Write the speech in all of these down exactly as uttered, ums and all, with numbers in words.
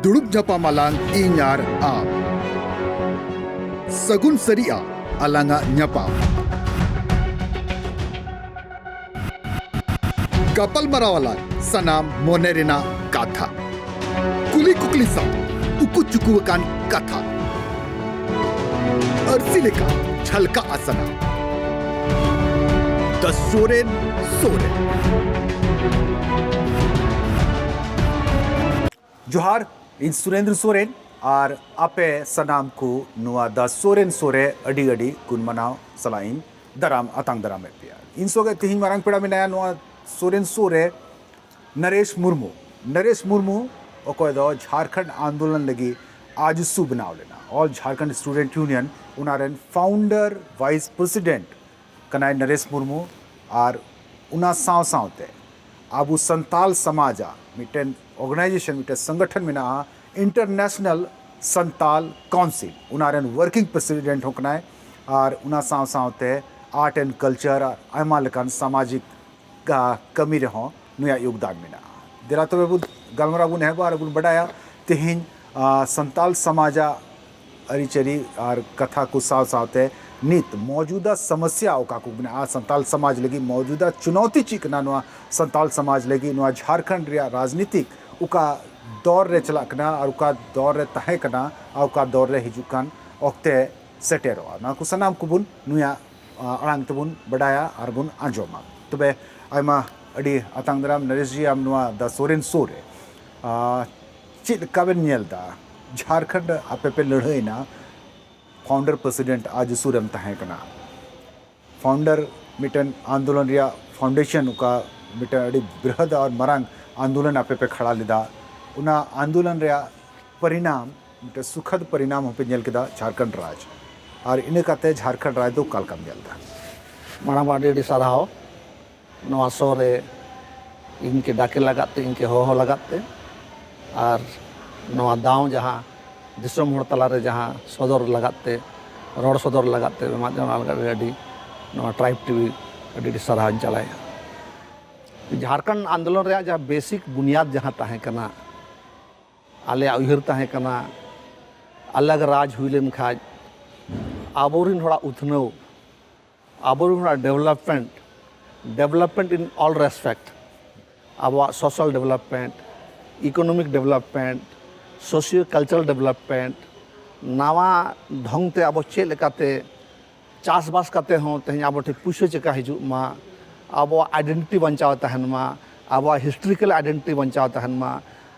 ᱫᱩᱲᱩᱵ ᱧᱟᱯᱟᱢ ᱟᱞᱟᱝ ᱤᱧ ᱟᱨ ᱟᱢ᱾ ᱥᱟᱹᱜᱩᱱ ᱥᱟᱹᱨᱤᱜᱼᱟ ᱟᱞᱟᱝᱟᱜ ᱧᱟᱯᱟᱢ᱾ ᱜᱟᱯᱟᱞᱢᱟᱨᱟᱣ ᱟᱞᱟᱝ ᱥᱟᱱᱟᱢ ᱢᱚᱱᱮ ᱨᱮᱱᱟᱜ ᱠᱟᱛᱷᱟ᱾ ᱠᱩᱞᱤ ᱠᱩᱠᱞᱤ ᱥᱟᱶ ᱩᱠᱩ ᱪᱩᱠᱩ ᱟᱠᱟᱱ ᱠᱟᱛᱷᱟ᱾ ᱟᱹᱨᱥᱤ ᱞᱮᱠᱟ ᱡᱷᱟᱞᱠᱟᱜᱼᱟ ᱥᱟᱱᱟᱢ᱾ The ᱥᱚᱨᱮᱱ ᱥᱚᱨᱮᱱ᱾ ᱡᱚᱦᱟᱨ, ᱤᱧ ᱥᱩᱨᱮᱱᱫᱨᱚ ᱥᱚᱨᱮᱱ ᱟᱨ ᱟᱯᱮ ᱥᱟᱱᱟᱢ ᱠᱚ ᱱᱚᱣᱟ The ᱥᱚᱨᱮᱱ ᱥᱚᱨᱮ ᱟᱹᱰᱤ ᱟᱹᱰᱤ ᱜᱩᱱ ᱢᱟᱱᱟᱣ ᱥᱟᱞᱟᱜ ᱤᱧ ᱫᱟᱨᱟᱢ ᱟᱛᱟᱝ ᱫᱟᱨᱟᱢᱮᱫ ᱯᱮᱭᱟ᱾ ᱤᱧ ᱥᱚᱸᱜᱮ ᱛᱮᱦᱮᱧ ᱢᱟᱨᱟᱝ ᱯᱮᱲᱟ ᱢᱮᱱᱟᱭᱟ ᱱᱚᱣᱟ ᱥᱚᱨᱮᱱ ᱥᱚᱨᱮ, ᱱᱚᱨᱮᱥ ᱢᱩᱨᱢᱩ᱾ ᱱᱚᱨᱮᱥ ᱢᱩᱨᱢᱩ, ᱚᱠᱚᱭ ᱫᱚ ᱡᱷᱟᱲᱠᱷᱚᱸᱰ ᱟᱱᱫᱳᱞᱚᱱ ᱞᱟᱹᱜᱤᱫ ᱟᱡᱥᱩ ᱵᱮᱱᱟᱣ ᱞᱮᱱᱟ, All Jharkhand Student Union, ᱚᱱᱟ ᱨᱮᱱ founder vice president ᱠᱟᱱᱟᱭ ᱱᱚᱨᱮᱥ ᱢᱩᱨᱢᱩ᱾ ᱟᱨ ᱚᱱᱟ ᱥᱟᱶ ᱥᱟᱶᱛᱮ ᱟᱵᱚ ᱥᱟᱱᱛᱟᱞ ᱥᱚᱢᱟᱡᱟᱜ ᱢᱤᱫᱴᱮᱱ organization, ᱢᱤᱫᱴᱮᱱ ᱥᱚᱝᱜᱚᱴᱷᱚᱱ ᱢᱮᱱᱟᱜᱼᱟ, International Santal Council, ᱚᱱᱟ ᱨᱮᱱ working president ᱦᱚᱸ ᱠᱟᱱᱟᱭ᱾ ᱟᱨ ᱚᱱᱟ ᱥᱟᱶ ᱥᱟᱶᱛᱮ art and culture ᱟᱨ ᱟᱭᱢᱟ ᱞᱮᱠᱟᱱ ᱥᱟᱢᱟᱡᱤᱠ ᱠᱟ-, ᱠᱟᱹᱢᱤ ᱨᱮᱦᱚᱸ ᱱᱩᱭᱟᱜ ᱭᱳᱜᱽᱫᱟᱱ ᱢᱮᱱᱟᱜᱼᱟ᱾ ᱫᱮᱞᱟ ᱛᱚᱵᱮ ᱵᱚᱱ ᱜᱟᱞᱢᱟᱨᱟᱣ ᱵᱚᱱ ᱮᱦᱚᱵᱟ ᱟᱨ ᱵᱚᱱ ᱵᱟᱰᱟᱭᱟ ᱛᱮᱦᱮᱧ, ᱟ, ᱥᱟᱱᱛᱟᱞ ᱥᱚᱢᱟᱡᱟᱜ ᱟᱹᱨᱤᱪᱟᱹᱞᱤ ᱟᱨ ᱠᱟᱛᱷᱟ ᱠᱚ ᱥᱟᱶ ᱥᱟᱶᱛᱮ ᱱᱤᱛ ᱢᱚᱡᱩᱫᱟ ᱥᱚᱢᱚᱥᱭᱟ ᱚᱠᱟ ᱠᱚ ᱢᱮᱱᱟᱜᱼᱟ, ᱥᱟᱱᱛᱟᱞ ᱥᱚᱢᱟᱡᱽ ᱞᱟᱹᱜᱤᱫ ᱢᱚᱡᱩᱫᱟ ᱪᱩᱱᱚᱣᱛᱤ ᱪᱮᱫ ᱠᱟᱱᱟ, ᱱᱚᱣᱟ ᱥᱟᱱᱛᱟᱞ ᱥᱚᱢᱟᱡᱽ ᱞᱟᱹᱜᱤᱫ ᱱᱚᱣᱟ ᱡᱷᱟᱲᱠᱷᱚᱸᱰ ᱨᱮᱭᱟᱜ ᱨᱟᱡᱽᱱᱤᱛᱤᱠ ᱚᱠᱟ ᱫᱚᱨ ᱨᱮ ᱪᱟᱞᱟᱜ ᱠᱟᱱᱟ ᱟᱨ ᱚᱠᱟ ᱫᱚᱨ ᱨᱮ ᱛᱟᱦᱮᱸ ᱠᱟᱱᱟ ᱟᱨ ᱚᱠᱟ ᱫᱚᱨ ᱨᱮ ᱦᱤᱡᱩᱜ ᱠᱟᱱ ᱚᱠᱛᱮ ᱥᱮᱴᱮᱨᱚᱜᱼᱟ, ᱱᱚᱣᱟ ᱠᱚ ᱥᱟᱱᱟᱢ ᱠᱚᱵᱚᱱ ᱱᱩᱭᱟᱜ, ᱟ, ᱟᱲᱟᱝ ᱛᱮᱵᱚᱱ ᱵᱟᱰᱟᱭᱟ ᱟᱨ ᱵᱚᱱ ᱟᱸᱡᱚᱢᱟ᱾ ᱛᱚᱵᱮ ᱟᱭᱢᱟ ᱟᱹᱰᱤ ᱟᱛᱟᱝ ᱫᱟᱨᱟᱢ ᱱᱚᱨᱮᱥ ᱡᱤ, ᱟᱢ ᱱᱚᱣᱟ The ᱥᱚᱨᱮᱱ ᱥᱚᱨᱮ, ᱟ, ᱪᱮᱫ ᱞᱮᱠᱟ ᱵᱮᱱ ᱧᱮᱞ ᱮᱫᱟ? ᱡᱷᱟᱲᱠᱷᱚᱸᱰ ᱟᱯᱮ ᱯᱮ ᱞᱟᱹᱲᱦᱟᱹᱭᱮᱱᱟ, founder president ᱟᱡ ᱥᱩᱨ ᱨᱮᱢ ᱛᱟᱦᱮᱸ ᱠᱟᱱᱟ, founder ᱢᱤᱫᱴᱮᱱ ᱟᱱᱫᱳᱞᱚᱱ ᱨᱮᱭᱟᱜ foundation, ᱚᱠᱟ ᱢᱤᱫᱴᱮᱱ ᱟᱹᱰᱤ ᱵᱨᱤᱦᱚᱫ ᱟᱨ ᱢᱟᱨᱟᱝ ᱟᱱᱫᱳᱞᱚᱱ ᱟᱯᱮ ᱯᱮ ᱠᱷᱟᱲᱟ ᱞᱮᱫᱟ, ᱚᱱᱟ ᱟᱱᱫᱳᱞᱚᱱ ᱨᱮᱭᱟᱜ ᱯᱚᱨᱤᱱᱟᱢ, ᱢᱤᱫᱴᱮᱱ ᱥᱩᱠᱷᱚᱫ ᱯᱚᱨᱤᱱᱟᱢ ᱦᱚᱸᱯᱮ ᱧᱮᱞ ᱠᱮᱫᱟ ᱡᱷᱟᱲᱠᱷᱚᱸᱰ ᱨᱟᱡᱽ᱾ ᱟᱨ ᱤᱱᱟᱹ ᱠᱟᱛᱮ ᱡᱷᱟᱲᱠᱷᱚᱸᱰ ᱨᱟᱡᱽ ᱫᱚ ᱚᱠᱟ ᱞᱮᱠᱟᱢ ᱧᱮᱞ ᱮᱫᱟ? ᱢᱟᱲᱟᱝ ᱢᱟ ᱟᱹᱰᱤ ᱟᱹᱰᱤ ᱥᱟᱨᱦᱟᱣ ᱱᱚᱣᱟ ᱥᱳ ᱨᱮ ᱤᱧ ᱠᱮ ᱰᱟᱠᱮ ᱞᱟᱜᱟᱫ ᱛᱮ, ᱤᱧ ᱠᱮ ᱦᱚᱦᱚ ᱞᱟᱜᱟᱫ ᱛᱮ, ᱟᱨ ᱱᱚᱣᱟ ᱫᱟᱣ ᱡᱟᱦᱟᱸ ᱫᱤᱥᱚᱢ ᱦᱚᱲ ᱛᱟᱞᱟᱨᱮ ᱡᱟᱦᱟᱸ ᱥᱚᱫᱚᱨ ᱞᱟᱜᱟᱫ ᱛᱮ, ᱨᱚᱲ ᱥᱚᱫᱚᱨ ᱞᱟᱜᱟᱫ ᱛᱮ ᱮᱢᱟᱫ ᱡᱚᱱᱟ ᱞᱟᱜᱟᱫ ᱟᱹᱰᱤ ᱟᱹᱰᱤ ᱱᱚᱣᱟ ᱴᱨᱟᱭᱤᱵᱽ ᱴᱤᱵᱷᱤ ᱟᱹᱰᱤ ᱟᱹᱰᱤ ᱥᱟᱨᱦᱟᱣ ᱤᱧ ᱪᱟᱞᱟᱭᱟ᱾ ᱡᱷᱟᱲᱠᱷᱚᱸᱰ ᱟᱱᱫᱳᱞᱚᱱ ᱨᱮᱭᱟᱜ ᱡᱟᱦᱟᱸ ᱵᱮᱥᱤᱠ ᱵᱩᱱᱤᱭᱟᱫ ᱡᱟᱦᱟᱸ ᱛᱟᱦᱮᱸ ᱠᱟᱱᱟ, ᱟᱞᱮᱭᱟᱜ ᱩᱭᱦᱟᱹᱨ ᱛᱟᱦᱮᱸ ᱠᱟᱱᱟ, ᱟᱞᱟᱜᱽ ᱨᱟᱡᱽ ᱦᱩᱭ ᱞᱮᱱ ᱠᱷᱟᱡ ᱟᱵᱚᱨᱮᱱ ᱦᱚᱲᱟᱜ ᱩᱛᱱᱟᱹᱣ, ᱟᱵᱚᱨᱮᱱ ᱦᱚᱲᱟᱜ development, development in all respect, ᱟᱵᱚᱣᱟᱜ social development, economic development, socio cultural development, ᱱᱟᱣᱟ ᱰᱷᱚᱝ ᱛᱮ ᱟᱵᱚ ᱪᱮᱫ ᱞᱮᱠᱟᱛᱮ ᱪᱟᱥᱵᱟᱥ ᱠᱟᱛᱮ ᱦᱚᱸ ᱛᱮᱦᱮᱧ ᱟᱵᱚ ᱴᱷᱮᱱ ᱯᱩᱭᱥᱟᱹ ᱪᱟᱠᱟ ᱦᱤᱡᱩᱜ ᱢᱟ, ᱟᱵᱚᱣᱟᱜ identity ᱵᱟᱧᱪᱟᱣ ᱛᱟᱦᱮᱱ ᱢᱟ, ᱟᱵᱚᱣᱟᱜ historical identity ᱵᱟᱧᱪᱟᱣ ᱛᱟᱦᱮᱱ ᱢᱟ᱾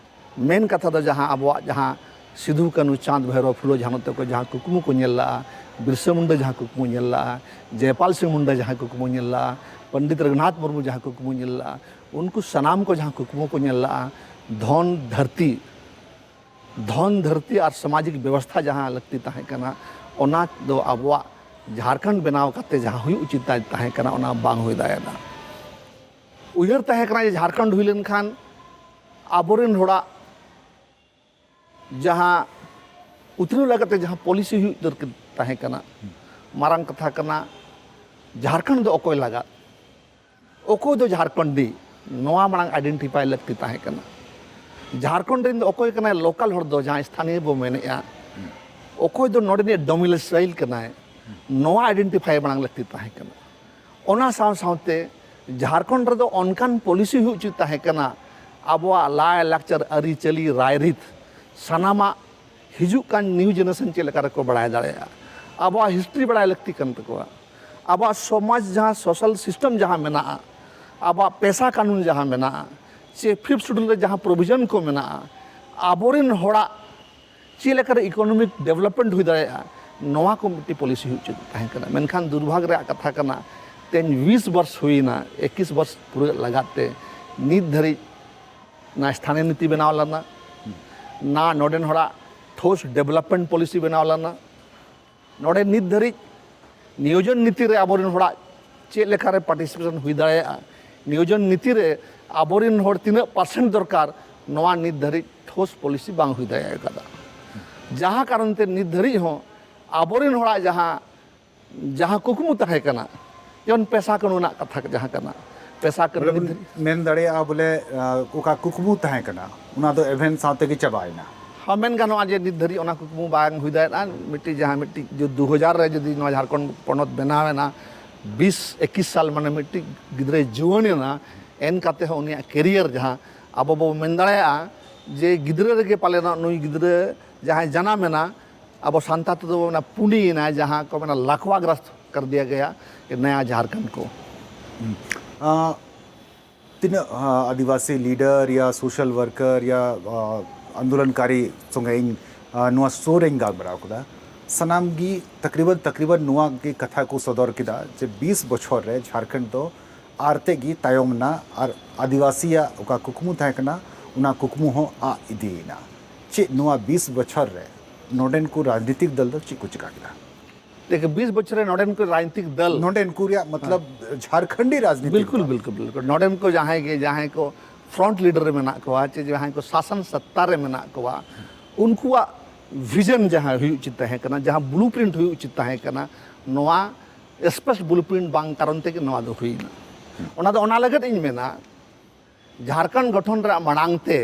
ᱢᱮᱱ ᱠᱟᱛᱷᱟ ᱫᱚ ᱡᱟᱦᱟᱸ ᱟᱵᱚᱣᱟᱜ ᱡᱟᱦᱟᱸ ᱥᱤᱫᱷᱩ, ᱠᱟᱹᱱᱦᱩ, ᱪᱟᱸᱫᱽ, ᱵᱷᱟᱭᱨᱚ, ᱯᱷᱩᱞᱳ, ᱡᱷᱟᱱᱚ ᱛᱟᱠᱚ ᱡᱟᱦᱟᱸ ᱠᱩᱠᱢᱩ ᱠᱚ ᱧᱮᱞ ᱞᱟᱜᱼᱟ, ᱵᱤᱨᱥᱟ ᱢᱩᱱᱰᱟ ᱡᱟᱦᱟᱸ ᱠᱩᱠᱢᱩ ᱧᱮᱞ ᱞᱟᱜᱼᱟ, ᱡᱚᱭᱯᱟᱞ ᱥᱤᱝ ᱢᱩᱱᱰᱟ ᱡᱟᱦᱟᱸ ᱠᱩᱠᱢᱩ ᱧᱮᱞ ᱞᱟᱜᱼᱟ, ᱯᱚᱱᱰᱤᱛ ᱨᱚᱜᱷᱩᱱᱟᱛᱷ ᱢᱩᱨᱢᱩ ᱡᱟᱦᱟᱸ ᱠᱩᱠᱢᱩ ᱧᱮᱞ ᱞᱟᱜᱼᱟ, ᱩᱱᱠᱩ ᱥᱟᱱᱟᱢ ᱠᱚ ᱡᱟᱦᱟᱸ ᱠᱩᱠᱢᱩ ᱠᱚ ᱧᱮᱞ ᱞᱟᱜᱼᱟ, ᱫᱷᱚᱱ ᱫᱷᱟᱹᱨᱛᱤ, ᱫᱷᱚᱱ ᱫᱷᱟᱹᱨᱛᱤ ᱟᱨ ᱥᱟᱢᱟᱡᱤᱠ ᱵᱮᱵᱚᱥᱛᱷᱟ ᱡᱟᱦᱟᱸ ᱞᱟᱹᱠᱛᱤ ᱛᱟᱦᱮᱸ ᱠᱟᱱᱟ, ᱚᱱᱟ ᱫᱚ ᱟᱵᱚᱣᱟᱜ ᱡᱷᱟᱲᱠᱷᱚᱸᱰ ᱵᱮᱱᱟᱣ ᱠᱟᱛᱮ ᱡᱟᱦᱟᱸ ᱦᱩᱭᱩᱜ ᱩᱪᱤᱛ ᱛᱟᱦᱮᱸ ᱠᱟᱱᱟ, ᱚᱱᱟ ᱵᱟᱝ ᱦᱩᱭ ᱫᱟᱲᱮᱭᱟᱫᱟ᱾ ᱩᱭᱦᱟᱹᱨ ᱛᱟᱦᱮᱸ ᱠᱟᱱᱟ ᱡᱮ ᱡᱷᱟᱲᱠᱷᱚᱸᱰ ᱦᱩᱭ ᱞᱮᱱᱠᱷᱟᱱ ᱟᱵᱚᱨᱮᱱ ᱦᱚᱲᱟᱜ ᱡᱟᱦᱟᱸ ᱩᱛᱱᱟᱹᱣ ᱞᱟᱹᱜᱤᱫ ᱛᱮ ᱡᱟᱦᱟᱸ ᱯᱚᱞᱤᱥᱤ ᱦᱩᱭᱩᱜ ᱫᱚᱨᱠᱟᱨ ᱛᱟᱦᱮᱸ ᱠᱟᱱᱟ, ᱢᱟᱨᱟᱝ ᱠᱟᱛᱷᱟ ᱠᱟᱱᱟ, ᱡᱷᱟᱲᱠᱷᱚᱸᱰ ᱫᱚ ᱚᱠᱚᱭ ᱞᱟᱜᱟᱫ? ᱚᱠᱚᱭ ᱫᱚ ᱡᱷᱟᱲᱠᱷᱚᱸᱰᱤ? ᱱᱚᱣᱟ ᱢᱟᱲᱟᱝ identify ᱞᱟᱹᱠᱛᱤ ᱛᱟᱦᱮᱸ ᱠᱟᱱᱟ᱾ ᱡᱷᱟᱲᱠᱷᱚᱸᱰ ᱨᱮᱱ ᱫᱚ ᱚᱠᱚᱭ ᱠᱟᱱᱟᱭ? Local ᱦᱚᱲ ᱫᱚ ᱡᱟᱦᱟᱸᱭ ᱥᱛᱷᱟᱱᱤᱭᱚ ᱵᱚ ᱢᱮᱱᱮᱫᱼᱟ, ᱚᱠᱚᱭ ᱫᱚ ᱱᱚᱰᱮᱱᱤᱡ domicile ᱠᱟᱱᱟᱭ? ᱱᱚᱣᱟ identify ᱢᱟᱲᱟᱝ ᱞᱟᱹᱠᱛᱤ ᱛᱟᱦᱮᱸ ᱠᱟᱱᱟ᱾ ᱚᱱᱟ ᱥᱟᱶ ᱥᱟᱶᱛᱮ ᱡᱷᱟᱲᱠᱷᱚᱸᱰ ᱨᱮᱫᱚ ᱚᱱᱠᱟᱱ ᱯᱚᱞᱤᱥᱤ ᱦᱩᱭ ᱩᱪᱤᱛ ᱛᱟᱦᱮᱸ ᱠᱟᱱᱟ, ᱟᱵᱚᱣᱟᱜ ᱞᱟᱭᱼᱞᱟᱠᱪᱟᱨ, ᱟᱹᱨᱤᱪᱟᱹᱞᱤ, ᱨᱟᱭᱨᱤᱛ, ᱥᱟᱱᱟᱢᱟᱜ ᱦᱤᱡᱩᱜ ᱠᱟᱱ new generation ᱪᱮᱫ ᱞᱮᱠᱟ ᱨᱮᱠᱚ ᱵᱟᱲᱟᱭ ᱫᱟᱲᱮᱭᱟᱜᱼᱟ᱾ ᱟᱵᱚᱣᱟᱜ history ᱵᱟᱲᱟᱭ ᱞᱟᱹᱠᱛᱤ ᱠᱟᱱ ᱛᱟᱠᱚᱣᱟ᱾ ᱟᱵᱚᱣᱟᱜ ᱥᱚᱢᱟᱡᱽ ᱡᱟᱦᱟᱸ social system ᱡᱟᱦᱟᱸ ᱢᱮᱱᱟᱜᱼᱟ, ᱟᱵᱚᱣᱟᱜ ᱯᱮᱥᱟ ᱠᱟᱹᱱᱩᱱ ᱡᱟᱦᱟᱸ ᱢᱮᱱᱟᱜᱼᱟ, ᱥᱮ fifth schedule ᱨᱮ ᱡᱟᱦᱟᱸ provision ᱠᱚ ᱢᱮᱱᱟᱜᱼᱟ, ᱟᱵᱚᱨᱮᱱ ᱦᱚᱲᱟᱜ ᱪᱮᱫ ᱞᱮᱠᱟᱨᱮ economic development ᱦᱩᱭ ᱫᱟᱲᱮᱭᱟᱜᱼᱟ, ᱱᱚᱣᱟ ᱠᱚ ᱢᱤᱫᱴᱤᱡ ᱯᱚᱞᱤᱥᱤ ᱦᱩᱭ ᱩᱪᱤᱛ ᱛᱟᱦᱮᱸ ᱠᱟᱱᱟ᱾ ᱢᱮᱱᱠᱷᱟᱱ ᱫᱩᱨᱵᱷᱟᱜᱽ ᱨᱮᱭᱟᱜ ᱠᱟᱛᱷᱟ ᱠᱟᱱᱟ, ᱛᱮᱦᱮᱧ ᱵᱤᱥ ᱵᱚᱨᱥ ᱦᱩᱭᱱᱟ, ᱮᱠᱩᱥ ᱵᱚᱨᱥ ᱯᱩᱨᱟᱹᱜ ᱞᱟᱜᱟᱫ ᱛᱮ ᱱᱤᱛ ᱫᱷᱟᱹᱨᱤᱡ ᱱᱟ ᱥᱛᱷᱟᱱᱤᱭᱚ ᱱᱤᱛᱤ ᱵᱮᱱᱟᱣ ᱞᱮᱱᱟ, ᱱᱟ ᱱᱚᱰᱮᱱ ᱦᱚᱲᱟᱜ ᱴᱷᱳᱥ development policy ᱵᱮᱱᱟᱣ ᱞᱮᱱᱟ᱾ ᱱᱚᱰᱮ ᱱᱤᱛ ᱫᱷᱟᱹᱨᱤᱡ ᱱᱤᱭᱳᱡᱚᱱ ᱱᱤᱛᱤ ᱨᱮ ᱟᱵᱚᱨᱮᱱ ᱦᱚᱲᱟᱜ ᱪᱮᱫ ᱞᱮᱠᱟᱨᱮ participation ᱦᱩᱭ ᱫᱟᱲᱮᱭᱟᱜᱼᱟ, ᱱᱤᱭᱳᱡᱚᱱ ᱱᱤᱛᱤ ᱨᱮ ᱟᱵᱚᱨᱮᱱ ᱦᱚᱲ ᱛᱤᱱᱟᱹᱜ percent ᱫᱚᱨᱠᱟᱨ, ᱱᱚᱣᱟ ᱱᱤᱛ ᱫᱷᱟᱹᱨᱤᱡ ᱴᱷᱳᱥ ᱯᱚᱞᱤᱥᱤ ᱵᱟᱝ ᱦᱩᱭ ᱫᱟᱲᱮ ᱟᱠᱟᱫᱟ᱾ ᱡᱟᱦᱟᱸ ᱠᱟᱨᱚᱱ ᱛᱮ ᱱᱤᱛ ᱫᱷᱟᱹᱨᱤᱡ ᱦᱚᱸ ᱟᱵᱚᱨᱮᱱ ᱦᱚᱲᱟᱜ ᱡᱟᱦᱟᱸ, ᱡᱟᱦᱟᱸ ᱠᱩᱠᱢᱩ ᱛᱟᱦᱮᱸ ᱠᱟᱱᱟ, ᱡᱮᱢᱚᱱ ᱯᱮᱥᱟ ᱠᱟᱹᱱᱩᱱ ᱨᱮᱱᱟᱜ ᱠᱟᱛᱷᱟ ᱡᱟᱦᱟᱸ ᱠᱟᱱᱟ, ᱯᱮᱥᱟ ᱠᱟᱹᱢᱤ ᱵᱚᱞᱮ ᱱᱤᱛ ᱵᱚᱱ ᱫᱷᱟᱹᱨᱤᱡ᱾ ᱢᱮᱱ ᱫᱟᱲᱮᱭᱟᱜᱼᱟ ᱵᱚᱞᱮ, ᱟᱸ, ᱚᱠᱟ ᱠᱩᱠᱢᱩ ᱛᱟᱦᱮᱸ ᱠᱟᱱᱟ, ᱚᱱᱟ ᱫᱚ ᱮᱵᱷᱮᱱ ᱥᱟᱶ ᱛᱮᱜᱮ ᱪᱟᱵᱟᱭᱮᱱᱟ᱾ ᱦᱚᱸ, ᱢᱮᱱ ᱜᱟᱱᱚᱜᱼᱟ ᱡᱮ ᱱᱤᱛ ᱫᱷᱟᱹᱨᱤᱡ ᱚᱱᱟ ᱠᱩᱠᱢᱩ ᱵᱟᱝ ᱦᱩᱭ ᱫᱟᱲᱮᱭᱟᱜᱼᱟ᱾ ᱢᱤᱫᱴᱤᱡ ᱡᱟᱦᱟᱸ ᱢᱤᱫᱴᱤᱡ ᱡᱮ ᱫᱩ ᱦᱟᱡᱟᱨ ᱨᱮ ᱡᱩᱫᱤ ᱱᱚᱣᱟ ᱡᱷᱟᱲᱠᱷᱚᱸᱰ ᱯᱚᱱᱚᱛ ᱵᱮᱱᱟᱣ ᱮᱱᱟ, ᱵᱤᱥ ᱮᱠᱤᱥ ᱥᱟᱞ, ᱢᱟᱱᱮ ᱢᱤᱫᱴᱤᱡ ᱜᱤᱫᱽᱨᱟᱹᱭ ᱡᱩᱣᱟᱹᱱ ᱮᱱᱟ, ᱮᱱ ᱠᱟᱛᱮ ᱦᱚᱸ ᱩᱱᱤᱭᱟᱜ ᱠᱮᱨᱤᱭᱟᱨ ᱡᱟᱦᱟᱸ ᱟᱵᱚ ᱵᱚ ᱢᱮᱱ ᱫᱟᱲᱮᱭᱟᱜᱼᱟ ᱡᱮ ᱜᱤᱫᱽᱨᱟᱹ ᱨᱮᱜᱮ ᱯᱟᱞᱮᱱ ᱱᱩᱭ ᱜᱤᱫᱽᱨᱟᱹ ᱡᱟᱦᱟᱸᱭ ᱡᱟᱱᱟᱢ ᱮᱱᱟ, ᱟᱵᱚ ᱥᱟᱱᱛᱟᱲ ᱛᱮᱫᱚ ᱵᱚ ᱢᱮᱱᱟ ᱯᱩᱱᱤᱭᱮᱱᱟᱭ, ᱡᱟᱦᱟᱸ ᱠᱚ ᱢᱮᱱᱟ ᱞᱟᱠᱣᱟᱜᱨᱚᱥᱛ ᱠᱟᱨ ᱫᱤᱭᱟ ᱜᱟᱭᱟ ᱱᱟᱭᱟ ᱡᱷᱟᱨᱠᱷᱚᱸᱰ ᱠᱚ᱾ ᱟᱸ, ᱛᱤᱱᱟᱹᱜ, ᱟᱸ, ᱟᱹᱫᱤᱵᱟᱹᱥᱤ ᱞᱤᱰᱟᱨ ᱭᱟ ᱥᱳᱥᱟᱞ ᱣᱟᱨᱠᱟᱨ ᱭᱟ, ᱟᱸ, ᱟᱱᱫᱳᱞᱚᱱᱠᱟᱨᱤ ᱥᱚᱸᱜᱮ ᱤᱧ, ᱟᱸ, ᱱᱚᱣᱟ ᱥᱳ ᱨᱮᱧ ᱜᱟᱞᱢᱟᱨᱟᱣ ᱠᱮᱫᱟ, ᱥᱟᱱᱟᱢ ᱜᱮ ᱛᱟᱠᱨᱤᱵᱟᱱ ᱛᱟᱠᱨᱤᱵᱟᱱ ᱱᱚᱣᱟ ᱜᱮ ᱠᱟᱛᱷᱟ ᱠᱚ ᱥᱚᱫᱚᱨ ᱠᱮᱫᱟ ᱡᱮ ᱵᱤᱥ ᱵᱚᱪᱷᱚᱨ ᱨᱮ ᱡᱷᱟᱨᱠᱷᱚᱸᱰ ᱫᱚ ᱟᱨ ᱛᱮᱫ ᱜᱮ ᱛᱟᱭᱚᱢ ᱮᱱᱟ ᱟᱨ ᱟᱹᱫᱤᱵᱟᱹᱥᱤᱭᱟᱜ ᱚᱠᱟ ᱠᱩᱠᱢᱩ ᱛᱟᱦᱮᱸ ᱠᱟᱱᱟ, ᱚᱱᱟ ᱠᱩᱠᱢᱩ ᱦᱚᱸ ᱟᱫ ᱤᱫᱤᱭᱮᱱᱟ᱾ ᱪᱮᱫ ᱱᱚᱣᱟ ᱵᱤᱥ ᱵᱚᱪᱷᱚᱨ ᱨᱮ ᱱᱚᱰᱮᱱ ᱠᱚ ᱨᱟᱡᱽᱱᱤᱛᱤᱠ ᱫᱚᱞ ᱫᱚ ᱪᱮᱫ ᱠᱚ ᱪᱤᱠᱟ ᱠᱮᱫᱟ? ᱫᱮᱠᱷ, ᱵᱤᱥ ᱵᱚᱪᱷᱚᱨ ᱨᱮ ᱱᱚᱰᱮᱱ ᱠᱚ ᱨᱟᱡᱽᱱᱤᱛᱤᱠ ᱫᱚᱞ ᱱᱚᱰᱮᱱ ᱠᱚ ᱨᱮᱭᱟᱜ ᱢᱚᱛᱞᱚᱵ ᱡᱷᱟᱨᱠᱷᱚᱸᱰᱤ ᱨᱟᱡᱽᱱᱤᱛᱤᱠ ᱵᱤᱞᱠᱩᱞ, ᱫᱚᱞ᱾ ᱵᱤᱞᱠᱩᱞ, ᱵᱤᱞᱠᱩᱞ᱾ ᱱᱚᱰᱮᱱ ᱠᱚ ᱡᱟᱦᱟᱸᱭ ᱜᱮ, ᱡᱟᱦᱟᱸᱭ ᱠᱚ ᱯᱷᱨᱚᱱᱴ ᱞᱤᱰᱟᱨ ᱨᱮ ᱢᱮᱱᱟᱜ ᱠᱚᱣᱟ, ᱪᱮ ᱡᱟᱦᱟᱸᱭ ᱠᱚ ᱥᱟᱥᱚᱱ ᱥᱚᱛᱛᱟ ᱨᱮ ᱢᱮᱱᱟᱜ ᱠᱚᱣᱟ, ᱩᱱᱠᱩᱣᱟᱜ ᱵᱷᱤᱡᱚᱱ ᱡᱟᱦᱟᱸ ᱦᱩᱭᱩᱜ ᱩᱪᱤᱛ ᱛᱟᱦᱮᱸ ᱠᱟᱱᱟ, ᱡᱟᱦᱟᱸ ᱵᱞᱩ ᱯᱨᱤᱱᱴ ᱦᱩᱭᱩᱜ ᱩᱪᱤᱛ ᱛᱟᱦᱮᱸ ᱠᱟᱱᱟ, ᱱᱚᱣᱟ ᱥᱯᱚᱥᱴ ᱵᱞᱩ ᱯᱨᱤᱱᱴ ᱵᱟᱝ ᱠᱟᱨᱚᱱ ᱛᱮᱜᱮ ᱱᱚᱣᱟ ᱫᱚ ᱦᱩᱭᱱᱟ᱾ ᱚᱱᱟ ᱫᱚ ᱚᱱᱟ ᱞᱟᱹᱜᱤᱫ ᱤᱧ ᱢᱮᱱᱟ, ᱡᱷᱟᱨᱠᱷᱚᱸᱰ ᱜᱚᱴᱷᱚᱱ ᱨᱮᱭᱟᱜ ᱢᱟᱲᱟᱝ ᱛᱮ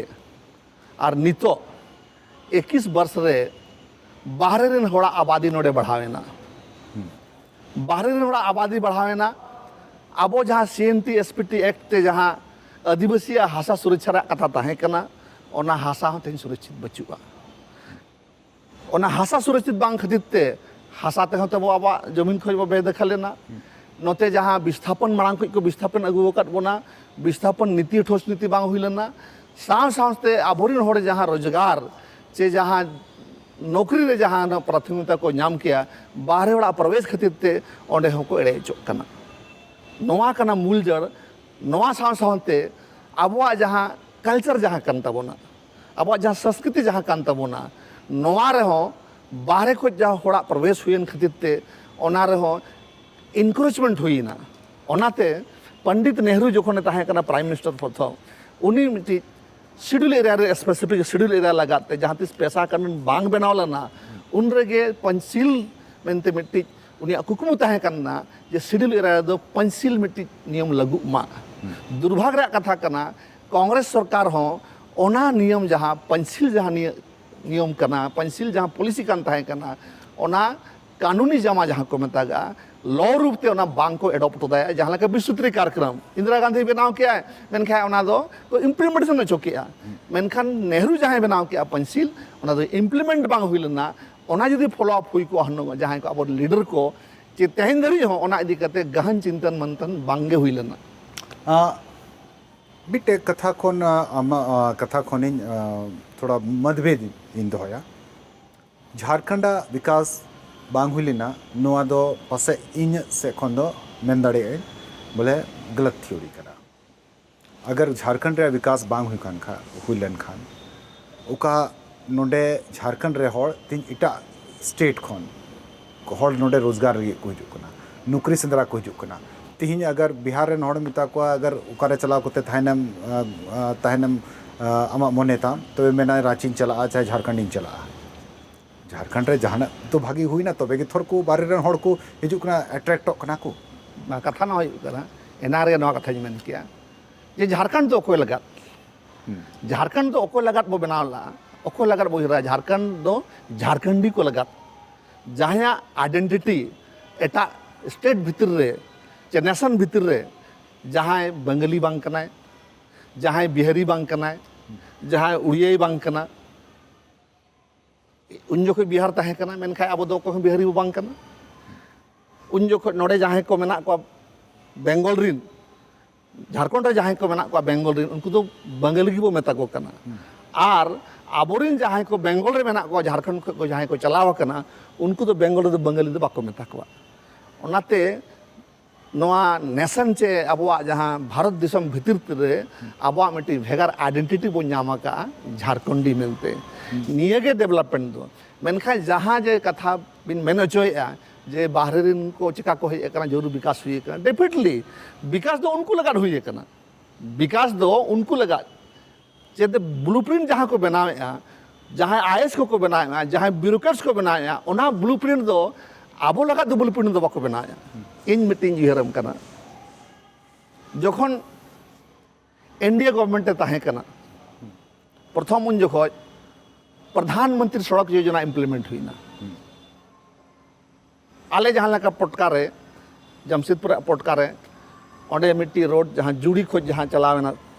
ᱟᱨ ᱱᱤᱛᱚᱜ ᱮᱠᱤᱥ ᱵᱚᱨᱥ ᱨᱮ ᱵᱟᱦᱨᱮ ᱨᱮᱱ ᱦᱚᱲᱟᱜ ᱟᱵᱟᱫᱤ ᱱᱚᱰᱮ ᱵᱟᱲᱦᱟᱣ ᱮᱱᱟ᱾ ᱵᱟᱦᱨᱮ ᱨᱮᱱ ᱦᱚᱲᱟᱜ ᱟᱵᱟᱫᱤ ᱵᱟᱲᱦᱟᱣ ᱮᱱᱟ᱾ ᱟᱵᱚ ᱡᱟᱦᱟᱸ C N T S P T act ᱛᱮ ᱡᱟᱦᱟᱸ ᱟᱹᱫᱤᱵᱟᱹᱥᱤᱭᱟᱜ ᱦᱟᱥᱟ ᱥᱩᱨᱚᱠᱪᱷᱟ ᱨᱮᱭᱟᱜ ᱠᱟᱛᱷᱟ ᱛᱟᱦᱮᱸ ᱠᱟᱱᱟ, ᱚᱱᱟ ᱦᱟᱥᱟ ᱦᱚᱸ ᱛᱮᱦᱮᱧ ᱥᱩᱨᱚᱠᱪᱷᱤᱛ ᱵᱟᱹᱪᱩᱜᱼᱟ᱾ ᱚᱱᱟ ᱦᱟᱥᱟ ᱥᱩᱨᱚᱠᱪᱷᱤᱛ ᱵᱟᱝ ᱠᱷᱟᱹᱛᱤᱨ ᱛᱮ ᱦᱟᱥᱟ ᱛᱮᱦᱚᱸ ᱛᱟᱵᱚ ᱟᱵᱚᱣᱟᱜ ᱡᱚᱢᱤᱱ ᱠᱷᱚᱱ ᱵᱚ ᱵᱮᱫᱚᱠᱷᱚᱞ ᱮᱱᱟ᱾ ᱱᱚᱛᱮ ᱡᱟᱦᱟᱸ ᱵᱤᱥᱛᱷᱟᱯᱚᱱ ᱢᱟᱲᱟᱝ ᱠᱷᱚᱱ ᱠᱚ ᱵᱤᱥᱛᱷᱟᱯᱚᱱ ᱟᱹᱜᱩ ᱟᱠᱟᱫ ᱵᱚᱱᱟ, ᱵᱤᱥᱛᱷᱟᱯᱚᱱ ᱱᱤᱛᱤ ᱴᱷᱳᱥ ᱱᱤᱛᱤ ᱵᱟᱝ ᱦᱩᱭ ᱞᱮᱱᱟ᱾ ᱥᱟᱶ ᱥᱟᱶᱛᱮ ᱟᱵᱚᱨᱮᱱ ᱦᱚᱲ ᱡᱟᱦᱟᱸ ᱨᱳᱡᱽᱜᱟᱨ ᱪᱮ ᱡᱟᱦᱟᱸ ᱱᱚᱠᱨᱤ ᱨᱮ ᱡᱟᱦᱟᱸ ᱯᱨᱟᱛᱷᱚᱢᱤᱠᱛᱟ ᱠᱚ ᱧᱟᱢ ᱠᱮᱭᱟ, ᱵᱟᱦᱨᱮ ᱦᱚᱲᱟᱜ ᱯᱨᱚᱵᱮᱥ ᱠᱷᱟᱹᱛᱤᱨ ᱛᱮ ᱚᱸᱰᱮ ᱦᱚᱸᱠᱚ ᱮᱲᱮ ᱦᱚᱪᱚᱜ ᱠᱟᱱᱟ᱾ ᱱᱚᱣᱟ ᱠᱟᱱᱟ ᱢᱩᱞ ᱡᱟᱹᱲ᱾ ᱱᱚᱣᱟ ᱥᱟᱶ ᱥᱟᱶᱛᱮ ᱟᱵᱚᱣᱟᱜ ᱡᱟᱦᱟᱸ ᱠᱟᱞᱪᱟᱨ ᱡᱟᱦᱟᱸ ᱠᱟᱱ ᱛᱟᱵᱚᱱᱟ, ᱟᱵᱚᱣᱟᱜ ᱡᱟᱦᱟᱸ ᱥᱚᱝᱥᱠᱨᱤᱛᱤ ᱡᱟᱦᱟᱸ ᱠᱟᱱ ᱛᱟᱵᱚᱱᱟ, ᱱᱚᱣᱟ ᱨᱮᱦᱚᱸ ᱵᱟᱦᱨᱮ ᱠᱷᱚᱱ ᱡᱟᱦᱟᱸ ᱦᱚᱲᱟᱜ ᱯᱨᱚᱵᱮᱥ ᱦᱩᱭᱮᱱ ᱠᱷᱟᱹᱛᱤᱨ ᱛᱮ ᱚᱱᱟ ᱨᱮᱦᱚᱸ ᱤᱱᱠᱨᱳᱪᱢᱮᱱᱴ ᱦᱩᱭᱮᱱᱟ᱾ ᱚᱱᱟᱛᱮ ᱯᱚᱱᱰᱤᱛ ᱱᱮᱦᱨᱩ ᱡᱚᱠᱷᱚᱱᱮ ᱛᱟᱦᱮᱸ ᱠᱟᱱᱟ ᱯᱨᱟᱭᱤᱢ ᱢᱤᱱᱤᱥᱴᱟᱨ ᱯᱨᱚᱛᱷᱚᱢ, ᱩᱱᱤ ᱢᱤᱫᱴᱤᱡ ᱥᱤᱰᱩᱞ ᱮᱨᱤᱭᱟ ᱨᱮ, ᱥᱯᱮᱥᱤᱯᱷᱤᱠ ᱥᱤᱰᱩᱞ ᱮᱨᱤᱭᱟ ᱞᱟᱜᱟᱫ ᱛᱮ ᱡᱟᱦᱟᱸ ᱛᱤᱥ ᱯᱮᱥᱟ ᱠᱟᱹᱱᱩᱱ ᱵᱟᱝ ᱵᱮᱱᱟᱣ ᱞᱮᱱᱟ, ᱩᱱ ᱨᱮᱜᱮ ᱯᱟᱧᱪᱤᱞ ᱢᱮᱱᱛᱮ ᱢᱤᱫᱴᱤᱡ ᱩᱱᱤᱭᱟᱜ ᱠᱩᱠᱢᱩ ᱛᱟᱦᱮᱸ ᱠᱟᱱᱟ ᱡᱮ ᱥᱤᱰᱩᱞ ᱮᱨᱤᱭᱟ ᱨᱮᱫᱚ ᱯᱟᱧᱪᱤᱞ ᱢᱤᱫᱴᱤᱡ ᱱᱤᱭᱚᱢ ᱞᱟᱹᱜᱩᱜ ᱢᱟ᱾ ᱫᱩᱨᱵᱷᱟᱜᱽ ᱨᱮᱭᱟᱜ ᱠᱟᱛᱷᱟ ᱠᱟᱱᱟ, ᱠᱚᱝᱜᱨᱮᱥ ᱥᱚᱨᱠᱟᱨ ᱦᱚᱸ ᱚᱱᱟ ᱱᱤᱭᱚᱢ, ᱡᱟᱦᱟᱸ ᱯᱟᱧᱥᱤᱞ ᱡᱟᱦᱟᱸ ᱱᱤᱭᱚ-, ᱱᱤᱭᱚᱢ ᱠᱟᱱᱟ, ᱯᱟᱧᱥᱤᱞ ᱡᱟᱦᱟᱸ ᱯᱚᱞᱤᱥᱤ ᱠᱟᱱ ᱛᱟᱦᱮᱸ ᱠᱟᱱᱟ, ᱚᱱᱟ ᱠᱟᱹᱱᱩᱱᱤ ᱡᱟᱢᱟ ᱡᱟᱦᱟᱸ ᱠᱚ ᱢᱮᱛᱟᱜᱼᱟ, ᱞᱚ ᱨᱩᱯ ᱛᱮ ᱚᱱᱟ ᱵᱟᱝ ᱠᱚ ᱮᱰᱚᱯᱴ ᱫᱟᱲᱮᱭᱟᱜᱼᱟ᱾ ᱡᱟᱦᱟᱸ ᱞᱮᱠᱟ ᱵᱤᱥᱥᱩᱛᱨᱤ ᱠᱟᱨᱡᱚᱠᱨᱚᱢ ᱤᱱᱫᱤᱨᱟ ᱜᱟᱱᱫᱷᱤ ᱵᱮᱱᱟᱣ ᱠᱮᱜᱼᱟᱭ, ᱢᱮᱱᱠᱷᱟᱱ ᱚᱱᱟ ᱫᱚ ᱠᱚ ᱤᱢᱯᱞᱤᱢᱮᱱᱴᱮᱥᱚᱱ ᱦᱚᱪᱚ ᱠᱮᱜᱼᱟ᱾ ᱢᱮᱱᱠᱷᱟᱱ ᱱᱮᱦᱨᱩ ᱡᱟᱦᱟᱸᱭ ᱵᱮᱱᱟᱣ ᱠᱮᱜᱼᱟ ᱯᱟᱧᱥᱤᱞ, ᱚᱱᱟ ᱫᱚ ᱤᱢᱯᱞᱤᱢᱮᱱᱴ ᱵᱟᱝ ᱦᱩᱭ ᱞᱮᱱᱟ᱾ ᱚᱱᱟ ᱡᱩᱫᱤ ᱯᱷᱚᱞᱳ ᱟᱯ ᱦᱩᱭ ᱠᱚᱜᱼᱟ ᱦᱩᱱᱟᱹᱝ, ᱡᱟᱦᱟᱸᱭ ᱠᱚ ᱟᱵᱚ ᱞᱤᱰᱟᱨ ᱠᱚ, ᱪᱮ ᱛᱮᱦᱮᱧ ᱫᱷᱟᱹᱨᱤᱡ ᱦᱚᱸ ᱚᱱᱟ ᱤᱫᱤ ᱠᱟᱛᱮ ᱜᱟᱦᱟᱱ ᱪᱤᱱᱛᱟᱹᱱ ᱢᱟᱱᱛᱷᱟᱱ ᱵᱟᱝ ᱜᱮ ᱦᱩᱭ ᱞᱮᱱᱟ᱾ ᱟᱸ, ᱢᱤᱫᱴᱮᱡ ᱠᱟᱛᱷᱟ ᱠᱷᱚᱱ, ᱟᱸ, ᱟᱢᱟᱜ, ᱟᱸ, ᱠᱟᱛᱷᱟ ᱠᱷᱚᱱᱤᱧ, ᱟᱸ, ᱛᱷᱚᱲᱟ ᱢᱚᱛᱵᱷᱮᱫ ᱤᱧ ᱫᱚᱦᱚᱭᱟ᱾ ᱡᱷᱟᱲᱠᱷᱚᱸᱰᱟᱜ ᱵᱤᱠᱟᱥ ᱵᱟᱝ ᱦᱩᱭ ᱞᱮᱱᱟ, ᱱᱚᱣᱟ ᱫᱚ ᱯᱟᱥᱮᱡ ᱤᱧᱟᱹᱜ ᱥᱮᱫ ᱠᱷᱚᱱ ᱫᱚ ᱢᱮᱱ ᱫᱟᱲᱮᱭᱟᱜ ᱟᱹᱧ ᱵᱚᱞᱮ ᱜᱟᱞᱟᱛ ᱛᱷᱤᱭᱳᱨᱤ ᱠᱟᱱᱟ᱾ ᱟᱜᱟᱨ ᱡᱷᱟᱲᱠᱷᱚᱸᱰ ᱨᱮᱭᱟᱜ ᱵᱤᱠᱟᱥ ᱵᱟᱝ ᱦᱩᱭ ᱠᱟᱱ ᱠᱷᱟᱱ, ᱦᱩᱭ ᱞᱮᱱ ᱠᱷᱟᱱ, ᱚᱠᱟ ᱱᱚᱰᱮ ᱡᱷᱟᱲᱠᱷᱚᱸᱰ ᱨᱮ ᱦᱚᱲ ᱛᱤᱧ ᱮᱴᱟᱜ ᱥᱴᱮᱴ ᱠᱷᱚᱱ ᱦᱚᱲ ᱱᱚᱰᱮ ᱨᱳᱡᱽᱜᱟᱨ ᱞᱟᱹᱜᱤᱫ ᱠᱚ ᱦᱤᱡᱩᱜ ᱠᱟᱱᱟ, ᱱᱚᱠᱨᱤ ᱥᱮᱸᱫᱽᱨᱟ ᱠᱚ ᱦᱤᱡᱩᱜ ᱠᱟᱱᱟ᱾ ᱛᱤᱦᱤᱧ ᱟᱜᱟᱨ ᱵᱤᱦᱟᱨ ᱨᱮᱱ ᱦᱚᱲ ᱢᱮᱛᱟ ᱠᱚᱣᱟ, ᱟᱜᱟᱨ ᱚᱠᱟᱨᱮ ᱪᱟᱞᱟᱣ ᱠᱟᱛᱮ ᱛᱟᱦᱮᱱᱮᱢ, ᱟᱸ, ᱟᱸ, ᱛᱟᱦᱮᱱᱮᱢ, ᱟᱸ, ᱟᱢᱟᱜ ᱢᱚᱱᱮ ᱛᱟᱢ, ᱛᱚᱵᱮ ᱢᱮᱱᱟᱭ ᱨᱟᱸᱪᱤᱧ ᱪᱟᱞᱟᱜᱼᱟ, ᱪᱟᱦᱮ ᱡᱷᱟᱲᱠᱷᱚᱸᱰᱤᱧ ᱪᱟᱞᱟᱜᱼᱟ᱾ ᱡᱷᱟᱲᱠᱷᱚᱸᱰ ᱨᱮ ᱡᱟᱦᱟᱱᱟᱜ ᱛᱚ ᱵᱷᱟᱜᱤ ᱦᱩᱭᱱᱟ, ᱛᱚᱵᱮ ᱜᱮ ᱛᱷᱚᱨ ᱠᱚ ᱵᱟᱦᱨᱮ ᱨᱮᱱ ᱦᱚᱲ ᱠᱚ ᱦᱤᱡᱩᱜ ᱠᱟᱱᱟ, ᱮᱴᱨᱮᱠᱴᱚᱜ ᱠᱟᱱᱟ ᱠᱚ᱾ ᱚᱱᱟ ᱠᱟᱛᱷᱟ ᱱᱚᱣᱟ ᱦᱩᱭᱩᱜ ᱠᱟᱱᱟ, ᱮᱱᱟᱝ ᱨᱮᱜᱮ ᱱᱚᱣᱟ ᱠᱟᱛᱷᱟᱧ ᱢᱮᱱ ᱠᱮᱜᱼᱟ ᱡᱮ ᱡᱷᱟᱲᱠᱷᱚᱸᱰ ᱫᱚ ᱚᱠᱚᱭ ᱞᱟᱜᱟᱫ? ᱡᱷᱟᱲᱠᱷᱚᱸᱰ ᱫᱚ ᱚᱠᱚᱭ ᱞᱟᱜᱟᱫ ᱵᱚ ᱵᱮᱱᱟᱣ ᱞᱮᱫᱼᱟ? ᱚᱠᱚᱭ ᱞᱟᱜᱟᱫ ᱵᱚ ᱩᱭᱦᱟᱹᱨᱟ? ᱡᱷᱟᱲᱠᱷᱚᱸᱰ ᱫᱚ ᱡᱷᱟᱲᱠᱷᱚᱸᱰᱤ ᱠᱚ ᱞᱟᱜᱟᱫ, ᱡᱟᱦᱟᱸᱭᱟᱜ ᱟᱭᱰᱮᱱᱴᱤᱴᱤ ᱮᱴᱟᱜ ᱥᱴᱮᱴ ᱵᱷᱤᱛᱤᱨ ᱨᱮ ᱪᱮ ᱱᱮᱥᱚᱱ ᱵᱷᱤᱛᱤᱨ ᱨᱮ ᱡᱟᱦᱟᱸᱭ ᱵᱟᱝᱜᱟᱞᱤ ᱵᱟᱝ ᱠᱟᱱᱟᱭ, ᱡᱟᱦᱟᱸᱭ ᱵᱤᱦᱟᱨᱤ ᱵᱟᱝ ᱠᱟᱱᱟᱭ, ᱡᱟᱦᱟᱸᱭ ᱩᱲᱤᱭᱟᱹᱭ ᱵᱟᱝ ᱠᱟᱱᱟ, ᱩᱱ ᱡᱚᱠᱷᱚᱱ ᱵᱤᱦᱟᱨ ᱛᱟᱦᱮᱸ ᱠᱟᱱᱟ, ᱢᱮᱱᱠᱷᱟᱱ ᱟᱵᱚ ᱫᱚ ᱚᱠᱚᱭ ᱦᱚᱸ ᱵᱤᱦᱟᱨᱤ ᱵᱚ ᱵᱟᱝ ᱠᱟᱱᱟ᱾ ᱩᱱ ᱡᱚᱠᱷᱚᱱ ᱱᱚᱰᱮ ᱡᱟᱦᱟᱸᱭ ᱠᱚ ᱢᱮᱱᱟᱜ ᱠᱚᱣᱟ ᱵᱮᱝᱜᱚᱞ ᱨᱤᱱ, ᱡᱷᱟᱲᱠᱷᱚᱸᱰ ᱨᱮ ᱡᱟᱦᱟᱸᱭ ᱠᱚ ᱢᱮᱱᱟᱜ ᱠᱚᱣᱟ ᱵᱮᱝᱜᱚᱞ ᱨᱤᱱ, ᱩᱱᱠᱩ ᱫᱚ ᱵᱟᱝᱜᱟᱞᱤ ᱜᱮᱵᱚ ᱢᱮᱛᱟ ᱠᱚ ᱠᱟᱱᱟ᱾ ᱟᱨ ᱟᱵᱚᱨᱤᱱ ᱡᱟᱦᱟᱸᱭ ᱠᱚ ᱵᱮᱝᱜᱚᱞ ᱨᱮ ᱢᱮᱱᱟᱜ ᱠᱚᱣᱟ, ᱡᱷᱟᱲᱠᱷᱚᱸᱰ ᱠᱷᱚᱱ ᱠᱚ ᱡᱟᱦᱟᱸᱭ ᱠᱚ ᱪᱟᱞᱟᱣ ᱟᱠᱟᱱᱟ, ᱩᱱᱠᱩ ᱫᱚ ᱵᱮᱝᱜᱚᱞ ᱨᱮᱫᱚ ᱵᱟᱝᱜᱟᱞᱤ ᱫᱚ ᱵᱟᱠᱚ ᱢᱮᱛᱟ ᱠᱚᱣᱟ᱾ ᱚᱱᱟᱛᱮ ᱱᱚᱣᱟ ᱱᱮᱥᱚᱱ ᱪᱮ ᱟᱵᱚᱣᱟᱜ ᱡᱟᱦᱟᱸ ᱵᱷᱟᱨᱚᱛ ᱫᱤᱥᱚᱢ ᱵᱷᱤᱛᱤᱨ ᱨᱮ ᱟᱵᱚᱣᱟᱜ ᱢᱤᱫᱴᱤᱡ ᱵᱷᱮᱜᱟᱨ ᱟᱭᱰᱮᱱᱴᱤᱴᱤ ᱵᱚᱱ ᱧᱟᱢ ᱟᱠᱟᱫᱼᱟ ᱡᱷᱟᱲᱠᱷᱚᱸᱰᱤ ᱢᱮᱱᱛᱮ᱾ ᱱᱤᱭᱟᱹ ᱜᱮ ᱰᱮᱵᱷᱞᱚᱯᱢᱮᱱᱴ ᱫᱚ᱾ ᱢᱮᱱᱠᱷᱟᱱ ᱡᱟᱦᱟᱸ ᱡᱮ ᱠᱟᱛᱷᱟ ᱵᱤᱱ ᱢᱮᱱ ᱦᱚᱪᱚᱭᱮᱫᱼᱟ ᱡᱮ ᱵᱟᱦᱨᱮ ᱨᱮᱱ ᱠᱚ ᱪᱤᱠᱟ ᱠᱚ ᱦᱮᱡ ᱟᱠᱟᱱᱟ, ᱡᱚᱨᱩᱨ ᱵᱤᱠᱟᱥ ᱦᱩᱭ ᱟᱠᱟᱱᱟ, ᱰᱮᱯᱷᱤᱱᱮᱴᱞᱤ ᱵᱤᱠᱟᱥ ᱫᱚ ᱩᱱᱠᱩ ᱞᱟᱜᱟᱫ ᱦᱩᱭ ᱟᱠᱟᱱᱟ᱾ ᱵᱤᱠᱟᱥ ᱫᱚ ᱩᱱᱠᱩ ᱞᱟᱜᱟᱫ, ᱪᱮᱫ ᱵᱞᱩᱯᱨᱤᱱᱴ ᱡᱟᱦᱟᱸ ᱠᱚ ᱵᱮᱱᱟᱣᱮᱫᱼᱟ, ᱡᱟᱦᱟᱸᱭ ᱟᱭᱮᱥ ᱠᱚᱠᱚ ᱵᱮᱱᱟᱣᱮᱫᱼᱟ, ᱡᱟᱦᱟᱸᱭ ᱵᱤᱭᱩᱨᱳᱠᱨᱮᱴᱥ ᱠᱚ ᱵᱮᱱᱟᱣᱮᱫᱼᱟ, ᱚᱱᱟ ᱵᱞᱩᱯᱨᱤᱱᱴ ᱫᱚ ᱟᱵᱚ ᱞᱟᱜᱟᱫ ᱫᱚ ᱵᱞᱩᱯᱨᱤᱱᱴ ᱫᱚ ᱵᱟᱠᱚ ᱵᱮᱱᱟᱣᱮᱫᱼᱟ᱾ ᱤᱧ ᱢᱤᱫᱴᱤᱧ ᱩᱭᱦᱟᱹᱨᱟᱢ ᱠᱟᱱᱟ, ᱡᱚᱠᱷᱚᱱ ᱮᱱᱰᱤᱮ ᱜᱚᱵᱷᱚᱨᱱᱢᱮᱱᱴ ᱮ ᱛᱟᱦᱮᱸ ᱠᱟᱱᱟ, ᱯᱨᱚᱛᱷᱚᱢ ᱩᱱ ᱡᱚᱠᱷᱚᱡ ᱯᱨᱚᱫᱷᱟᱱ ᱢᱚᱱᱛᱨᱤ ᱥᱚᱲᱚᱠ ᱡᱳᱡᱚᱱᱟ ᱤᱢᱯᱞᱤᱢᱮᱱᱴ ᱦᱩᱭᱱᱟ᱾ ᱟᱞᱮ ᱡᱟᱦᱟᱸ ᱞᱮᱠᱟ ᱯᱚᱴᱠᱟ ᱨᱮ, ᱡᱟᱢᱥᱮᱫᱽᱯᱩᱨ ᱟᱜ ᱯᱚᱴᱠᱟ ᱨᱮ, ᱚᱸᱰᱮ ᱢᱤᱫᱴᱤᱡ ᱨᱳᱰ ᱡᱟᱦᱟᱸ ᱡᱩᱲᱤ ᱠᱷᱚᱡ ᱡᱟᱦᱟᱸ ᱪᱟᱞᱟᱣ ᱮᱱᱟ,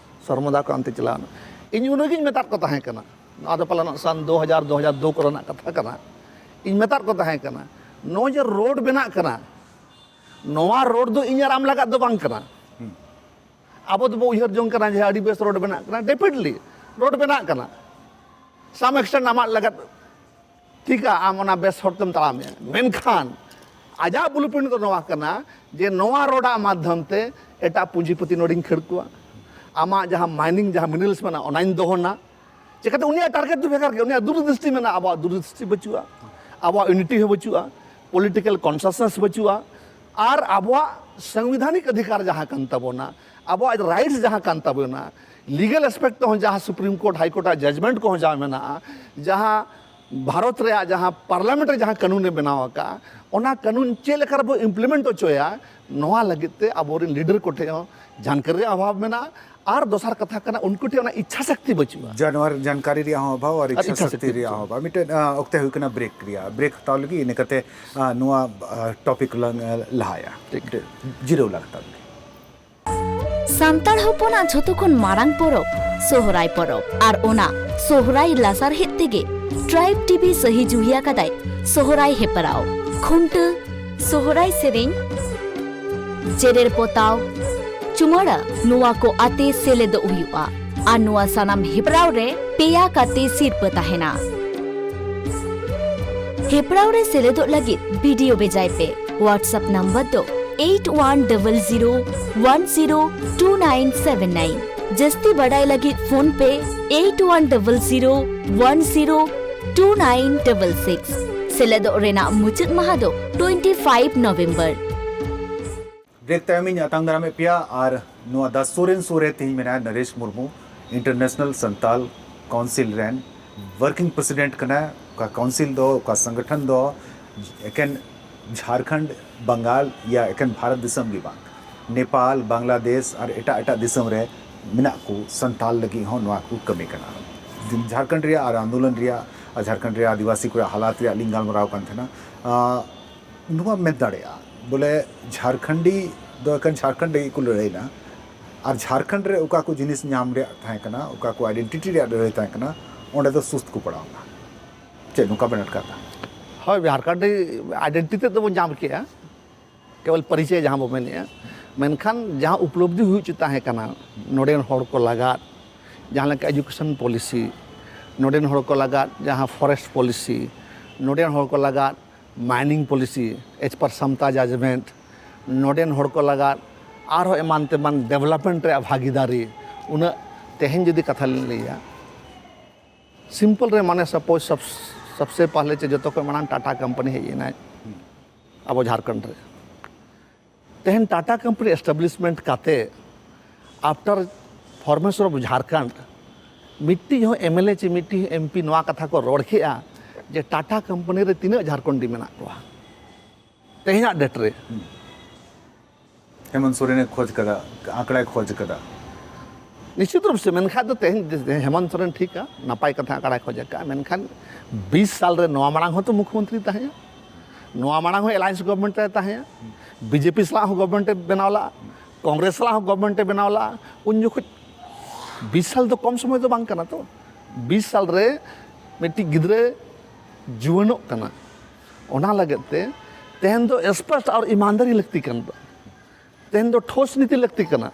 ᱥᱚᱨᱢᱚᱫᱟ ᱠᱚ ᱚᱱᱛᱮ ᱪᱟᱞᱟᱣ ᱮᱱᱟ, ᱤᱧ ᱩᱱ ᱨᱮᱜᱮᱧ ᱢᱮᱛᱟᱫ ᱠᱚ ᱛᱟᱦᱮᱸ ᱠᱟᱱᱟ, ᱱᱚᱣᱟ ᱫᱚ ᱯᱟᱞᱮᱱᱚᱜ ᱥᱟᱱ ᱫᱩ ᱦᱟᱡᱟᱨ, ᱫᱩ ᱦᱟᱡᱟᱨ ᱫᱩ ᱠᱚᱨᱮᱱᱟᱜ ᱠᱟᱛᱷᱟ ᱠᱟᱱᱟ, ᱤᱧ ᱢᱮᱛᱟᱫ ᱠᱚ ᱛᱟᱦᱮᱸ ᱠᱟᱱᱟ, ᱱᱚᱜᱼᱚᱭ ᱡᱮ ᱨᱳᱰ ᱵᱮᱱᱟᱜ ᱠᱟᱱᱟ, ᱱᱚᱣᱟ ᱨᱳᱰ ᱫᱚ ᱤᱧ ᱟᱨ ᱟᱢ ᱞᱟᱜᱟᱫ ᱫᱚ ᱵᱟᱝ ᱠᱟᱱᱟ᱾ ᱟᱵᱚ ᱫᱚᱵᱚ ᱩᱭᱦᱟᱹᱨ ᱡᱚᱝ ᱠᱟᱱᱟ ᱡᱮ ᱟᱹᱰᱤ ᱵᱮᱥ ᱨᱳᱰ ᱵᱮᱱᱟᱜ ᱠᱟᱱᱟ, ᱰᱮᱯᱷᱤᱱᱮᱴᱞᱤ ᱨᱳᱰ ᱵᱮᱱᱟᱜ ᱠᱟᱱᱟ, ᱥᱟᱢ ᱮᱠᱥᱴᱮᱱᱴ ᱟᱢᱟᱜ ᱞᱟᱜᱟᱫ ᱴᱷᱤᱠᱟ, ᱟᱢ ᱚᱱᱟ ᱵᱮᱥ ᱦᱚᱨ ᱛᱮᱢ ᱛᱟᱲᱟᱢᱮᱜᱼᱟ, ᱢᱮᱱᱠᱷᱟᱱ ᱟᱡᱟᱜ ᱵᱞᱩᱯᱨᱤᱱᱴ ᱫᱚ ᱱᱚᱣᱟ ᱠᱟᱱᱟ ᱡᱮ ᱱᱚᱣᱟ ᱨᱳᱰ ᱟᱜ ᱢᱟᱫᱽᱫᱷᱚᱢ ᱛᱮ ᱮᱴᱟᱜ ᱯᱩᱸᱡᱤᱯᱚᱛᱤ ᱱᱚᱰᱮᱧ ᱠᱷᱟᱹᱲ ᱠᱚᱣᱟ, ᱟᱢᱟᱜ ᱡᱟᱦᱟᱸ ᱢᱟᱭᱱᱤᱝ, ᱡᱟᱦᱟᱸ ᱢᱤᱱᱟᱨᱮᱞᱥ ᱢᱮᱱᱟᱜᱼᱟ, ᱚᱱᱟᱧ ᱫᱚᱦᱚᱱᱟ᱾ ᱪᱮᱠᱟᱛᱮ ᱩᱱᱤᱭᱟᱜ ᱴᱟᱨᱜᱮᱴ ᱫᱚ ᱵᱷᱮᱜᱟᱨ ᱜᱮᱭᱟ, ᱩᱱᱤᱭᱟᱜ ᱫᱩᱨᱫᱨᱤᱥᱴᱤ ᱢᱮᱱᱟᱜᱼᱟ, ᱟᱵᱚᱣᱟᱜ ᱫᱩᱨᱫᱨᱤᱥᱴᱤ ᱵᱟᱹᱪᱩᱜᱼᱟ, ᱟᱵᱚᱣᱟᱜ ᱤᱭᱩᱱᱤᱴᱤ ᱦᱚᱸ ᱵᱟᱹᱪᱩᱜᱼᱟ, ᱯᱚᱞᱤᱴᱤᱠᱟᱞ ᱠᱚᱱᱥᱟᱥᱱᱮᱥ ᱵᱟᱹᱪᱩᱜᱼᱟ, ᱟᱨ ᱟᱵᱚᱣᱟᱜ ᱥᱟᱝᱵᱤᱫᱷᱟᱱᱤᱠ ᱚᱫᱷᱤᱠᱟᱨ ᱡᱟᱦᱟᱸ ᱠᱟᱱ ᱛᱟᱵᱚᱱᱟ, ᱟᱵᱚᱣᱟᱜ ᱨᱟᱭᱤᱴᱥ ᱡᱟᱦᱟᱸ ᱠᱟᱱ ᱛᱟᱵᱚᱱᱟ, ᱞᱤᱜᱟᱞ ᱮᱥᱯᱮᱠᱴ ᱛᱮᱦᱚᱸ ᱡᱟᱦᱟᱸ ᱥᱩᱯᱨᱤᱢ ᱠᱳᱨᱴ, ᱦᱟᱭ ᱠᱳᱨᱴ ᱟᱜ ᱡᱟᱡᱽᱢᱮᱱᱴ ᱠᱚᱦᱚᱸ ᱡᱟᱦᱟᱸ ᱢᱮᱱᱟᱜᱼᱟ, ᱡᱟᱦᱟᱸ ᱵᱷᱟᱨᱚᱛ ᱨᱮᱭᱟᱜ ᱡᱟᱦᱟᱸ ᱯᱟᱨᱞᱟᱢᱮᱱᱴ ᱨᱮ ᱡᱟᱦᱟᱸ ᱠᱟᱹᱱᱩᱱᱮ ᱵᱮᱱᱟᱣ ᱟᱠᱟᱫᱼᱟ, ᱚᱱᱟ ᱠᱟᱹᱱᱩᱱ ᱪᱮᱫ ᱞᱮᱠᱟ ᱨᱮᱵᱚ ᱤᱢᱯᱞᱤᱢᱮᱱᱴ ᱦᱚᱪᱚᱭᱟ, ᱱᱚᱣᱟ ᱞᱟᱹᱜᱤᱫ ᱛᱮ ᱟᱵᱚᱨᱮᱱ ᱞᱤᱰᱟᱨ ᱠᱚᱴᱷᱮᱱ ᱦᱚᱸ ᱡᱟᱱᱠᱟᱨᱤ ᱨᱮᱭᱟᱜ ᱚᱵᱷᱟᱵᱽ ᱢᱮᱱᱟᱜᱼᱟ᱾ ᱟᱨ ᱫᱚᱥᱟᱨ ᱠᱟᱛᱷᱟ ᱠᱟᱱᱟ, ᱩᱱᱠᱩ ᱴᱷᱮᱱ ᱚᱱᱟ ᱤᱪᱪᱷᱟ ᱥᱚᱠᱛᱤ ᱵᱟᱹᱪᱩᱜᱼᱟ᱾ ᱡᱟᱱᱣᱟᱨ ᱡᱟᱱᱠᱟᱨᱤ ᱨᱮᱭᱟᱜ ᱦᱚᱸ ᱚᱵᱷᱟᱵᱽ ᱟᱨ ᱟᱨ ᱤᱪᱪᱷᱟ ᱤᱪᱪᱷᱟ ᱥᱚᱠᱛᱤ ᱥᱚᱠᱛᱤ ᱨᱮᱭᱟᱜ ᱦᱚᱸ ᱚᱵᱷᱟᱵᱽ᱾ ᱢᱤᱫᱴᱮᱱ, ᱟ, ᱚᱠᱛᱮ ᱦᱩᱭᱩᱜ ᱠᱟᱱᱟ ᱵᱨᱮᱠ ᱨᱮᱭᱟᱜ᱾ ᱵᱨᱮᱠ ᱦᱟᱛᱟᱣ ᱞᱟᱹᱜᱤᱫ, ᱤᱱᱟᱹ ᱠᱟᱛᱮ, ᱟ, ᱱᱚᱣᱟ, ᱟ, ᱴᱚᱯᱤᱠ ᱞᱟᱝ, ᱟ, ᱞᱟᱦᱟᱭᱟ᱾ ᱴᱷᱤᱠ᱾ ᱡᱤᱨᱟᱹᱣ ᱞᱟᱝ ᱦᱟᱛᱟᱣ ᱞᱮᱜᱮ᱾ ᱥᱟᱱᱛᱟᱲ ᱦᱚᱯᱚᱱᱟᱜ ᱡᱷᱚᱛᱚ ᱠᱷᱚᱱ ᱢᱟᱨᱟᱝ ᱯᱚᱨᱚᱵᱽ ᱥᱚᱦᱨᱟᱭ ᱯᱚᱨᱚᱵᱽ, ᱟᱨ ᱚᱱᱟ ᱥᱚᱦᱨᱟᱭ ᱞᱟᱥᱟᱨᱦᱮᱫ ᱛᱮᱜᱮ ᱴᱨᱟᱭᱤᱵᱽ ᱴᱤᱵᱷᱤ ᱥᱟᱹᱦᱤ ᱡᱩᱦᱤᱭᱟ ᱠᱟᱫᱟᱭ ᱥᱚᱦᱨᱟᱭ ᱦᱮᱯᱨᱟᱣ, ᱠᱷᱩᱱᱴᱟᱹ, ᱥᱚᱦᱨᱟᱭ ᱥᱮᱨᱮᱧ, ᱡᱮᱨᱮᱲ ᱯᱚᱛᱟᱣ, ᱪᱩᱢᱟᱹᱲᱟ, ᱱᱚᱣᱟ ᱠᱚ ᱟᱛᱮ ᱥᱮᱞᱮᱫᱚᱜ ᱦᱩᱭᱩᱜᱼᱟ᱾ ᱟᱨ ᱱᱚᱣᱟ ᱥᱟᱱᱟᱢ ᱦᱮᱯᱨᱟᱣ ᱨᱮ ᱯᱮᱭᱟ ᱠᱟᱛᱮ ᱥᱤᱨᱯᱟᱹ ᱛᱟᱦᱮᱱᱟ᱾ ᱦᱮᱯᱨᱟᱣ ᱨᱮ ᱥᱮᱞᱮᱫᱚᱜ ᱞᱟᱹᱜᱤᱫ ᱵᱷᱤᱰᱤᱭᱳ ᱵᱷᱮᱡᱟᱭ ᱯᱮ᱾ WhatsApp ᱱᱟᱢᱵᱟᱨ ᱫᱚ eight one double zero one zero two nine seven nine᱾ ᱡᱟᱹᱥᱛᱤ ᱵᱟᱰᱟᱭ ᱞᱟᱹᱜᱤᱫ ᱯᱷᱳᱱ ᱯᱮ eight one double zero one zero two nine double six᱾ ᱥᱮᱞᱮᱫᱚᱜ ᱨᱮᱱᱟᱜ ᱢᱩᱪᱟᱹᱫ ᱢᱟᱦᱟ ᱫᱚ twenty five November᱾ ᱵᱨᱮᱠ ᱛᱟᱭᱚᱢᱤᱧ ᱟᱛᱟᱝ ᱫᱟᱨᱟᱢᱮᱫ ᱯᱮᱭᱟ ᱟᱨ ᱱᱚᱣᱟ ᱫᱟ ᱥᱩᱨ ᱮᱱ ᱥᱩᱨ ᱨᱮ ᱛᱮᱦᱮᱧ ᱢᱮᱱᱟᱭᱟ ᱱᱚᱨᱮᱥ ᱢᱩᱨᱢᱩ, ᱤᱱᱴᱟᱨᱱᱮᱥᱱᱟᱞ ᱥᱟᱱᱛᱟᱞ ᱠᱟᱣᱩᱱᱥᱤᱞ ᱨᱮᱱ ᱣᱟᱨᱠᱤᱝ ᱯᱨᱮᱥᱤᱰᱮᱱᱴ ᱠᱟᱱᱟᱭ᱾ ᱚᱠᱟ ᱠᱟᱣᱩᱱᱥᱤᱞ ᱫᱚ, ᱚᱠᱟ ᱥᱚᱝᱜᱚᱴᱷᱚᱱ ᱫᱚ ᱮᱠᱮᱱ ᱡᱷᱟᱲᱠᱷᱚᱸᱰ, ᱵᱟᱝᱜᱟᱞ ᱭᱟ ᱮᱠᱮᱱ ᱵᱷᱟᱨᱚᱛ ᱫᱤᱥᱚᱢ ᱜᱮ ᱵᱟᱝ, ᱱᱮᱯᱟᱞ, ᱵᱟᱝᱞᱟᱫᱮᱥ ᱟᱨ ᱮᱴᱟᱜ ᱮᱴᱟᱜ ᱫᱤᱥᱚᱢ ᱨᱮ ᱢᱮᱱᱟᱜ ᱠᱚ ᱥᱟᱱᱛᱟᱞ ᱞᱟᱹᱜᱤᱫ ᱦᱚᱸ ᱱᱚᱣᱟ ᱠᱚ ᱠᱟᱹᱢᱤ ᱠᱟᱱᱟ᱾ ᱡᱷᱟᱲᱠᱷᱚᱸᱰ ᱨᱮᱭᱟᱜ ᱟᱨ ᱟᱱᱫᱳᱞᱚᱱ ᱨᱮᱭᱟᱜ ᱟᱨ ᱡᱷᱟᱲᱠᱷᱚᱸᱰ ᱨᱮᱭᱟᱜ ᱟᱹᱫᱤᱵᱟᱹᱥᱤ ᱠᱚᱣᱟᱜ ᱦᱟᱞᱟᱛ ᱨᱮᱭᱟᱜ ᱞᱤᱧ ᱜᱟᱞᱢᱟᱨᱟᱣ ᱠᱟᱱ ᱛᱟᱦᱮᱱᱟ᱾ ᱟᱸ, ᱱᱚᱣᱟ ᱢᱮᱱ ᱫᱟᱲᱮᱭᱟᱜᱼᱟ ᱵᱚᱞᱮ ᱡᱷᱟᱲᱠᱷᱚᱸᱰᱤ ᱫᱚ ᱮᱠᱮᱱ ᱡᱷᱟᱲᱠᱷᱚᱸᱰ ᱞᱟᱹᱜᱤᱫ ᱠᱚ ᱞᱟᱹᱲᱦᱟᱹᱭᱱᱟ, ᱟᱨ ᱡᱷᱟᱲᱠᱷᱚᱸᱰ ᱨᱮ ᱚᱠᱟ ᱠᱚ ᱡᱤᱱᱤᱥ ᱧᱟᱢ ᱨᱮᱭᱟᱜ ᱛᱟᱦᱮᱸ ᱠᱟᱱᱟ, ᱚᱠᱟ ᱠᱚ ᱟᱭᱰᱮᱱᱴᱤᱴᱤ ᱨᱮᱭᱟᱜ ᱞᱟᱹᱲᱦᱟᱹᱭ ᱛᱟᱦᱮᱸ ᱠᱟᱱᱟ, ᱚᱸᱰᱮ ᱫᱚ ᱥᱩᱥᱛ ᱠᱚ ᱯᱟᱲᱟᱣᱱᱟ᱾ ᱪᱮᱫ ᱱᱚᱝᱠᱟ ᱵᱮᱱ ᱟᱴᱠᱟᱨ ᱫᱟ? ᱦᱳᱭ, ᱡᱷᱟᱲᱠᱷᱚᱸᱰᱤ ᱟᱭᱰᱮᱱᱴᱤᱴᱤ ᱛᱮᱫ ᱵᱚᱱ ᱧᱟᱢ ᱠᱮᱜᱼᱟ, ᱠᱮᱵᱚᱞ ᱯᱚᱨᱤᱪᱚᱭ ᱡᱟᱦᱟᱸ ᱵᱚ ᱢᱮᱱᱮᱜᱼᱟ, ᱢᱮᱱᱠᱷᱟᱱ ᱡᱟᱦᱟᱸ ᱩᱯᱞᱚᱵᱽᱫᱷᱤ ᱦᱩᱭ ᱦᱚᱪᱚ ᱛᱟᱦᱮᱸ ᱠᱟᱱᱟ, ᱱᱚᱰᱮᱱ ᱦᱚᱲ ᱠᱚ ᱞᱟᱜᱟᱫ ᱡᱟᱦᱟᱸ ᱞᱮᱠᱟ ᱮᱡᱩᱠᱮᱥᱚᱱ ᱯᱚᱞᱤᱥᱤ, ᱱᱚᱰᱮᱱ ᱦᱚᱲ ᱠᱚ ᱞᱟᱜᱟᱫ ᱡᱟᱦᱟᱸ ᱯᱷᱚᱨᱮᱥᱴ ᱯᱚᱞᱤᱥᱤ, ᱱᱚᱰᱮᱱ ᱦᱚᱲ ᱠᱚ ᱞᱟᱜᱟᱫ mining policy, as per Samatha judgment, ᱱᱚᱰᱮᱱ ᱦᱚᱲ ᱠᱚ ᱞᱟᱜᱟᱫ ᱟᱨᱦᱚᱸ ᱮᱢᱟᱱ ᱛᱮᱢᱟᱱ ᱰᱮᱵᱷᱞᱚᱯᱢᱮᱱᱴ ᱨᱮᱭᱟᱜ ᱵᱷᱟᱜᱤᱫᱟᱨᱤ, ᱩᱱᱟᱹᱜ ᱛᱮᱦᱮᱧ ᱡᱩᱫᱤ ᱠᱟᱛᱷᱟ ᱞᱤᱧ ᱞᱟᱹᱭᱟ, ᱥᱤᱢᱯᱚᱞ ᱨᱮ ᱢᱟᱱᱮ ᱥᱟᱯᱳᱡᱽ ᱥᱚᱵ ᱥᱚᱵᱥᱮ ᱯᱟᱦᱞᱮ ᱪᱮ ᱡᱚᱛᱚ ᱠᱷᱚᱱ ᱢᱟᱲᱟᱝ ᱴᱟᱴᱟ ᱠᱳᱢᱯᱟᱱᱤ ᱦᱮᱡ ᱮᱱᱟᱭ ᱟᱵᱚ ᱡᱷᱟᱲᱠᱷᱚᱸᱰ ᱨᱮ᱾ ᱛᱮᱦᱮᱧ ᱴᱟᱴᱟ ᱠᱳᱢᱯᱟᱱᱤ ᱮᱥᱴᱟᱵᱞᱤᱥᱢᱮᱱᱴ ᱠᱟᱛᱮ after formation of ᱡᱷᱟᱲᱠᱷᱚᱸᱰ ᱢᱤᱫᱴᱤᱡ ᱦᱚᱸ ᱮᱢ ᱮᱞ ᱮ ᱪᱮ ᱢᱤᱫᱴᱤᱡ ᱦᱚᱸ ᱮᱢ ᱯᱤ ᱱᱚᱣᱟ ᱠᱟᱛᱷᱟ ᱠᱚ ᱨᱚᱲ ᱠᱮᱜᱼᱟ ᱡᱮ ᱴᱟᱴᱟ ᱠᱳᱢᱯᱟᱱᱤ ᱨᱮ ᱛᱤᱱᱟᱹᱜ ᱡᱷᱟᱲᱠᱷᱚᱸᱰᱤ ᱢᱮᱱᱟᱜ ᱠᱚᱣᱟ ᱛᱮᱦᱮᱧᱟᱜ ᱰᱮᱴ ᱨᱮ? ᱦᱮᱢᱚᱱᱛ ᱥᱚᱨᱮᱱᱮ ᱠᱷᱚᱡᱽ ᱠᱟᱫᱟ, ᱟᱸᱠᱲᱟᱭ ᱠᱷᱚᱡᱽ ᱠᱟᱫᱟ᱾ ᱱᱤᱥᱪᱤᱛ ᱨᱩᱯ ᱥᱮ, ᱢᱮᱱᱠᱷᱟᱱ ᱫᱚ ᱛᱮᱦᱮᱧ ᱦᱮᱢᱚᱱᱛ ᱥᱚᱨᱮᱱ ᱴᱷᱤᱠᱟ, ᱱᱟᱯᱟᱭ ᱠᱟᱛᱷᱟ ᱟᱸᱠᱲᱟᱭ ᱠᱷᱚᱡᱽ ᱟᱠᱟᱫᱼᱟ, ᱢᱮᱱᱠᱷᱟᱱ ᱵᱤᱥ ᱥᱟᱞ ᱨᱮ ᱱᱚᱣᱟ ᱢᱟᱲᱟᱝ ᱦᱚᱸᱛᱚ ᱢᱩᱠᱷᱭᱚᱢᱚᱱᱛᱨᱤ ᱛᱟᱦᱮᱸᱭᱟ, ᱱᱚᱣᱟ ᱢᱟᱲᱟᱝ ᱦᱚᱸ ᱮᱞᱟᱭᱮᱱᱥ ᱜᱚᱵᱷᱚᱨᱱᱢᱮᱱᱴ ᱨᱮ ᱛᱟᱦᱮᱸᱭᱟ, ᱵᱤᱡᱮᱯᱤ ᱥᱟᱞᱟᱜ ᱦᱚᱸ ᱜᱚᱵᱷᱚᱨᱱᱢᱮᱱᱴ ᱮ ᱵᱮᱱᱟᱣ ᱞᱟᱜᱼᱟ, ᱠᱚᱝᱜᱨᱮᱥ ᱥᱟᱞᱟᱜ ᱦᱚᱸ ᱜᱚᱵᱷᱚᱨᱱᱢᱮᱱᱴ ᱮ ᱵᱮᱱᱟᱣ ᱞᱟᱜᱼᱟ᱾ ᱩᱱ ᱡᱚᱠᱷᱚᱡ ᱵᱤᱥ ᱥᱟᱞ ᱫᱚ ᱠᱚᱢ ᱥᱚᱢᱚᱭ ᱫᱚ ᱵᱟᱝ ᱠᱟᱱᱟ ᱛᱚ, ᱵᱤᱥ ᱥᱟᱞ ᱨᱮ ᱢᱤᱫᱴᱤᱡ ᱜᱤᱫᱽᱨᱟᱹ ᱡᱩᱣᱟᱹᱱᱚᱜ ᱠᱟᱱᱟ, ᱚᱱᱟ ᱞᱟᱹᱜᱤᱫ ᱛᱮ ᱛᱮᱦᱮᱧ ᱫᱚ ᱥᱯᱚᱥᱴ ᱟᱨ ᱤᱢᱟᱱᱫᱟᱨᱤ ᱞᱟᱹᱠᱛᱤ ᱠᱟᱱᱟ᱾ ᱛᱮᱦᱮᱧ ᱫᱚ ᱴᱷᱳᱥ ᱱᱤᱛᱤ ᱞᱟᱹᱠᱛᱤ ᱠᱟᱱᱟ᱾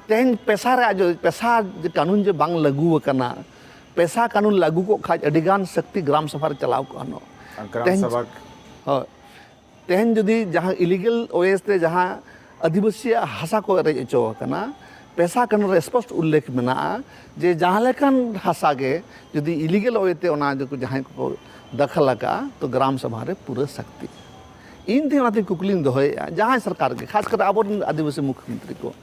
ᱛᱮᱦᱮᱧ ᱯᱮᱥᱟ ᱨᱮ ᱟᱡ ᱯᱮᱥᱟ ᱠᱟᱹᱱᱩᱱ ᱡᱮ ᱵᱟᱝ ᱞᱟᱹᱜᱩ ᱟᱠᱟᱱᱟ, ᱯᱮᱥᱟ ᱠᱟᱹᱱᱩᱱ ᱞᱟᱹᱜᱩ ᱠᱚᱜ ᱠᱷᱟᱡ ᱟᱹᱰᱤ ᱜᱟᱱ ᱥᱚᱠᱛᱤ ᱜᱨᱟᱢ ᱥᱚᱵᱷᱟ ᱨᱮ ᱪᱟᱞᱟᱣ ᱠᱚᱜᱼᱟ ᱱᱚᱜ᱾ ᱟᱨ ᱜᱨᱟᱢ ᱛᱮᱦᱮᱧ ᱥᱚᱵᱷᱟ ᱦᱳᱭ, ᱛᱮᱦᱮᱧ ᱡᱩᱫᱤ ᱡᱟᱦᱟᱸ ᱤᱞᱤᱜᱮᱞ ᱳᱭᱮᱥ ᱛᱮ ᱡᱟᱦᱟᱸ ᱟᱹᱫᱤᱵᱟᱹᱥᱤᱭᱟᱜ ᱦᱟᱥᱟ ᱠᱚ ᱨᱮᱡ ᱦᱚᱪᱚ ᱟᱠᱟᱱᱟ, ᱯᱮᱥᱟ ᱠᱟᱹᱱᱩᱱ ᱨᱮ ᱥᱯᱚᱥᱴ ᱩᱞᱞᱮᱠᱷ ᱢᱮᱱᱟᱜᱼᱟ ᱡᱮ ᱡᱟᱦᱟᱸ ᱞᱮᱠᱟᱱ ᱦᱟᱥᱟ ᱜᱮ ᱡᱩᱫᱤ ᱤᱞᱤᱜᱮᱞ ᱳᱭᱮ ᱛᱮ ᱚᱱᱟ ᱡᱩᱫᱤ ᱡᱟᱦᱟᱸᱭ ᱠᱚᱠᱚ ᱫᱟᱠᱷᱟᱞ ᱟᱠᱟᱫᱼᱟ, ᱛᱚ ᱜᱨᱟᱢ ᱥᱚᱵᱷᱟ ᱨᱮ ᱯᱩᱨᱟᱹ ᱥᱟᱠᱛᱤ᱾ ᱤᱧ ᱛᱮᱦᱮᱧ ᱚᱱᱟᱛᱮ ᱠᱩᱠᱞᱤᱧ ᱫᱚᱦᱚᱭᱮᱫᱼᱟ, ᱡᱟᱦᱟᱸᱭ ᱥᱚᱨᱠᱟᱨ ᱜᱮ, ᱠᱷᱟᱥ ᱠᱟᱛᱮ ᱟᱵᱚᱨᱮᱱ ᱟᱹᱫᱤᱵᱟᱹᱥᱤ ᱢᱩᱠᱷᱭᱚᱢᱚᱱᱛᱨᱤ ᱠᱚ,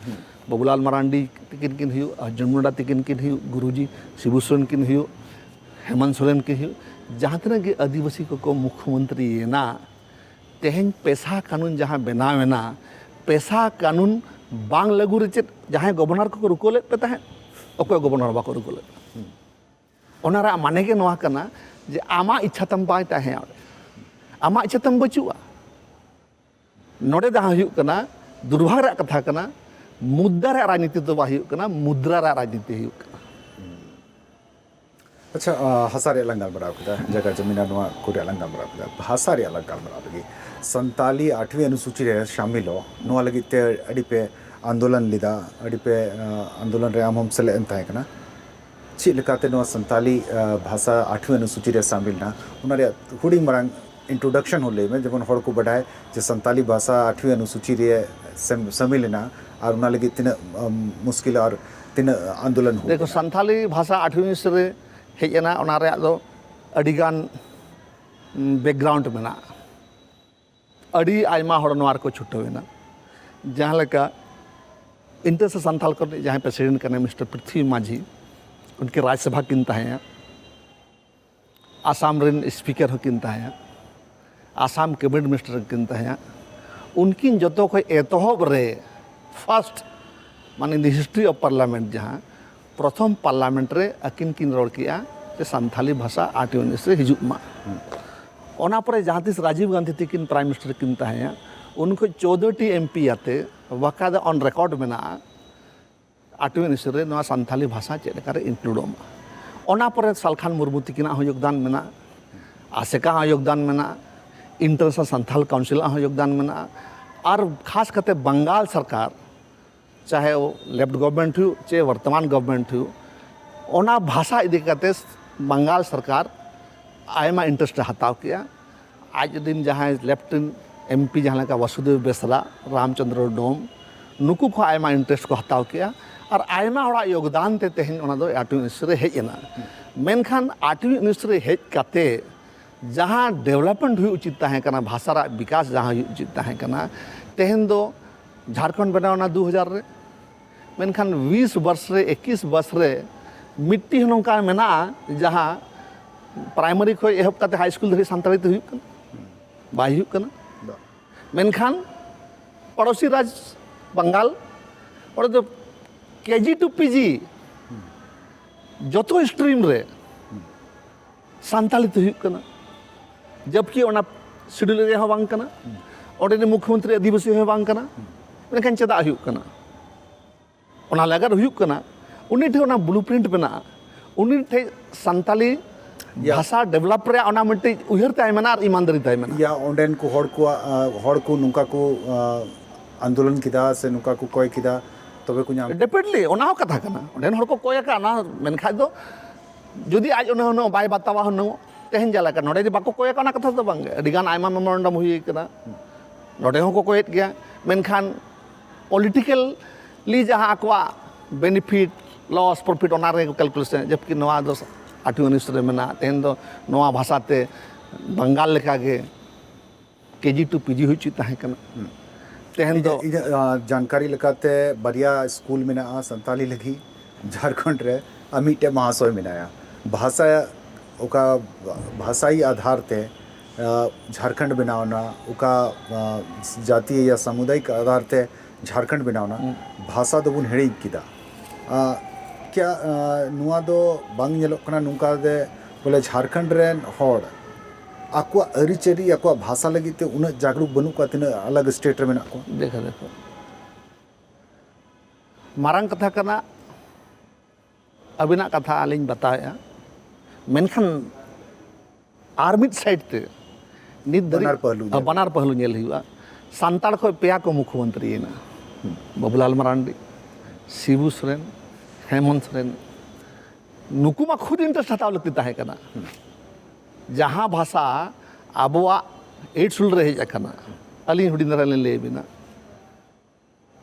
ᱵᱟᱵᱩᱞᱟᱞ ᱢᱟᱨᱟᱱᱰᱤ ᱛᱤᱠᱤᱱ ᱠᱤᱱ ᱦᱩᱭᱩᱜ, ᱚᱨᱡᱩᱱ ᱢᱩᱱᱰᱟ ᱛᱤᱠᱤᱱ ᱠᱤᱱ ᱦᱩᱭᱩᱜ, ᱜᱩᱨᱩᱡᱤ ᱥᱤᱵᱩ ᱥᱚᱨᱮᱱ ᱠᱤᱱ ᱦᱩᱭᱩᱜ, ᱦᱮᱢᱚᱱᱛ ᱥᱚᱨᱮᱱ ᱠᱤᱱ ᱦᱩᱭᱩᱜ, ᱡᱟᱦᱟᱸ ᱛᱤᱱᱟᱹᱜ ᱜᱮ ᱟᱹᱫᱤᱵᱟᱹᱥᱤ ᱠᱚᱠᱚ ᱢᱩᱠᱷᱭᱚᱢᱚᱱᱛᱨᱤᱭᱮᱱᱟ, ᱛᱮᱦᱮᱧ ᱯᱮᱥᱟ ᱠᱟᱹᱱᱩᱱ ᱡᱟᱦᱟᱸ ᱵᱮᱱᱟᱣ ᱮᱱᱟ, ᱯᱮᱥᱟ ᱠᱟᱹᱱᱩᱱ ᱵᱟᱝ ᱞᱟᱹᱜᱩ ᱨᱮ ᱪᱮᱫ ᱡᱟᱦᱟᱸᱭ ᱜᱚᱵᱷᱚᱨᱱᱚᱨ ᱠᱚᱠᱚ ᱨᱩᱠᱟᱹ ᱞᱮᱫ ᱯᱮ ᱛᱟᱦᱮᱸᱫ? ᱚᱠᱚᱭ ᱜᱚᱵᱷᱚᱨᱱᱚᱨ ᱵᱟᱠᱚ ᱨᱩᱠᱟᱹ ᱞᱮᱫ ᱯᱮ᱾ ᱚᱱᱟ ᱨᱮᱭᱟᱜ ᱢᱟᱱᱮ ᱜᱮ ᱱᱚᱣᱟ ᱠᱟᱱᱟ ᱡᱮ ᱟᱢᱟᱜ ᱤᱪᱪᱷᱟ ᱛᱟᱢ ᱵᱟᱭ ᱛᱟᱦᱮᱸᱭᱟ ᱚᱸᱰᱮ, ᱟᱢᱟᱜ ᱤᱪᱪᱷᱟ ᱛᱟᱢ ᱵᱟᱹᱪᱩᱜᱼᱟ᱾ ᱱᱚᱰᱮ ᱡᱟᱦᱟᱸ ᱦᱩᱭᱩᱜ ᱠᱟᱱᱟ, ᱫᱩᱨᱵᱷᱟᱜᱽ ᱨᱮᱭᱟᱜ ᱠᱟᱛᱷᱟ ᱠᱟᱱᱟ, ᱢᱩᱫᱽᱫᱟ ᱨᱮᱭᱟᱜ ᱨᱟᱡᱽᱱᱤᱛᱤ ᱫᱚ ᱵᱟᱭ ᱦᱩᱭᱩᱜ ᱠᱟᱱᱟ, ᱢᱩᱫᱽᱨᱟ ᱨᱮᱭᱟᱜ ᱨᱟᱡᱽᱱᱤᱛᱤ ᱦᱩᱭᱩᱜ ᱠᱟᱱᱟ᱾ ᱟᱪᱪᱷᱟ, ᱟ, ᱦᱟᱥᱟ ᱨᱮᱭᱟᱜ ᱞᱟᱝ ᱜᱟᱞᱢᱟᱨᱟᱣ ᱠᱮᱫᱟ, ᱡᱟᱭᱜᱟ ᱡᱚᱢᱤᱱ ᱟᱨ ᱱᱚᱣᱟ ᱠᱚ ᱨᱮᱭᱟᱜ ᱞᱟᱝ ᱜᱟᱞᱢᱟᱨᱟᱣ ᱠᱮᱫᱟ᱾ ᱵᱷᱟᱥᱟ ᱨᱮᱭᱟᱜ ᱞᱟᱝ ᱜᱟᱞᱢᱟᱨᱟᱣ ᱞᱟᱹᱜᱤᱫ, ᱥᱟᱱᱛᱟᱞᱤ ᱟᱴᱷᱣᱤ ᱚᱱᱩᱥᱩᱪᱤ ᱨᱮ ᱥᱟᱢᱤᱞᱚᱜ, ᱱᱚᱣᱟ ᱞᱟᱹᱜᱤᱫ ᱛᱮ ᱟᱹᱰᱤ ᱯᱮ ᱟᱱᱫᱳᱞᱚᱱ ᱞᱮᱫᱟ, ᱟᱹᱰᱤ ᱯᱮ, ᱟ, ᱟᱱᱫᱳᱞᱚᱱ ᱨᱮ ᱟᱢ ᱦᱚᱸᱢ ᱥᱮᱞᱮᱫ ᱮᱱ ᱛᱟᱦᱮᱸ ᱠᱟᱱᱟ᱾ ᱪᱮᱫ ᱞᱮᱠᱟᱛᱮ ᱱᱚᱣᱟ ᱥᱟᱱᱛᱟᱞᱤ, ᱟ, ᱵᱷᱟᱥᱟ ᱟᱴᱷᱣᱤ ᱚᱱᱩᱥᱩᱪᱤ ᱨᱮ ᱥᱟᱢᱤᱞ ᱮᱱᱟ, ᱚᱱᱟ ᱨᱮᱭᱟᱜ ᱦᱩᱰᱤᱧ ᱢᱟᱨᱟᱝ introduction ᱦᱚᱸ ᱞᱟᱹᱭ ᱢᱮ, ᱡᱮᱢᱚᱱ ᱦᱚᱲ ᱠᱚ ᱵᱟᱰᱟᱭ ᱡᱮ ᱥᱟᱱᱛᱟᱞᱤ ᱵᱷᱟᱥᱟ ᱟᱴᱷᱣᱤ ᱚᱱᱩᱥᱩᱪᱤ ᱨᱮ ᱥᱮᱢ-, ᱥᱟᱢᱤᱞ ᱮᱱᱟ ᱟᱨ ᱚᱱᱟ ᱞᱟᱹᱜᱤᱫ ᱛᱤᱱᱟᱹᱜ, ᱟᱢ, ᱢᱩᱥᱠᱤᱞ ᱟᱨ ᱛᱤᱱᱟᱹᱜ ᱟᱱᱫᱳᱞᱚᱱ ᱦᱩᱭ ᱫᱮᱠᱷᱚ, ᱞᱮᱱᱟ? ᱥᱟᱱᱛᱟᱞᱤ ᱵᱷᱟᱥᱟ ᱟᱴᱷᱣᱤ ᱚᱱᱩᱥᱩᱪᱤ ᱨᱮ ᱦᱮᱡ ᱮᱱᱟ, ᱚᱱᱟ ᱨᱮᱭᱟᱜ ᱫᱚ ᱟᱹᱰᱤᱜᱟᱱ, ᱩᱢ, background ᱢᱮᱱᱟᱜᱼᱟ᱾ ᱟᱹᱰᱤ ᱟᱭᱢᱟ ᱦᱚᱲ ᱱᱚᱣᱟ ᱨᱮᱠᱚ ᱪᱷᱩᱴᱟᱹᱣ ᱮᱱᱟ᱾ ᱡᱟᱦᱟᱸ ᱞᱮᱠᱟ ᱤᱱᱴᱟᱨᱥ ᱥᱟᱱᱛᱷᱟᱞ ᱠᱚᱨᱮ ᱡᱟᱦᱟᱸᱭ president ᱠᱟᱱᱟᱭ ᱢᱤᱥᱴᱟᱨ ᱯᱨᱤᱛᱷᱤᱵᱤ ᱢᱟᱹᱡᱷᱤ, ᱩᱱᱠᱤᱱ ᱨᱟᱡᱽᱥᱚᱵᱷᱟ ᱠᱤᱱ ᱛᱟᱦᱮᱸᱭᱟ, ᱟᱥᱟᱢ ᱨᱮᱱ speaker ᱦᱚᱸᱠᱤᱱ ᱛᱟᱦᱮᱸᱭᱟ, ᱟᱥᱟᱢ cabinet minister ᱦᱚᱸᱠᱤᱱ ᱛᱟᱦᱮᱸᱭᱟ᱾ ᱩᱱᱠᱤᱱ ᱡᱚᱛᱚ ᱠᱷᱚᱱ ᱮᱛᱚᱦᱚᱵ ᱨᱮ first, ᱢᱟᱱᱮ in the history of parliament, ᱡᱟᱦᱟᱸ ᱯᱨᱚᱛᱷᱚᱢ parliament ᱨᱮ ᱟᱹᱠᱤᱱ ᱠᱤᱱ ᱨᱚᱲ ᱠᱮᱜᱼᱟ ᱡᱮ ᱥᱟᱱᱛᱷᱟᱞᱤ ᱵᱷᱟᱥᱟ ᱟᱴᱷᱣᱤ ᱚᱱᱩᱥᱩᱪᱤ ᱨᱮ ᱦᱤᱡᱩᱜ ᱢᱟ᱾ ᱚᱱᱟ ᱯᱚᱨᱮ ᱡᱟᱦᱟᱸ ᱛᱤᱥ ᱨᱟᱡᱤᱵᱽ ᱜᱟᱱᱫᱷᱤ ᱛᱤᱠᱤᱱ prime minister ᱠᱤᱱ ᱛᱟᱦᱮᱸᱭᱟ, ᱩᱱ ᱠᱷᱚᱱ ᱪᱳᱫᱽᱫᱳ ᱴᱤ MP ᱟᱛᱮ ᱵᱟᱠᱟᱭᱫᱟ on record ᱢᱮᱱᱟᱜᱼᱟ, ᱟᱴᱷᱣᱤ ᱚᱱᱩᱥᱩᱪᱤ ᱨᱮ ᱱᱚᱣᱟ ᱥᱟᱱᱛᱷᱟᱞᱤ ᱵᱷᱟᱥᱟ ᱪᱮᱫ ᱞᱮᱠᱟᱨᱮ includeᱚᱜ ᱢᱟ᱾ ᱚᱱᱟ ᱯᱚᱨᱮ ᱥᱟᱞᱠᱷᱟᱱ ᱢᱩᱨᱢᱩ ᱛᱤᱠᱤᱱᱟᱜ ᱦᱚᱸ ᱭᱳᱜᱽᱫᱟᱱ ᱢᱮᱱᱟᱜᱼᱟ, ᱟᱥᱮᱠᱟ ᱦᱚᱸ ᱭᱳᱜᱽᱫᱟᱱ ᱢᱮᱱᱟᱜᱼᱟ, International Santhal Council ᱟᱜ ᱦᱚᱸ ᱭᱳᱜᱽᱫᱟᱱ ᱢᱮᱱᱟᱜᱼᱟ, ᱟᱨ ᱠᱷᱟᱥ ᱠᱟᱛᱮ ᱵᱟᱝᱜᱟᱞ ᱥᱚᱨᱠᱟᱨ, ᱪᱟᱦᱮ ᱞᱮᱯᱷᱴ ᱜᱚᱵᱷᱚᱨᱱᱢᱮᱱᱴ ᱦᱩᱭᱩᱜ ᱪᱮ ᱵᱚᱨᱛᱚᱢᱟᱱ ᱜᱚᱵᱷᱚᱨᱱᱢᱮᱱᱴ ᱦᱩᱭᱩᱜ, ᱚᱱᱟ ᱵᱷᱟᱥᱟ ᱤᱫᱤ ᱠᱟᱛᱮ ᱵᱟᱝᱜᱟᱞ ᱥᱚᱨᱠᱟᱨ ᱟᱭᱢᱟ interest ᱮ ᱦᱟᱛᱟᱣ ᱠᱮᱜᱼᱟ᱾ ᱟᱡ ᱨᱮᱱ ᱡᱟᱦᱟᱸᱭ ᱞᱮᱯᱷᱴ MP, ᱡᱟᱦᱟᱸ ᱞᱮᱠᱟ ᱵᱟᱥᱩᱫᱮᱵ ᱵᱮᱥᱨᱟ, ᱨᱟᱢᱪᱚᱸᱫᱽᱨᱚ ᱰᱳᱢ, ᱱᱩᱠᱩ ᱠᱚ ᱟᱭᱢᱟ interest ᱠᱚ ᱦᱟᱛᱟᱣ ᱠᱮᱜᱼᱟ᱾ ᱟᱨ ᱟᱭᱢᱟ ᱦᱚᱲᱟᱜ ᱭᱳᱜᱽᱫᱟᱱ ᱛᱮ ᱛᱮᱦᱮᱧ ᱚᱱᱟ ᱫᱚ ᱟᱴᱷᱣᱤ ᱚᱱᱩᱥᱩᱪᱤ ᱨᱮ ᱦᱮᱡ ᱮᱱᱟ᱾ ᱢᱮᱱᱠᱷᱟᱱ ᱟᱴᱷᱣᱤ ᱚᱱᱩᱥᱩᱪᱤ ᱨᱮ ᱦᱮᱡ ᱠᱟᱛᱮ ᱡᱟᱦᱟᱸ development ᱦᱩᱭᱩᱜ ᱩᱪᱤᱛ ᱛᱟᱦᱮᱸ ᱠᱟᱱᱟ, ᱵᱷᱟᱥᱟ ᱨᱮᱭᱟᱜ ᱵᱤᱠᱟᱥ ᱡᱟᱦᱟᱸ ᱦᱩᱭᱩᱜ ᱩᱪᱤᱛ ᱛᱟᱦᱮᱸ ᱠᱟᱱᱟ, ᱛᱮᱦᱮᱧ ᱫᱚ ᱡᱷᱟᱲᱠᱷᱚᱸᱰ ᱵᱮᱱᱟᱣ ᱮᱱᱟ ᱫᱩ ᱦᱟᱡᱟᱨ ᱨᱮ, ᱢᱮᱱᱠᱷᱟᱱ ᱵᱤᱥ ᱵᱚᱨᱥ ᱨᱮ, ᱮᱠᱤᱥ ᱵᱚᱨᱥ ᱨᱮ ᱢᱤᱫᱴᱤᱡ ᱦᱚᱸ ᱱᱚᱝᱠᱟ ᱢᱮᱱᱟᱜᱼᱟ ᱡᱟᱦᱟᱸ primary ᱠᱷᱚᱱ ᱮᱦᱚᱵ ᱠᱟᱛᱮ high school ᱫᱷᱟᱹᱵᱤᱡ ᱥᱟᱱᱛᱟᱲᱤ ᱛᱮ ᱦᱩᱭᱩᱜ ᱠᱟᱱᱟ? ᱵᱟᱭ ᱦᱩᱭᱩᱜ ᱠᱟᱱᱟ᱾ ᱢᱮᱱᱠᱷᱟᱱ ᱯᱚᱲᱚᱥᱤ ᱨᱟᱡᱽ ᱵᱟᱝᱜᱟᱞ, ᱚᱸᱰᱮ ᱫᱚ ᱠᱮᱡᱤ ᱴᱩ ᱯᱤᱡᱤ ᱡᱚᱛᱚ ᱥᱴᱨᱤᱢ ᱨᱮ ᱥᱟᱱᱛᱟᱲᱤ ᱛᱮ ᱦᱩᱭᱩᱜ ᱠᱟᱱᱟ, ᱡᱚᱵᱠᱤ ᱚᱱᱟ ᱥᱤᱰᱩᱞ ᱮᱨᱤᱭᱟ ᱦᱚᱸ ᱵᱟᱝ ᱠᱟᱱᱟ, ᱚᱸᱰᱮ ᱨᱤᱱ ᱢᱩᱠᱷᱭᱚᱢᱚᱱᱛᱨᱤ ᱟᱹᱫᱤᱵᱟᱹᱥᱤ ᱦᱚᱸ ᱵᱟᱝ ᱠᱟᱱᱟ᱾ ᱢᱮᱱᱠᱷᱟᱱ ᱪᱮᱫᱟᱜ ᱦᱩᱭᱩᱜ ᱠᱟᱱᱟ? ᱚᱱᱟ ᱞᱟᱜᱟᱫ ᱦᱩᱭᱩᱜ ᱠᱟᱱᱟ, ᱩᱱᱤ ᱴᱷᱮᱱ ᱚᱱᱟ ᱵᱞᱩ ᱯᱨᱤᱱᱴ ᱢᱮᱱᱟᱜᱼᱟ, ᱩᱱᱤ ᱴᱷᱮᱱ ᱥᱟᱱᱛᱟᱞᱤ ᱵᱷᱟᱥᱟ ᱰᱮᱵᱷᱞᱚᱯ ᱨᱮᱭᱟᱜ ᱚᱱᱟ ᱢᱤᱫᱴᱤᱡ ᱩᱭᱦᱟᱹᱨ ᱛᱟᱭ ᱢᱮᱱᱟᱜᱼᱟ ᱟᱨ ᱤᱢᱟᱱᱫᱟᱨᱤ ᱛᱟᱭ ᱢᱮᱱᱟᱜᱼᱟ᱾ ᱭᱟ, ᱚᱸᱰᱮᱱ ᱠᱚ ᱦᱚᱲ ᱠᱚᱣᱟᱜ, ᱟ, ᱦᱚᱲ ᱠᱚ ᱱᱚᱝᱠᱟ ᱠᱚ, ᱟ, ᱟᱱᱫᱳᱞᱚᱱ ᱠᱮᱫᱟ ᱥᱮ ᱱᱚᱝᱠᱟ ᱠᱚ ᱠᱚᱭ ᱠᱮᱫᱟ, ᱛᱚᱵᱮ ᱠᱚ ᱧᱟᱢ ᱠᱮᱫᱟ᱾ ᱰᱮᱯᱷᱤᱱᱮᱴᱞᱤ ᱚᱱᱟ ᱦᱚᱸ ᱠᱟᱛᱷᱟ ᱠᱟᱱᱟ, ᱚᱸᱰᱮᱱ ᱦᱚᱲ ᱠᱚ ᱠᱚᱭ ᱟᱠᱟᱫ, ᱚᱱᱟ ᱢᱮᱱᱠᱷᱟᱡ ᱫᱚ ᱡᱩᱫᱤ ᱟᱡ ᱚᱱᱟ ᱦᱩᱱᱟᱹᱝ ᱵᱟᱭ ᱵᱟᱛᱟᱣᱟ ᱦᱩᱱᱟᱹᱝ, ᱛᱮᱦᱮᱧ ᱡᱮᱞᱮᱠᱟ ᱱᱚᱰᱮ ᱡᱮ ᱵᱟᱠᱚ ᱠᱚᱭ ᱟᱠᱟᱫ, ᱚᱱᱟ ᱠᱟᱛᱷᱟ ᱫᱚ ᱵᱟᱝ ᱜᱮ, ᱟᱹᱰᱤ ᱜᱟᱱ ᱟᱭᱢᱟ ᱢᱮᱢᱳᱨᱮᱱᱰᱟᱢ ᱦᱩᱭ ᱠᱟᱱᱟ, ᱱᱚᱰᱮ ᱦᱚᱸᱠᱚ ᱠᱚᱭᱮᱫ ᱜᱮᱭᱟ, ᱢᱮᱱᱠᱷᱟᱱ ᱯᱚᱞᱤᱴᱤᱠᱟᱞᱤ ᱡᱟᱦᱟᱸ ᱟᱠᱚᱣᱟᱜ ᱵᱮᱱᱤᱯᱷᱤᱴ, ᱞᱚᱥ, ᱯᱨᱚᱯᱷᱤᱴ, ᱚᱱᱟ ᱨᱮ ᱠᱮᱞᱠᱩᱞᱮᱥᱚᱱ, ᱡᱚᱵᱠᱤ ᱱᱚᱣᱟ ᱫᱚ ᱟᱴᱷᱣᱤ ᱚᱱᱩᱥᱩᱪᱤ ᱨᱮ ᱢᱮᱱᱟᱜᱼᱟ᱾ ᱛᱮᱦᱮᱧ ᱫᱚ ᱱᱚᱣᱟ ᱵᱷᱟᱥᱟ ᱛᱮ ᱵᱟᱝᱜᱟᱞ ᱞᱮᱠᱟᱜᱮ ᱠᱮᱡᱤ ᱴᱩ ᱯᱤᱡᱤ ᱦᱩᱭ ᱦᱚᱪᱚᱭ ᱛᱟᱦᱮᱸ ᱠᱟᱱᱟ᱾ ᱛᱮᱦᱮᱧ ᱫᱚ ᱤᱧᱟᱹᱜ, ᱟ, ᱡᱟᱱᱠᱟᱨᱤ ᱞᱮᱠᱟᱛᱮ ᱵᱟᱨᱭᱟ ᱥᱠᱩᱞ ᱢᱮᱱᱟᱜᱼᱟ ᱥᱟᱱᱛᱟᱞᱤ ᱞᱟᱹᱜᱤᱫ ᱡᱷᱟᱲᱠᱷᱚᱸᱰ ᱨᱮ, ᱟᱨ ᱢᱤᱫᱴᱮᱡ ᱢᱟᱦᱟᱥᱚᱭ ᱢᱮᱱᱟᱭᱟ᱾ ᱵᱷᱟᱥᱟ, ᱚᱠᱟ ᱵᱷᱟᱥᱟᱭᱤ ᱟᱫᱷᱟᱨ ᱛᱮ, ᱟ, ᱡᱷᱟᱲᱠᱷᱚᱸᱰ ᱵᱮᱱᱟᱣ ᱮᱱᱟ, ᱚᱠᱟ, ᱟ, ᱡᱟᱛᱤᱭᱚ ᱭᱟ ᱥᱟᱢᱩᱫᱟᱭᱤᱠ ᱟᱫᱷᱟᱨ ᱛᱮ ᱡᱷᱟᱲᱠᱷᱚᱸᱰ ᱵᱮᱱᱟᱣ ᱮᱱᱟ, ᱵᱷᱟᱥᱟ ᱫᱚᱵᱚᱱ ᱦᱤᱲᱤᱧ ᱠᱮᱫᱟ᱾ ᱟ, ᱠᱭᱟ, ᱟ, ᱱᱚᱣᱟ ᱫᱚ ᱵᱟᱝ ᱧᱮᱞᱚᱜ ᱠᱟᱱᱟ ᱱᱚᱝᱠᱟ ᱫᱮ ᱵᱚᱞᱮ ᱡᱷᱟᱲᱠᱷᱚᱸᱰ ᱨᱮᱱ ᱦᱚᱲ ᱟᱠᱚᱣᱟᱜ ᱟᱹᱨᱤᱪᱟᱹᱞᱤ, ᱟᱠᱚᱣᱟᱜ ᱵᱷᱟᱥᱟ ᱞᱟᱹᱜᱤᱫ ᱛᱮ ᱩᱱᱟᱹᱜ ᱡᱟᱜᱽᱨᱩᱠ ᱵᱟᱹᱱᱩᱜ ᱠᱚᱣᱟ, ᱛᱤᱱᱟᱹᱜ ᱟᱞᱟᱜᱽ ᱥᱴᱮᱴ ᱨᱮ ᱢᱮᱱᱟᱜ ᱠᱚᱣᱟ? ᱫᱮᱠᱷᱟ ᱫᱮᱠᱷᱟ, ᱢᱟᱨᱟᱝ ᱠᱟᱛᱷᱟ ᱠᱟᱱᱟ, ᱟᱹᱵᱤᱱᱟᱜ ᱠᱟᱛᱷᱟ ᱟᱹᱞᱤᱧ ᱵᱟᱛᱟᱣᱮᱫᱼᱟ, ᱢᱮᱱᱠᱷᱟᱱ ᱟᱨ ᱢᱤᱫ ᱥᱟᱭᱤᱰ ᱛᱮ ᱱᱤᱛ ᱫᱷᱟᱹᱨᱤᱡ ᱵᱟᱱᱟᱨ ᱯᱟᱹᱦᱞᱩ ᱧᱮᱞ᱾ ᱵᱟᱱᱟᱨ ᱯᱟᱹᱦᱞᱩ ᱧᱮᱞ ᱦᱩᱭᱩᱜᱼᱟ᱾ ᱥᱟᱱᱛᱟᱲ ᱠᱷᱚᱱ ᱯᱮᱭᱟ ᱠᱚ ᱢᱩᱠᱷᱭᱚᱢᱚᱱᱛᱨᱤᱭᱮᱱᱟ, ᱵᱟᱵᱩᱞᱟᱞ ᱢᱟᱨᱟᱱᱰᱤ, ᱥᱤᱵᱩ ᱥᱚᱨᱮᱱ, ᱦᱮᱢᱚᱱᱛ ᱥᱚᱨᱮᱱ᱾ ᱱᱩᱠᱩ ᱢᱟ ᱠᱷᱩᱫ ᱤᱱᱴᱟᱨᱮᱥᱴ ᱦᱟᱛᱟᱣ ᱞᱟᱹᱠᱛᱤ ᱛᱟᱦᱮᱸ ᱠᱟᱱᱟ᱾ ᱡᱟᱦᱟᱸ ᱵᱷᱟᱥᱟ ᱟᱵᱚᱣᱟᱜ ᱮᱭᱤᱴ ᱥᱤᱰᱩᱞ ᱨᱮ ᱦᱮᱡ ᱟᱠᱟᱱᱟ, ᱟᱹᱞᱤᱧ ᱦᱩᱰᱤᱧ ᱫᱷᱟᱨᱟ ᱞᱤᱧ ᱞᱟᱹᱭ ᱟᱵᱤᱱᱟ,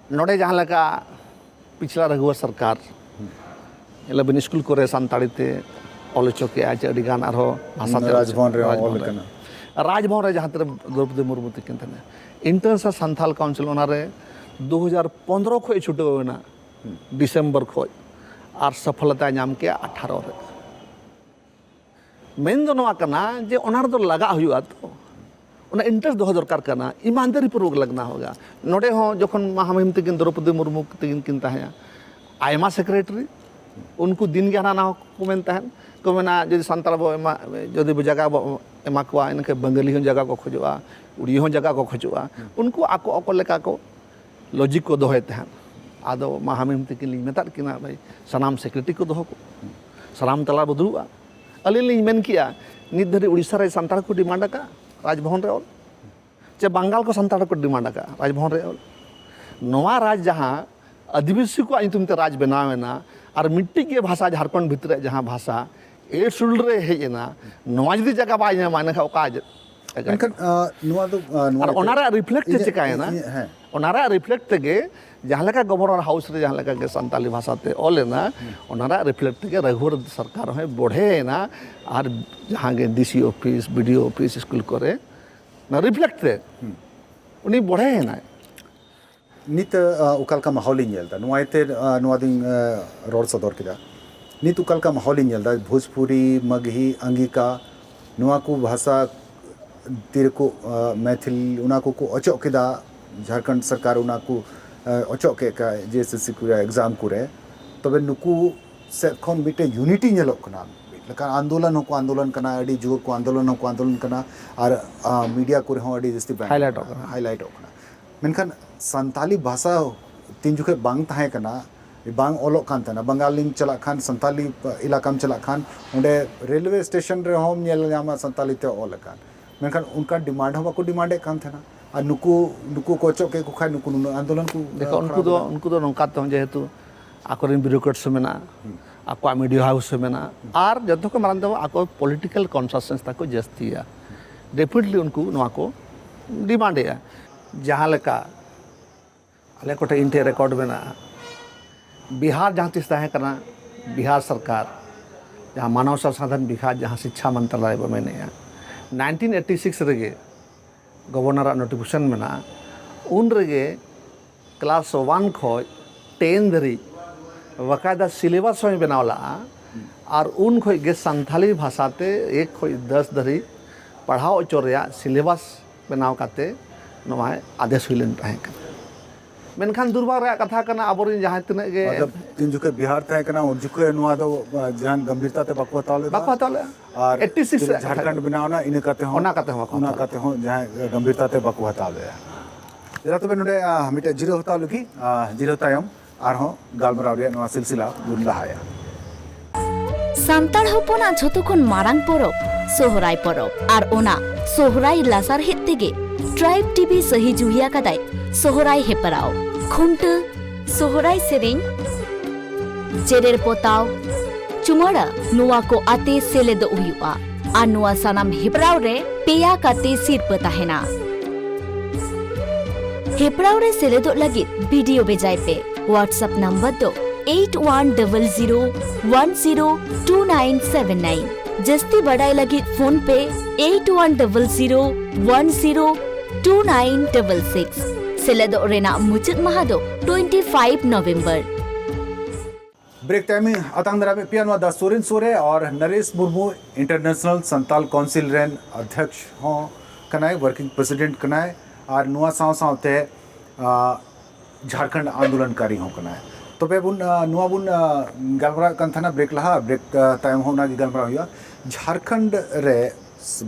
ᱱᱚᱰᱮ ᱡᱟᱦᱟᱸ ᱞᱮᱠᱟ ᱯᱤᱪᱷᱞᱟ ᱨᱟᱹᱜᱷᱩᱣᱟᱨ ᱥᱚᱨᱠᱟᱨ ᱧᱮᱞᱟᱵᱤᱱ ᱥᱠᱩᱞ ᱠᱚᱨᱮ ᱥᱟᱱᱛᱟᱲᱤ ᱛᱮ ᱚᱞ ᱦᱚᱪᱚ ᱠᱮᱜᱼᱟ, ᱪᱮ ᱟᱹᱰᱤ ᱜᱟᱱ ᱟᱨᱦᱚᱸ ᱵᱷᱟᱥᱟ ᱛᱮ ᱚᱞ ᱦᱚᱪᱚ ᱨᱟᱡᱽᱵᱷᱚᱵᱚᱱ ᱨᱮ ᱚᱞ ᱨᱟᱡᱽᱵᱷᱚᱵᱚᱱ ᱨᱮ᱾ ᱠᱟᱱᱟ᱾ ᱨᱟᱡᱽᱵᱷᱚᱵᱚᱱ ᱨᱮ ᱡᱟᱦᱟᱸ ᱛᱤᱱᱟᱹᱜ ᱫᱨᱚᱯᱚᱫᱤ ᱢᱩᱨᱢᱩ ᱛᱤᱠᱤᱱ ᱛᱟᱦᱮᱱᱟ, ᱤᱱᱴᱟᱨᱱᱮᱥᱱᱟᱞ ᱥᱟᱱᱛᱷᱟᱞ ᱠᱟᱣᱩᱱᱥᱤᱞ ᱚᱱᱟᱨᱮ ᱫᱩ ᱦᱟᱡᱟᱨ ᱯᱚᱱᱫᱽᱨᱚ ᱠᱷᱚᱱ ᱪᱷᱩᱴᱟᱹᱣ ᱮᱱᱟ, ᱰᱤᱥᱮᱢᱵᱚᱨ ᱠᱷᱚᱱ, ᱟᱨ ᱥᱚᱯᱷᱚᱞᱚᱛᱟᱭ ᱧᱟᱢ ᱠᱮᱜᱼᱟ ᱟᱴᱷᱟᱨᱚ ᱨᱮ᱾ ᱢᱮᱱ ᱫᱚ ᱱᱚᱣᱟ ᱠᱟᱱᱟ ᱡᱮ ᱚᱱᱟ ᱨᱮᱫᱚ ᱞᱟᱜᱟᱜ ᱦᱩᱭᱩᱜᱼᱟ ᱛᱚ, ᱚᱱᱟ ᱤᱱᱴᱟᱨᱮᱥᱴ ᱫᱚᱦᱚ ᱫᱚᱨᱠᱟᱨ ᱠᱟᱱᱟ, ᱤᱢᱟᱱᱫᱟᱨᱤ ᱯᱩᱨᱵᱚᱠ ᱞᱟᱜᱽᱱᱟ ᱦᱳᱜᱟ᱾ ᱱᱚᱰᱮ ᱦᱚᱸ ᱡᱚᱠᱷᱚᱱ ᱢᱟᱦᱟᱢᱩᱦᱤᱢ ᱛᱟᱹᱠᱤᱱ ᱫᱨᱚᱯᱚᱫᱤ ᱢᱩᱨᱢᱩ ᱛᱟᱹᱠᱤᱱ ᱠᱤᱱ ᱛᱟᱦᱮᱸᱜᱼᱟ, ᱟᱭᱢᱟ ᱥᱮᱠᱨᱮᱴᱟᱨᱤ ᱩᱱᱠᱩ ᱫᱤᱱ ᱜᱮ ᱦᱟᱱᱟ ᱱᱟᱣᱟ ᱠᱚ ᱢᱮᱱ ᱛᱟᱦᱮᱸᱫ, ᱠᱚ ᱢᱮᱱᱟ ᱡᱩᱫᱤ ᱥᱟᱱᱛᱟᱲ ᱵᱚ ᱮᱢᱟ, ᱡᱩᱫᱤ ᱵᱚ ᱡᱟᱭᱜᱟ ᱵᱚ ᱮᱢᱟ ᱠᱚᱣᱟ, ᱤᱱᱟᱹᱠᱷᱟᱱ ᱵᱟᱝᱜᱟᱞᱤ ᱦᱚᱸ ᱡᱟᱭᱜᱟ ᱠᱚ ᱠᱷᱚᱡᱚᱜᱼᱟ, ᱩᱲᱤᱭᱟᱹ ᱦᱚᱸ ᱡᱟᱭᱜᱟ ᱠᱚ ᱠᱷᱚᱡᱚᱜᱼᱟ᱾ ᱩᱱᱠᱩ ᱟᱠᱚ ᱟᱠᱚ ᱞᱮᱠᱟ ᱠᱚ ᱞᱚᱡᱤᱠ ᱠᱚ ᱫᱚᱦᱚᱭ ᱛᱟᱦᱮᱸᱫ᱾ ᱟᱫᱚ ᱢᱟᱦᱟᱢᱩᱦᱤᱢ ᱛᱟᱹᱠᱤᱱ ᱞᱤᱧ ᱢᱮᱛᱟᱫ ᱠᱤᱱᱟ, ᱵᱷᱟᱹᱭ, ᱥᱟᱱᱟᱢ ᱥᱮᱠᱨᱮᱴᱟᱨᱤ ᱠᱚ ᱫᱚᱦᱚ ᱠᱚ, ᱥᱟᱱᱟᱢ ᱛᱟᱞᱟ ᱵᱚ ᱫᱩᱲᱩᱵᱼᱟ᱾ ᱟᱹᱞᱤᱧ ᱞᱤᱧ ᱢᱮᱱ ᱠᱮᱜᱼᱟ, ᱱᱤᱛ ᱫᱷᱟᱹᱨᱤᱡ ᱩᱲᱤᱥᱥᱟ ᱨᱮ ᱥᱟᱱᱛᱟᱲ ᱠᱚ ᱰᱤᱢᱟᱱᱰ ᱟᱠᱟᱫᱼᱟ ᱨᱟᱡᱽᱵᱷᱚᱵᱚᱱ ᱨᱮ ᱚᱞ, ᱪᱮ ᱵᱟᱝᱜᱟᱞ ᱠᱚ ᱥᱟᱱᱛᱟᱲ ᱠᱚ ᱰᱤᱢᱟᱱᱰ ᱟᱠᱟᱫᱼᱟ ᱨᱟᱡᱽᱵᱷᱚᱵᱚᱱ ᱨᱮ ᱚᱞ? ᱱᱚᱣᱟ ᱨᱟᱡᱽ ᱡᱟᱦᱟᱸ ᱟᱹᱫᱤᱵᱟᱹᱥᱤ ᱠᱚᱣᱟᱜ ᱧᱩᱛᱩᱢ ᱛᱮ ᱨᱟᱡᱽ ᱵᱮᱱᱟᱣ ᱮᱱᱟ, ᱟᱨ ᱢᱤᱫᱴᱤᱡ ᱜᱮ ᱵᱷᱟᱥᱟ ᱡᱷᱟᱲᱠᱷᱚᱸᱰ ᱵᱷᱤᱛᱨᱤ ᱨᱮ ᱡᱟᱦᱟᱸ ᱵᱷᱟᱥᱟ ᱮᱭᱤᱴ ᱥᱤᱰᱩᱞ ᱨᱮ ᱦᱮᱡ ᱮᱱᱟ, ᱱᱚᱣᱟ ᱡᱩᱫᱤ ᱡᱟᱭᱜᱟ ᱵᱟᱭ ᱧᱟᱢᱟ, ᱮᱱᱠᱷᱟᱱ ᱚᱠᱟ ᱡᱟᱭᱜᱟ? ᱢᱮᱱᱠᱷᱟᱱ, ᱟᱸ, ᱱᱚᱣᱟ ᱫᱚ, ᱟᱸ, ᱱᱚᱣᱟ ᱟᱨ ᱫᱚ ᱚᱱᱟ ᱨᱮᱭᱟᱜ ᱨᱤᱯᱷᱞᱮᱠᱴ ᱛᱮ ᱤᱧᱟᱹᱜ, ᱪᱤᱠᱟᱭᱮᱱᱟ? ᱤᱧᱟᱹᱜ, ᱦᱮᱸ᱾ ᱚᱱᱟ ᱨᱮᱭᱟᱜ ᱨᱤᱯᱷᱞᱮᱠᱴ ᱛᱮᱜᱮ ᱡᱟᱦᱟᱸ ᱞᱮᱠᱟ ᱜᱚᱵᱷᱚᱨᱱᱚᱨ ᱦᱟᱣᱩᱥ ᱨᱮ ᱡᱟᱦᱟᱸ ᱞᱮᱠᱟ ᱜᱮ ᱥᱟᱱᱛᱟᱞᱤ ᱵᱷᱟᱥᱟ ᱛᱮ ᱚᱞ ᱮᱱᱟ, ᱚᱱᱟ ᱨᱮᱭᱟᱜ ᱨᱤᱯᱷᱞᱮᱠᱴ ᱛᱮᱜᱮ ᱨᱟᱹᱜᱷᱩᱣᱟᱨ ᱥᱚᱨᱠᱟᱨ ᱦᱚᱸᱭ ᱵᱚᱲᱦᱮ ᱮᱱᱟ᱾ ᱟᱨ ᱡᱟᱦᱟᱸ ᱜᱮ D C office, B D O office, school ᱠᱚᱨᱮ ᱚᱱᱟ ᱨᱤᱯᱷᱞᱮᱠᱴ ᱛᱮ ᱩᱱᱤ ᱵᱚᱲᱦᱮ ᱮᱱᱟᱭ᱾ ᱱᱤᱛ, ᱟᱸ, ᱚᱠᱟ ᱞᱮᱠᱟ ᱢᱟᱦᱚᱞᱤᱧ ᱧᱮᱞ ᱮᱫᱟ, ᱱᱚᱣᱟ ᱤᱭᱟᱹᱛᱮ, ᱟᱸ, ᱱᱚᱣᱟ ᱫᱚᱧ, ᱟᱸ, ᱨᱚᱲ ᱥᱚᱫᱚᱨ ᱠᱮᱫᱟ᱾ ᱱᱤᱛ ᱚᱠᱟ ᱞᱮᱠᱟ ᱢᱟᱦᱚᱞᱤᱧ ᱧᱮᱞ ᱮᱫᱟ, ᱵᱷᱳᱡᱽᱯᱩᱨᱤ, ᱢᱟᱜᱦᱤ, ᱟᱝᱜᱤᱠᱟ, ᱱᱚᱣᱟ ᱠᱚ ᱵᱷᱟᱥᱟ ᱛᱤᱨᱮᱠᱚ, ᱟᱸ, ᱢᱮᱛᱷᱤᱞ, ᱚᱱᱟ ᱠᱚᱠᱚ ᱚᱪᱚᱜ ᱠᱮᱫᱟ, ᱡᱷᱟᱲᱠᱷᱚᱸᱰ ᱥᱚᱨᱠᱟᱨ ᱚᱱᱟ ᱠᱚ, ᱟᱸ, ᱚᱪᱚᱜ ᱠᱮᱫ ᱠᱷᱟᱡ ᱡᱮ ᱮᱥ ᱮᱥ ᱥᱤ ᱠᱚᱨᱮ ᱮᱠᱡᱟᱢ ᱠᱚᱨᱮ, ᱛᱚᱵᱮ ᱱᱩᱠᱩ ᱥᱮᱫ ᱠᱷᱚᱱ ᱢᱤᱫᱴᱮᱱ ᱭᱩᱱᱤᱴᱤ ᱧᱮᱞᱚᱜ ᱠᱟᱱᱟ᱾ ᱢᱤᱫ ᱞᱮᱠᱟᱱ ᱟᱱᱫᱳᱞᱚᱱ ᱦᱚᱸᱠᱚ ᱟᱱᱫᱳᱞᱚᱱ ᱠᱟᱱᱟ, ᱟᱹᱰᱤ ᱡᱳᱨ ᱠᱚ ᱟᱱᱫᱳᱞᱚᱱ ᱦᱚᱸᱠᱚ ᱟᱱᱫᱳᱞᱚᱱ ᱠᱟᱱᱟ, ᱟᱨ, ᱟᱸ, ᱢᱤᱰᱤᱭᱟ ᱠᱚᱨᱮ ᱦᱚᱸ ᱟᱹᱰᱤ ᱡᱟᱹᱥᱛᱤ ᱵᱟᱝ ᱦᱟᱭᱞᱟᱭᱤᱴᱚᱜ ᱠᱟᱱᱟ᱾ ᱦᱟᱭᱞᱟᱭᱤᱴᱚᱜ ᱠᱟᱱᱟ᱾ ᱢᱮᱱᱠᱷᱟᱱ ᱥᱟᱱᱛᱟᱞᱤ ᱵᱷᱟᱥᱟ ᱛᱤᱱ ᱡᱚᱠᱷᱮᱡ ᱵᱟᱝ ᱛᱟᱦᱮᱸ ᱠᱟᱱᱟ, ᱵᱟᱝ ᱚᱞᱚᱜ ᱠᱟᱱ ᱛᱟᱦᱮᱱᱟ, ᱵᱟᱝᱜᱟᱞᱤᱢ ᱪᱟᱞᱟᱜ ᱠᱷᱟᱱ, ᱥᱟᱱᱛᱟᱞᱤ ᱮᱞᱟᱠᱟᱢ ᱪᱟᱞᱟᱜ ᱠᱷᱟᱱ, ᱚᱸᱰᱮ ᱨᱮᱞᱣᱮ ᱥᱴᱮᱥᱚᱱ ᱨᱮᱦᱚᱸᱢ ᱧᱮᱞ ᱧᱟᱢᱟ ᱥᱟᱱᱛᱟᱞᱤ ᱛᱮ ᱚᱞ ᱟᱠᱟᱱ᱾ ᱢᱮᱱᱠᱷᱟᱱ ᱚᱱᱠᱟᱱ ᱰᱤᱢᱟᱱᱰ ᱦᱚᱸ ᱵᱟᱠᱚ ᱰᱤᱢᱟᱱᱰᱮᱫ ᱠᱟᱱ ᱛᱟᱦᱮᱱᱟ᱾ ᱟᱨ ᱱᱩᱠᱩ, ᱱᱩᱠᱩ ᱠᱚ ᱚᱪᱚᱜ ᱠᱮᱫ ᱠᱚ ᱠᱷᱟᱱ ᱱᱩᱠᱩ ᱱᱩᱱᱟᱹᱜ ᱟᱱᱫᱳᱞᱚᱱ ᱠᱚ, ᱫᱮᱠᱷᱚ, ᱟᱸ, ᱩᱱᱠᱩ ᱠᱷᱟᱲᱟᱣ ᱫᱚ, ᱠᱟᱱᱟ᱾ ᱩᱱᱠᱩ ᱫᱚ ᱱᱚᱝᱠᱟ ᱛᱮᱦᱚᱸ, ᱡᱮᱦᱮᱛᱩ ᱟᱠᱚᱨᱮᱱ ᱵᱤᱭᱩᱨᱳᱠᱨᱮᱴᱥ ᱦᱚᱸ ᱢᱮᱱᱟᱜᱼᱟ, ᱟᱠᱚᱣᱟᱜ ᱢᱤᱰᱤᱭᱟ ᱦᱟᱣᱩᱥ ᱦᱚᱸ ᱢᱮᱱᱟᱜᱼᱟ, ᱟᱨ ᱡᱚᱛᱚ ᱠᱷᱚᱱ ᱢᱟᱨᱟᱝ ᱫᱚ ᱟᱠᱚ ᱯᱚᱞᱤᱴᱤᱠᱟᱞ ᱠᱚᱱᱥᱟᱥᱱᱮᱥ ᱛᱟᱠᱚ ᱡᱟᱹᱥᱛᱤᱭᱟ᱾ ᱰᱮᱯᱷᱤᱱᱮᱴᱞᱤ ᱩᱱᱠᱩ ᱱᱚᱣᱟ ᱠᱚ ᱰᱤᱢᱟᱱᱰᱮᱜᱼᱟ᱾ ᱡᱟᱦᱟᱸ ᱞᱮᱠᱟ ᱟᱞᱮ ᱠᱚᱴᱷᱮᱱ, ᱤᱧ ᱴᱷᱮᱱ ᱨᱮᱠᱚᱨᱰ ᱢᱮᱱᱟᱜᱼᱟ, ᱵᱤᱦᱟᱨ ᱡᱟᱦᱟᱸ ᱛᱤᱥ ᱛᱟᱦᱮᱸ ᱠᱟᱱᱟ, ᱵᱤᱦᱟᱨ ᱥᱚᱨᱠᱟᱨ ᱡᱟᱦᱟᱸ ᱢᱟᱱᱚᱵ ᱥᱚᱝᱥᱟᱫᱷᱚᱱ ᱵᱤᱵᱷᱟᱜᱽ, ᱡᱟᱦᱟᱸ ᱥᱤᱪᱪᱷᱟ ᱢᱚᱱᱛᱨᱟᱞᱚᱭ ᱵᱚ ᱢᱮᱱᱮᱜᱼᱟ, ᱱᱟᱭᱤᱱᱴᱤᱱ ᱮᱭᱤᱴᱤ ᱥᱤᱠᱥ ᱨᱮᱜᱮ ᱜᱚᱵᱷᱚᱨᱱᱚᱨᱟᱜ ᱱᱳᱴᱤᱯᱷᱤᱠᱮᱥᱚᱱ ᱢᱮᱱᱟᱜᱼᱟ, ᱩᱱ ᱨᱮᱜᱮ ᱠᱞᱟᱥ ᱳᱣᱟᱱ ᱠᱷᱚᱱ ᱴᱮᱱ ᱫᱷᱟᱹᱨᱤᱡ ᱵᱟᱠᱟᱭᱫᱟ ᱥᱤᱞᱮᱵᱟᱥ ᱦᱚᱸᱭ ᱵᱮᱱᱟᱣ ᱞᱟᱜᱼᱟ᱾ ᱟᱨ ᱩᱱ ᱠᱷᱚᱱ ᱜᱮ ᱥᱟᱱᱛᱷᱟᱞᱤ ᱵᱷᱟᱥᱟ ᱛᱮ ᱮᱠ ᱠᱷᱚᱱ ᱫᱚᱥ ᱫᱷᱟᱹᱨᱤᱡ ᱯᱟᱲᱦᱟᱣ ᱦᱚᱪᱚ ᱨᱮᱭᱟᱜ ᱥᱤᱞᱮᱵᱟᱥ ᱵᱮᱱᱟᱣ ᱠᱟᱛᱮ ᱱᱚᱣᱟ ᱟᱫᱮᱥ ᱦᱩᱭ ᱞᱮᱱ ᱛᱟᱦᱮᱸ ᱠᱟᱱᱟ᱾ ᱢᱮᱱᱠᱷᱟᱱ ᱫᱩᱨᱵᱷᱟᱜᱽ ᱨᱮᱭᱟᱜ ᱠᱟᱛᱷᱟ ᱠᱟᱱᱟ, ᱟᱵᱚᱨᱮᱱ ᱡᱟᱦᱟᱸ ᱛᱤᱱᱟᱹᱜ ᱜᱮ ᱢᱚᱛᱞᱚᱵ, ᱛᱤᱱ ᱡᱚᱠᱷᱚᱱ ᱵᱤᱦᱟᱨ ᱛᱟᱦᱮᱸ ᱠᱟᱱᱟ, ᱩᱱ ᱡᱚᱠᱷᱚᱱ ᱱᱚᱣᱟ ᱫᱚ, ᱟ, ᱡᱟᱦᱟᱱ ᱜᱚᱢᱵᱷᱤᱨᱛᱟ ᱛᱮ ᱵᱟᱠᱚ ᱦᱟᱛᱟᱣ ᱞᱮᱫᱟ᱾ ᱵᱟᱠᱚ ᱦᱟᱛᱟᱣ ᱞᱮᱫᱟ᱾ ᱟᱨ ᱮᱭᱤᱴᱤ ᱥᱤᱠᱥ ᱛᱤᱱ ᱨᱮᱭᱟᱜ ᱠᱟᱛᱷᱟ ᱡᱷᱟᱲᱠᱷᱚᱸᱰ ᱠᱟᱱᱟ᱾ ᱵᱮᱱᱟᱣ ᱮᱱᱟ, ᱤᱱᱟᱹ ᱠᱟᱛᱮ ᱦᱚᱸ, ᱚᱱᱟ ᱠᱟᱛᱮ ᱦᱚᱸ ᱵᱟᱠᱚ ᱚᱱᱟ ᱦᱟᱛᱟᱣ ᱠᱟᱛᱮ ᱦᱚᱸ ᱡᱟᱦᱟᱸ ᱜᱚᱢᱵᱷᱤᱨᱛᱟ ᱛᱮ ᱵᱟᱠᱚ ᱦᱟᱛᱟᱣ ᱞᱮᱫᱟ᱾ ᱡᱮᱞᱟ ᱛᱚᱵᱮ ᱱᱚᱰᱮ, ᱟ, ᱢᱤᱫᱴᱮᱡ ᱡᱤᱨᱟᱹᱣ ᱦᱟᱛᱟᱣ ᱞᱟᱹᱜᱤᱫ, ᱟ, ᱡᱤᱨᱟᱹᱣ ᱛᱟᱭᱚᱢ ᱟᱨᱦᱚᱸ ᱜᱟᱞᱢᱟᱨᱟᱣ ᱨᱮᱭᱟᱜ ᱱᱚᱣᱟ ᱥᱤᱞᱥᱤᱞᱟ ᱵᱚᱱ ᱞᱟᱦᱟᱭᱟ᱾ ᱥᱟᱱᱛᱟᱲ ᱦᱚᱯᱚᱱᱟᱜ ᱡᱷᱚᱛᱚ ᱠᱷᱚᱱ ᱢᱟᱨᱟᱝ ᱯᱚᱨᱚᱵᱽ ᱥᱚᱦᱨᱟᱭ ᱯᱚᱨᱚᱵᱽ, ᱟᱨ ᱚᱱᱟ ᱥᱚᱦᱨᱟᱭ ᱞᱟᱥᱟᱨᱦᱮᱫ ᱛᱮᱜᱮ ᱴᱨᱟᱭᱤᱵᱽ ᱴᱤᱵᱷᱤ ᱥᱟᱹᱦᱤ ᱡᱩᱦᱤᱭᱟ ᱠᱟᱫᱟᱭ ᱥᱚᱦᱨᱟᱭ ᱦᱮᱯᱨᱟᱣ, ᱠᱷᱩᱱᱴᱟᱹ, ᱥᱚᱦᱨᱟᱭ ᱥᱮᱨᱮᱧ, ᱡᱮᱨᱮᱲ ᱯᱚᱛᱟᱣ, ᱪᱩᱢᱟᱹᱲᱟ, ᱱᱚᱣᱟ ᱠᱚ ᱟᱛᱮ ᱥᱮᱞᱮᱫᱚᱜ ᱦᱩᱭᱩᱜᱼᱟ᱾ ᱟᱨ ᱱᱚᱣᱟ ᱥᱟᱱᱟᱢ ᱦᱮᱯᱨᱟᱣ ᱨᱮ ᱯᱮᱭᱟ ᱠᱟᱛᱮ ᱥᱤᱨᱯᱟᱹ ᱛᱟᱦᱮᱱᱟ᱾ ᱦᱮᱯᱨᱟᱣ ᱨᱮ ᱥᱮᱞᱮᱫᱚᱜ ᱞᱟᱹᱜᱤᱫ ᱵᱷᱤᱰᱤᱭᱳ ᱵᱷᱮᱡᱟᱭ ᱯᱮ᱾ WhatsApp ᱱᱚᱢᱵᱚᱨ ᱫᱚ eight one double zero one zero two nine seven nine᱾ ᱡᱟᱹᱥᱛᱤ ᱵᱟᱰᱟᱭ ᱞᱟᱹᱜᱤᱫ ᱯᱷᱳᱱ ᱯᱮ eight one double zero one zero two nine double six᱾ ᱥᱮᱞᱮᱫᱚᱜ ᱨᱮᱱᱟᱜ ᱢᱩᱪᱟᱹᱫ ᱢᱟᱦᱟ ᱫᱚ twenty five November᱾ ᱵᱨᱮᱠ ᱛᱟᱭᱚᱢ ᱟᱛᱟᱝ ᱫᱟᱨᱟᱢᱮᱫ ᱯᱮᱭᱟ ᱱᱚᱣᱟ ᱫᱟ ᱥᱩᱨᱮᱱ ᱥᱳ ᱨᱮ᱾ ᱟᱨ ᱱᱚᱨᱮᱥ ᱢᱩᱨᱢᱩ ᱤᱱᱴᱟᱨᱱᱮᱥᱱᱟᱞ ᱥᱟᱱᱛᱟᱞ ᱠᱟᱣᱩᱱᱥᱤᱞ ᱨᱮᱱ ᱚᱫᱷᱭᱚᱠᱥ ᱦᱚᱸ ᱠᱟᱱᱟᱭ, ᱣᱟᱨᱠᱤᱝ ᱯᱨᱮᱥᱤᱰᱮᱱᱴ ᱠᱟᱱᱟᱭ᱾ ᱟᱨ ᱱᱚᱣᱟ ᱥᱟᱶ ᱥᱟᱶᱛᱮ, ᱟ, ᱡᱷᱟᱲᱠᱷᱚᱸᱰ ᱟᱱᱫᱳᱞᱚᱱᱠᱟᱨᱤ ᱦᱚᱸ ᱠᱟᱱᱟᱭ᱾ ᱛᱚᱵᱮ ᱵᱚᱱ, ᱟ, ᱱᱚᱣᱟ ᱵᱚᱱ, ᱟ, ᱜᱟᱞᱢᱟᱨᱟᱣᱮᱫ ᱠᱟᱱ ᱛᱟᱦᱮᱱᱟ ᱵᱨᱮᱠ ᱞᱟᱦᱟ, ᱵᱨᱮᱠ, ᱟ, ᱛᱟᱭᱚᱢ ᱦᱚᱸ ᱚᱱᱟᱜᱮ ᱜᱟᱞᱢᱟᱨᱟᱣ ᱦᱩᱭᱩᱜᱼᱟ᱾ ᱡᱷᱟᱲᱠᱷᱚᱸᱰ ᱨᱮ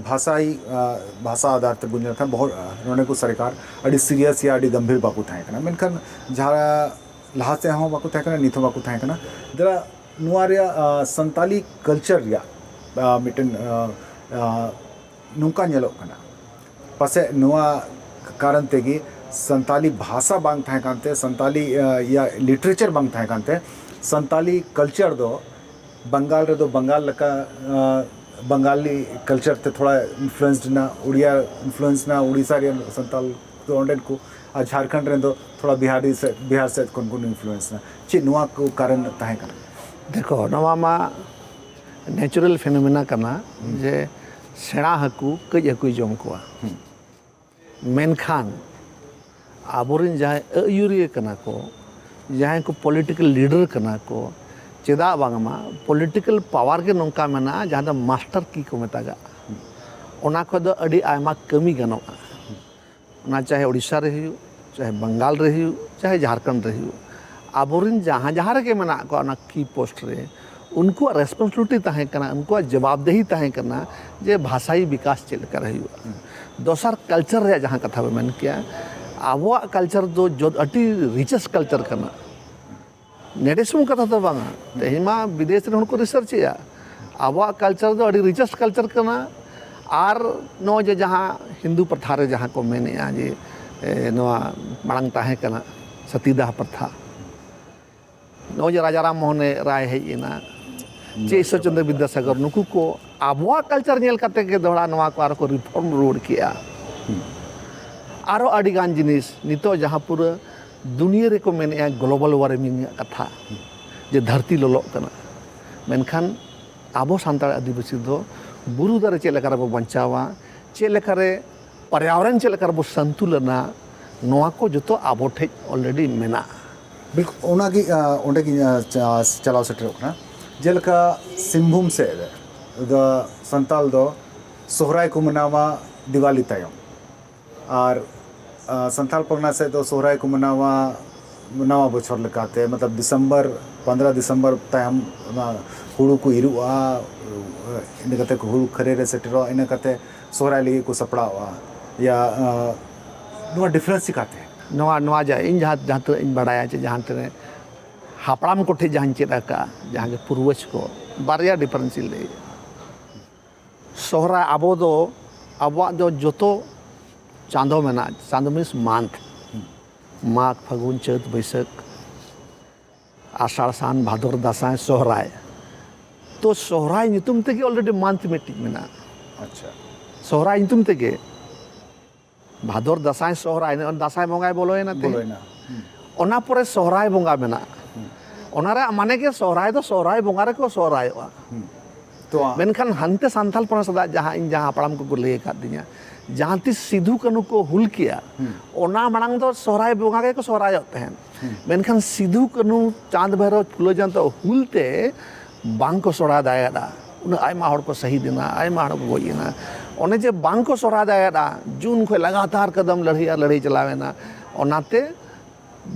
ᱵᱷᱟᱥᱟᱭ, ᱟ, ᱵᱷᱟᱥᱟ ᱟᱫᱷᱟᱨ ᱛᱮ ᱵᱚᱱ ᱧᱮᱞ ᱠᱷᱟᱱ ᱵᱚᱦᱩᱛ, ᱟ, ᱱᱚᱰᱮ ᱠᱚ ᱥᱚᱨᱠᱟᱨ ᱟᱹᱰᱤ ᱥᱤᱨᱤᱭᱟᱥ ᱭᱟ, ᱟᱹᱰᱤ ᱜᱟᱢᱵᱷᱤᱨ ᱵᱟᱠᱚ ᱛᱟᱦᱮᱸ ᱠᱟᱱᱟ᱾ ᱢᱮᱱᱠᱷᱟᱱ ᱡᱟᱦᱟᱸ ᱞᱟᱦᱟ ᱥᱮᱫ ᱦᱚᱸ ᱵᱟᱠᱚ ᱛᱟᱦᱮᱸ ᱠᱟᱱᱟ, ᱱᱤᱛ ᱦᱚᱸ ᱵᱟᱠᱚ ᱛᱟᱦᱮᱸ ᱠᱟᱱᱟ᱾ ᱫᱟᱫᱟ, ᱱᱚᱣᱟ ᱨᱮᱭᱟᱜ, ᱟ, ᱥᱟᱱᱛᱟᱞᱤ ᱠᱟᱞᱪᱟᱨ ᱨᱮᱭᱟᱜ, ᱟ, ᱢᱤᱫᱴᱮᱱ, ᱟ, ᱟ, ᱱᱚᱝᱠᱟ ᱧᱮᱞᱚᱜ ᱠᱟᱱᱟ, ᱯᱟᱥᱮᱡ ᱱᱚᱣᱟ ᱠᱟᱨᱚᱱ ᱛᱮᱜᱮ ᱥᱟᱱᱛᱟᱞᱤ ᱵᱷᱟᱥᱟ ᱵᱟᱝ ᱛᱟᱦᱮᱸ ᱠᱟᱱᱛᱮ, ᱥᱟᱱᱛᱟᱞᱤ, ᱟ, ᱤᱭᱟ, ᱞᱤᱴᱟᱨᱮᱪᱟᱨ ᱵᱟᱝ ᱛᱟᱦᱮᱸ ᱠᱟᱱᱛᱮ, ᱥᱟᱱᱛᱟᱞᱤ ᱠᱟᱞᱪᱟᱨ ᱫᱚ ᱵᱟᱝᱜᱟᱞ ᱨᱮᱫᱚ ᱵᱟᱝᱜᱟᱞ ᱞᱮᱠᱟ, ᱟ, ᱵᱟᱝᱜᱟᱞᱤ ᱠᱟᱞᱪᱟᱨ ᱛᱮ ᱛᱷᱚᱲᱟ ᱤᱱᱯᱷᱞᱩᱭᱮᱱᱥᱰ ᱮᱱᱟ, ᱩᱲᱤᱭᱟ ᱤᱱᱯᱷᱞᱩᱭᱮᱱᱥ ᱮᱱᱟ, ᱩᱲᱤᱥᱥᱟ ᱨᱮᱱ ᱥᱟᱱᱛᱟᱞ ᱫᱚ ᱚᱸᱰᱮᱱ ᱠᱚ, ᱟᱨ ᱡᱷᱟᱲᱠᱷᱚᱸᱰ ᱨᱮᱱ ᱫᱚ ᱛᱷᱚᱲᱟ ᱵᱤᱦᱟᱨᱤ ᱥᱮᱫ, ᱵᱤᱦᱟᱨ ᱥᱮᱫ ᱠᱷᱚᱱ ᱠᱚ ᱤᱱᱯᱷᱞᱩᱭᱮᱱᱥ ᱮᱱᱟ᱾ ᱪᱮᱫ ᱱᱚᱣᱟ ᱠᱚ ᱠᱟᱨᱚᱱ ᱛᱟᱦᱮᱸ ᱠᱟᱱᱟ? ᱫᱮᱠᱷᱚ, ᱱᱚᱣᱟ ᱢᱟ ᱱᱮᱪᱟᱨᱟᱞ ᱯᱷᱮᱱᱳᱢᱮᱱᱟ ᱠᱟᱱᱟ ᱡᱮ ᱥᱮᱬᱟ ᱦᱟᱹᱠᱩ ᱠᱟᱹᱡ ᱦᱟᱹᱠᱩᱭ ᱡᱚᱢ ᱠᱚᱣᱟ᱾ ᱢᱮᱱᱠᱷᱟᱱ ᱟᱵᱚᱨᱮᱱ ᱡᱟᱦᱟᱸᱭ ᱟᱹᱭᱩᱨᱤᱭᱟᱹ ᱠᱟᱱᱟ ᱠᱚ, ᱡᱟᱦᱟᱸᱭ ᱠᱚ ᱯᱚᱞᱤᱴᱤᱠᱮᱞ ᱞᱤᱰᱟᱨ ᱠᱟᱱᱟ ᱠᱚ, ᱪᱮᱫᱟᱜ ᱵᱟᱝᱢᱟ ᱯᱚᱞᱤᱴᱤᱠᱮᱞ ᱯᱟᱣᱟᱨ ᱜᱮ ᱱᱚᱝᱠᱟ ᱢᱮᱱᱟᱜᱼᱟ, ᱡᱟᱦᱟᱸ ᱫᱚ ᱢᱟᱥᱴᱟᱨ ᱠᱤ ᱠᱚ ᱢᱮᱛᱟᱜᱟᱜ᱾ ᱚᱱᱟ ᱠᱷᱚᱱ ᱫᱚ ᱟᱹᱰᱤ ᱟᱭᱢᱟ ᱠᱟᱹᱢᱤ ᱜᱟᱱᱚᱜᱼᱟ᱾ ᱚᱱᱟ ᱪᱟᱦᱮ ᱳᱰᱤᱥᱟ ᱨᱮ ᱦᱩᱭᱩᱜ, ᱪᱟᱦᱮ ᱵᱟᱝᱜᱟᱞ ᱨᱮ ᱦᱩᱭᱩᱜ, ᱪᱟᱦᱮ ᱡᱷᱟᱲᱠᱷᱚᱸᱰ ᱨᱮ ᱦᱩᱭᱩᱜ, ᱟᱵᱚᱨᱮᱱ ᱡᱟᱦᱟᱸ ᱡᱟᱦᱟᱸ ᱨᱮᱜᱮ ᱢᱮᱱᱟᱜ ᱠᱚᱣᱟ ᱚᱱᱟ ᱠᱤ ᱯᱳᱥᱴ ᱨᱮ, ᱩᱱᱠᱩᱣᱟᱜ ᱨᱮᱥᱯᱚᱱᱥᱤᱵᱤᱞᱤᱴᱤ ᱛᱟᱦᱮᱸ ᱠᱟᱱᱟ, ᱩᱱᱠᱩᱣᱟᱜ ᱡᱚᱵᱟᱵᱫᱮᱦᱤ ᱛᱟᱦᱮᱸ ᱠᱟᱱᱟ ᱡᱮ ᱵᱷᱟᱥᱟᱭᱤ ᱵᱤᱠᱟᱥ ᱪᱮᱫ ᱞᱮᱠᱟᱨᱮ ᱦᱩᱭᱩᱜᱼᱟ᱾ ᱫᱚᱥᱟᱨ, ᱠᱟᱞᱪᱟᱨ ᱨᱮᱭᱟᱜ ᱡᱟᱦᱟᱸ ᱠᱟᱛᱷᱟ ᱵᱚ ᱢᱮᱱ ᱠᱮᱭᱟ, ᱟᱵᱚᱣᱟᱜ ᱠᱟᱞᱪᱟᱨ ᱫᱚ ᱡᱚᱛ ᱟᱹᱰᱤ ᱨᱤᱪᱮᱥᱴ ᱠᱟᱞᱪᱟᱨ ᱠᱟᱱᱟ᱾ ᱱᱮᱰᱮ ᱥᱩᱢᱩᱝ ᱠᱟᱛᱷᱟ ᱫᱚ ᱵᱟᱝᱟ, ᱛᱮᱦᱮᱧ ᱢᱟ ᱵᱤᱫᱮᱥ ᱨᱮᱱ ᱦᱚᱲ ᱠᱚ ᱨᱤᱥᱟᱨᱪ ᱮᱜᱼᱟ᱾ ᱟᱵᱚᱣᱟᱜ ᱠᱟᱞᱪᱟᱨ ᱫᱚ ᱟᱹᱰᱤ ᱨᱤᱪᱮᱥᱴ ᱠᱟᱞᱪᱟᱨ ᱠᱟᱱᱟ᱾ ᱟᱨ ᱱᱚᱜᱼᱚᱭ ᱡᱮ ᱡᱟᱦᱟᱸ ᱦᱤᱱᱫᱩ ᱯᱨᱚᱛᱷᱟ ᱨᱮ ᱡᱟᱦᱟᱸ ᱠᱚ ᱢᱮᱱᱮᱜᱼᱟ ᱡᱮ, ᱮ, ᱱᱚᱣᱟ ᱢᱟᱲᱟᱝ ᱛᱟᱦᱮᱸ ᱠᱟᱱᱟ ᱥᱚᱛᱤᱫᱟᱦ ᱯᱨᱚᱛᱷᱟ, ᱱᱚᱜᱼᱚᱭ ᱡᱮ ᱨᱟᱡᱟ ᱨᱟᱢ ᱢᱳᱦᱚᱱᱮ ᱨᱟᱭ ᱦᱮᱡ ᱮᱱᱟ, ᱪᱮ ᱤᱥᱥᱚᱨ ᱪᱚᱱᱫᱨᱚ ᱵᱤᱫᱽᱫᱟᱥᱟᱜᱚᱨ, ᱱᱩᱠᱩ ᱠᱚ ᱟᱵᱚᱣᱟᱜ ᱠᱟᱞᱪᱟᱨ ᱧᱮᱞ ᱠᱟᱛᱮ ᱜᱮ ᱫᱚᱦᱲᱟ ᱱᱚᱣᱟ ᱠᱚ ᱟᱨᱚ ᱠᱚ ᱨᱤᱯᱷᱚᱨᱢ ᱨᱩᱣᱟᱹᱲ ᱠᱮᱜᱼᱟ᱾ ᱟᱨᱚ ᱟᱹᱰᱤ ᱜᱟᱱ ᱡᱤᱱᱤᱥ ᱱᱤᱛᱚᱜ ᱡᱟᱦᱟᱸ ᱯᱩᱨᱟᱹ ᱫᱩᱱᱤᱭᱟᱹ ᱨᱮᱠᱚ ᱢᱮᱱᱮᱜᱼᱟ ᱜᱞᱳᱵᱟᱞ ᱳᱣᱟᱨᱢᱤᱝ ᱨᱮᱭᱟᱜ ᱠᱟᱛᱷᱟ, ᱡᱮ ᱫᱷᱟᱹᱨᱛᱤ ᱞᱚᱞᱚᱜ ᱠᱟᱱᱟ, ᱢᱮᱱᱠᱷᱟᱱ ᱟᱵᱚ ᱥᱟᱱᱛᱟᱲ ᱟᱹᱫᱤᱵᱟᱹᱥᱤ ᱫᱚ ᱵᱩᱨᱩ ᱫᱟᱨᱮ ᱪᱮᱫ ᱞᱮᱠᱟ ᱨᱮᱵᱚ ᱵᱟᱧᱪᱟᱣᱟ, ᱪᱮᱫ ᱞᱮᱠᱟᱨᱮ ᱯᱚᱨᱭᱟᱵᱚᱨᱚᱱ ᱪᱮᱫ ᱞᱮᱠᱟ ᱨᱮᱵᱚ ᱥᱟᱱᱛᱩᱞᱚᱱᱟ, ᱱᱚᱣᱟ ᱠᱚ ᱡᱚᱛᱚ ᱟᱵᱚ ᱴᱷᱮᱡ ᱚᱞᱨᱮᱰᱤ ᱢᱮᱱᱟᱜᱼᱟ᱾ ᱵᱤᱞᱠᱩᱞ, ᱚᱱᱟᱜᱮ, ᱟ, ᱚᱸᱰᱮ ᱜᱤᱧ, ᱟ, ᱪᱟ-, ᱪᱟᱞᱟᱣ ᱥᱮᱴᱮᱨᱚᱜ ᱠᱟᱱᱟ᱾ ᱡᱮᱞᱮᱠᱟ ᱥᱤᱝᱵᱷᱩᱢ ᱥᱮᱫ ᱨᱮ ᱫᱚ ᱥᱟᱱᱛᱟᱞ ᱫᱚ ᱥᱚᱦᱨᱟᱭ ᱠᱚ ᱢᱟᱱᱟᱣᱟ ᱫᱤᱣᱟᱞᱤ ᱛᱟᱭᱚᱢ, ᱟᱨ, ᱟ, ᱥᱟᱱᱛᱟᱞ ᱯᱟᱨᱜᱟᱱᱟ ᱥᱮᱫ ᱫᱚ ᱥᱚᱦᱨᱟᱭ ᱠᱚ ᱢᱟᱱᱟᱣᱟ ᱱᱟᱣᱟ ᱵᱚᱪᱷᱚᱨ ᱞᱮᱠᱟᱛᱮ, ᱢᱚᱛᱞᱚᱵ ᱰᱤᱥᱮᱢᱵᱚᱨ, ᱯᱚᱱᱫᱽᱨᱚ ᱰᱤᱥᱮᱢᱵᱚᱨ ᱛᱟᱭᱚᱢ ᱚᱱᱟ ᱦᱩᱲᱩ ᱠᱚ ᱤᱨᱚᱜᱼᱟ, ᱤᱱᱟᱹ ᱠᱟᱛᱮ ᱠᱚ ᱦᱩᱲᱩ ᱠᱷᱟᱹᱨᱟᱹᱭ ᱨᱮ ᱥᱮᱴᱮᱨᱚᱜᱼᱟ, ᱤᱱᱟᱹ ᱠᱟᱛᱮ ᱥᱚᱦᱨᱟᱭ ᱞᱟᱹᱜᱤᱫ ᱠᱚ ᱥᱟᱯᱲᱟᱣᱚᱜᱼᱟ᱾ ᱭᱟ, ᱟ, ᱱᱚᱣᱟ ᱰᱤᱯᱷᱟᱨᱮᱱᱥ ᱪᱤᱠᱟᱛᱮ? ᱱᱚᱣᱟ, ᱱᱚᱣᱟ ᱡᱟ ᱤᱧ ᱡᱟᱦᱟᱸ, ᱡᱟᱦᱟᱸ ᱛᱤᱱᱟᱹᱜ ᱤᱧ ᱵᱟᱲᱟᱭᱟ, ᱪᱮ ᱡᱟᱦᱟᱸ ᱛᱤᱱᱟᱹᱜ ᱦᱟᱯᱲᱟᱢ ᱠᱚᱴᱷᱮᱱ ᱡᱟᱦᱟᱸᱧ ᱪᱮᱫ ᱟᱠᱟᱫᱼᱟ, ᱡᱟᱦᱟᱸ ᱜᱮ ᱯᱩᱨᱵᱚᱡᱽ ᱠᱚ, ᱵᱟᱨᱭᱟ ᱰᱤᱯᱷᱟᱨᱮᱱᱥ ᱤᱧ ᱞᱟᱹᱭᱮᱫᱼᱟ᱾ ᱥᱚᱦᱨᱟᱭ ᱟᱵᱚ ᱫᱚ, ᱟᱵᱚᱣᱟᱜ ᱫᱚ ᱡᱚᱛᱚ ᱪᱟᱸᱫᱚ ᱢᱮᱱᱟᱜᱼᱟ, ᱪᱟᱸᱫᱚ ᱢᱤᱱᱥ ᱢᱟᱱᱛᱷ, ᱢᱟᱜᱽ, ᱯᱷᱟᱹᱜᱩᱱ, ᱪᱟᱹᱛ, ᱵᱟᱹᱭᱥᱟᱹᱠᱷ, ᱟᱥᱟᱲ, ᱥᱟᱱ, ᱵᱷᱟᱫᱚᱨ, ᱫᱟᱸᱥᱟᱭ, ᱥᱚᱦᱨᱟᱭ᱾ ᱛᱚ ᱥᱚᱦᱨᱟᱭ ᱧᱩᱛᱩᱢ ᱛᱮᱜᱮ ᱚᱞᱨᱮᱰᱤ ᱢᱟᱱᱛᱷ ᱢᱤᱫᱴᱤᱡ ᱢᱮᱱᱟᱜᱼᱟ᱾ ᱟᱪᱪᱷᱟ᱾ ᱥᱚᱦᱨᱟᱭ ᱧᱩᱛᱩᱢ ᱛᱮᱜᱮ ᱵᱷᱟᱫᱚᱨ, ᱫᱟᱸᱥᱟᱭ, ᱥᱚᱦᱨᱟᱭ, ᱱᱚᱜᱼᱚᱭ ᱫᱟᱸᱥᱟᱭ ᱵᱚᱸᱜᱟᱭ ᱵᱚᱞᱚᱭᱮᱱᱟ ᱛᱮᱦᱮᱧ᱾ ᱵᱚᱞᱚᱭᱮᱱᱟ᱾ ᱦᱩᱸ᱾ ᱚᱱᱟ ᱯᱚᱨᱮ ᱥᱚᱦᱨᱟᱭ ᱵᱚᱸᱜᱟ ᱢᱮᱱᱟᱜᱼᱟ᱾ ᱚᱱᱟ ᱨᱮᱭᱟᱜ ᱢᱟᱱᱮ ᱜᱮ ᱥᱚᱦᱨᱟᱭ ᱫᱚ ᱥᱚᱦᱨᱟᱭ ᱵᱚᱸᱜᱟ ᱨᱮᱠᱚ ᱥᱚᱦᱨᱟᱭᱚᱜᱼᱟ᱾ ᱛᱚ, ᱟ- ᱢᱮᱱᱠᱷᱟᱱ ᱦᱟᱱᱛᱮ ᱥᱟᱱᱛᱟᱞ ᱯᱟᱨᱜᱟᱱᱟ ᱥᱮᱫᱟᱜ ᱡᱟᱦᱟᱸ ᱤᱧ ᱡᱟᱦᱟᱸ ᱦᱟᱯᱲᱟᱢ ᱠᱚᱠᱚ ᱞᱟᱹᱭ ᱟᱠᱟᱫ ᱫᱤᱧᱟ, ᱡᱟᱦᱟᱸ ᱛᱤᱥ ᱥᱤᱫᱷᱩ ᱠᱟᱹᱱᱦᱩ ᱠᱚ ᱦᱩᱞ ᱠᱮᱜᱼᱟ, ᱚᱱᱟ ᱢᱟᱲᱟᱝ ᱫᱚ ᱥᱚᱦᱨᱟᱭ ᱵᱚᱸᱜᱟ ᱜᱮᱠᱚ ᱥᱚᱦᱨᱟᱭᱚᱜ ᱛᱟᱦᱮᱸᱫ᱾ ᱢᱮᱱᱠᱷᱟᱱ ᱥᱤᱫᱷᱩ ᱠᱟᱹᱱᱦᱩ ᱪᱟᱸᱫᱽ ᱵᱷᱟᱭᱨᱚ ᱯᱷᱩᱞᱳ ᱡᱷᱟᱱᱚ ᱦᱩᱞ ᱛᱮ ᱵᱟᱝ ᱠᱚ ᱥᱚᱦᱨᱟᱭ ᱫᱟᱲᱮᱭᱟᱫᱟ᱾ ᱩᱱᱟᱹᱜ ᱟᱭᱢᱟ ᱦᱚᱲ ᱠᱚ ᱥᱟᱹᱦᱤᱫ ᱮᱱᱟ, ᱟᱭᱢᱟ ᱦᱚᱲ ᱠᱚ ᱜᱚᱡ ᱮᱱᱟ᱾ ᱚᱱᱮ ᱡᱮ ᱵᱟᱝ ᱠᱚ ᱥᱚᱨᱦᱟᱭ ᱫᱟᱲᱮᱭᱟᱫᱼᱟ, ᱡᱩᱱ ᱠᱷᱚᱱ ᱞᱟᱜᱟᱛᱟᱨ ᱠᱚᱫᱚᱢ ᱞᱟᱹᱲᱦᱟᱹᱭ ᱟᱨ ᱞᱟᱹᱲᱦᱟᱹᱭ ᱪᱟᱞᱟᱣᱮᱱᱟ᱾ ᱚᱱᱟᱛᱮ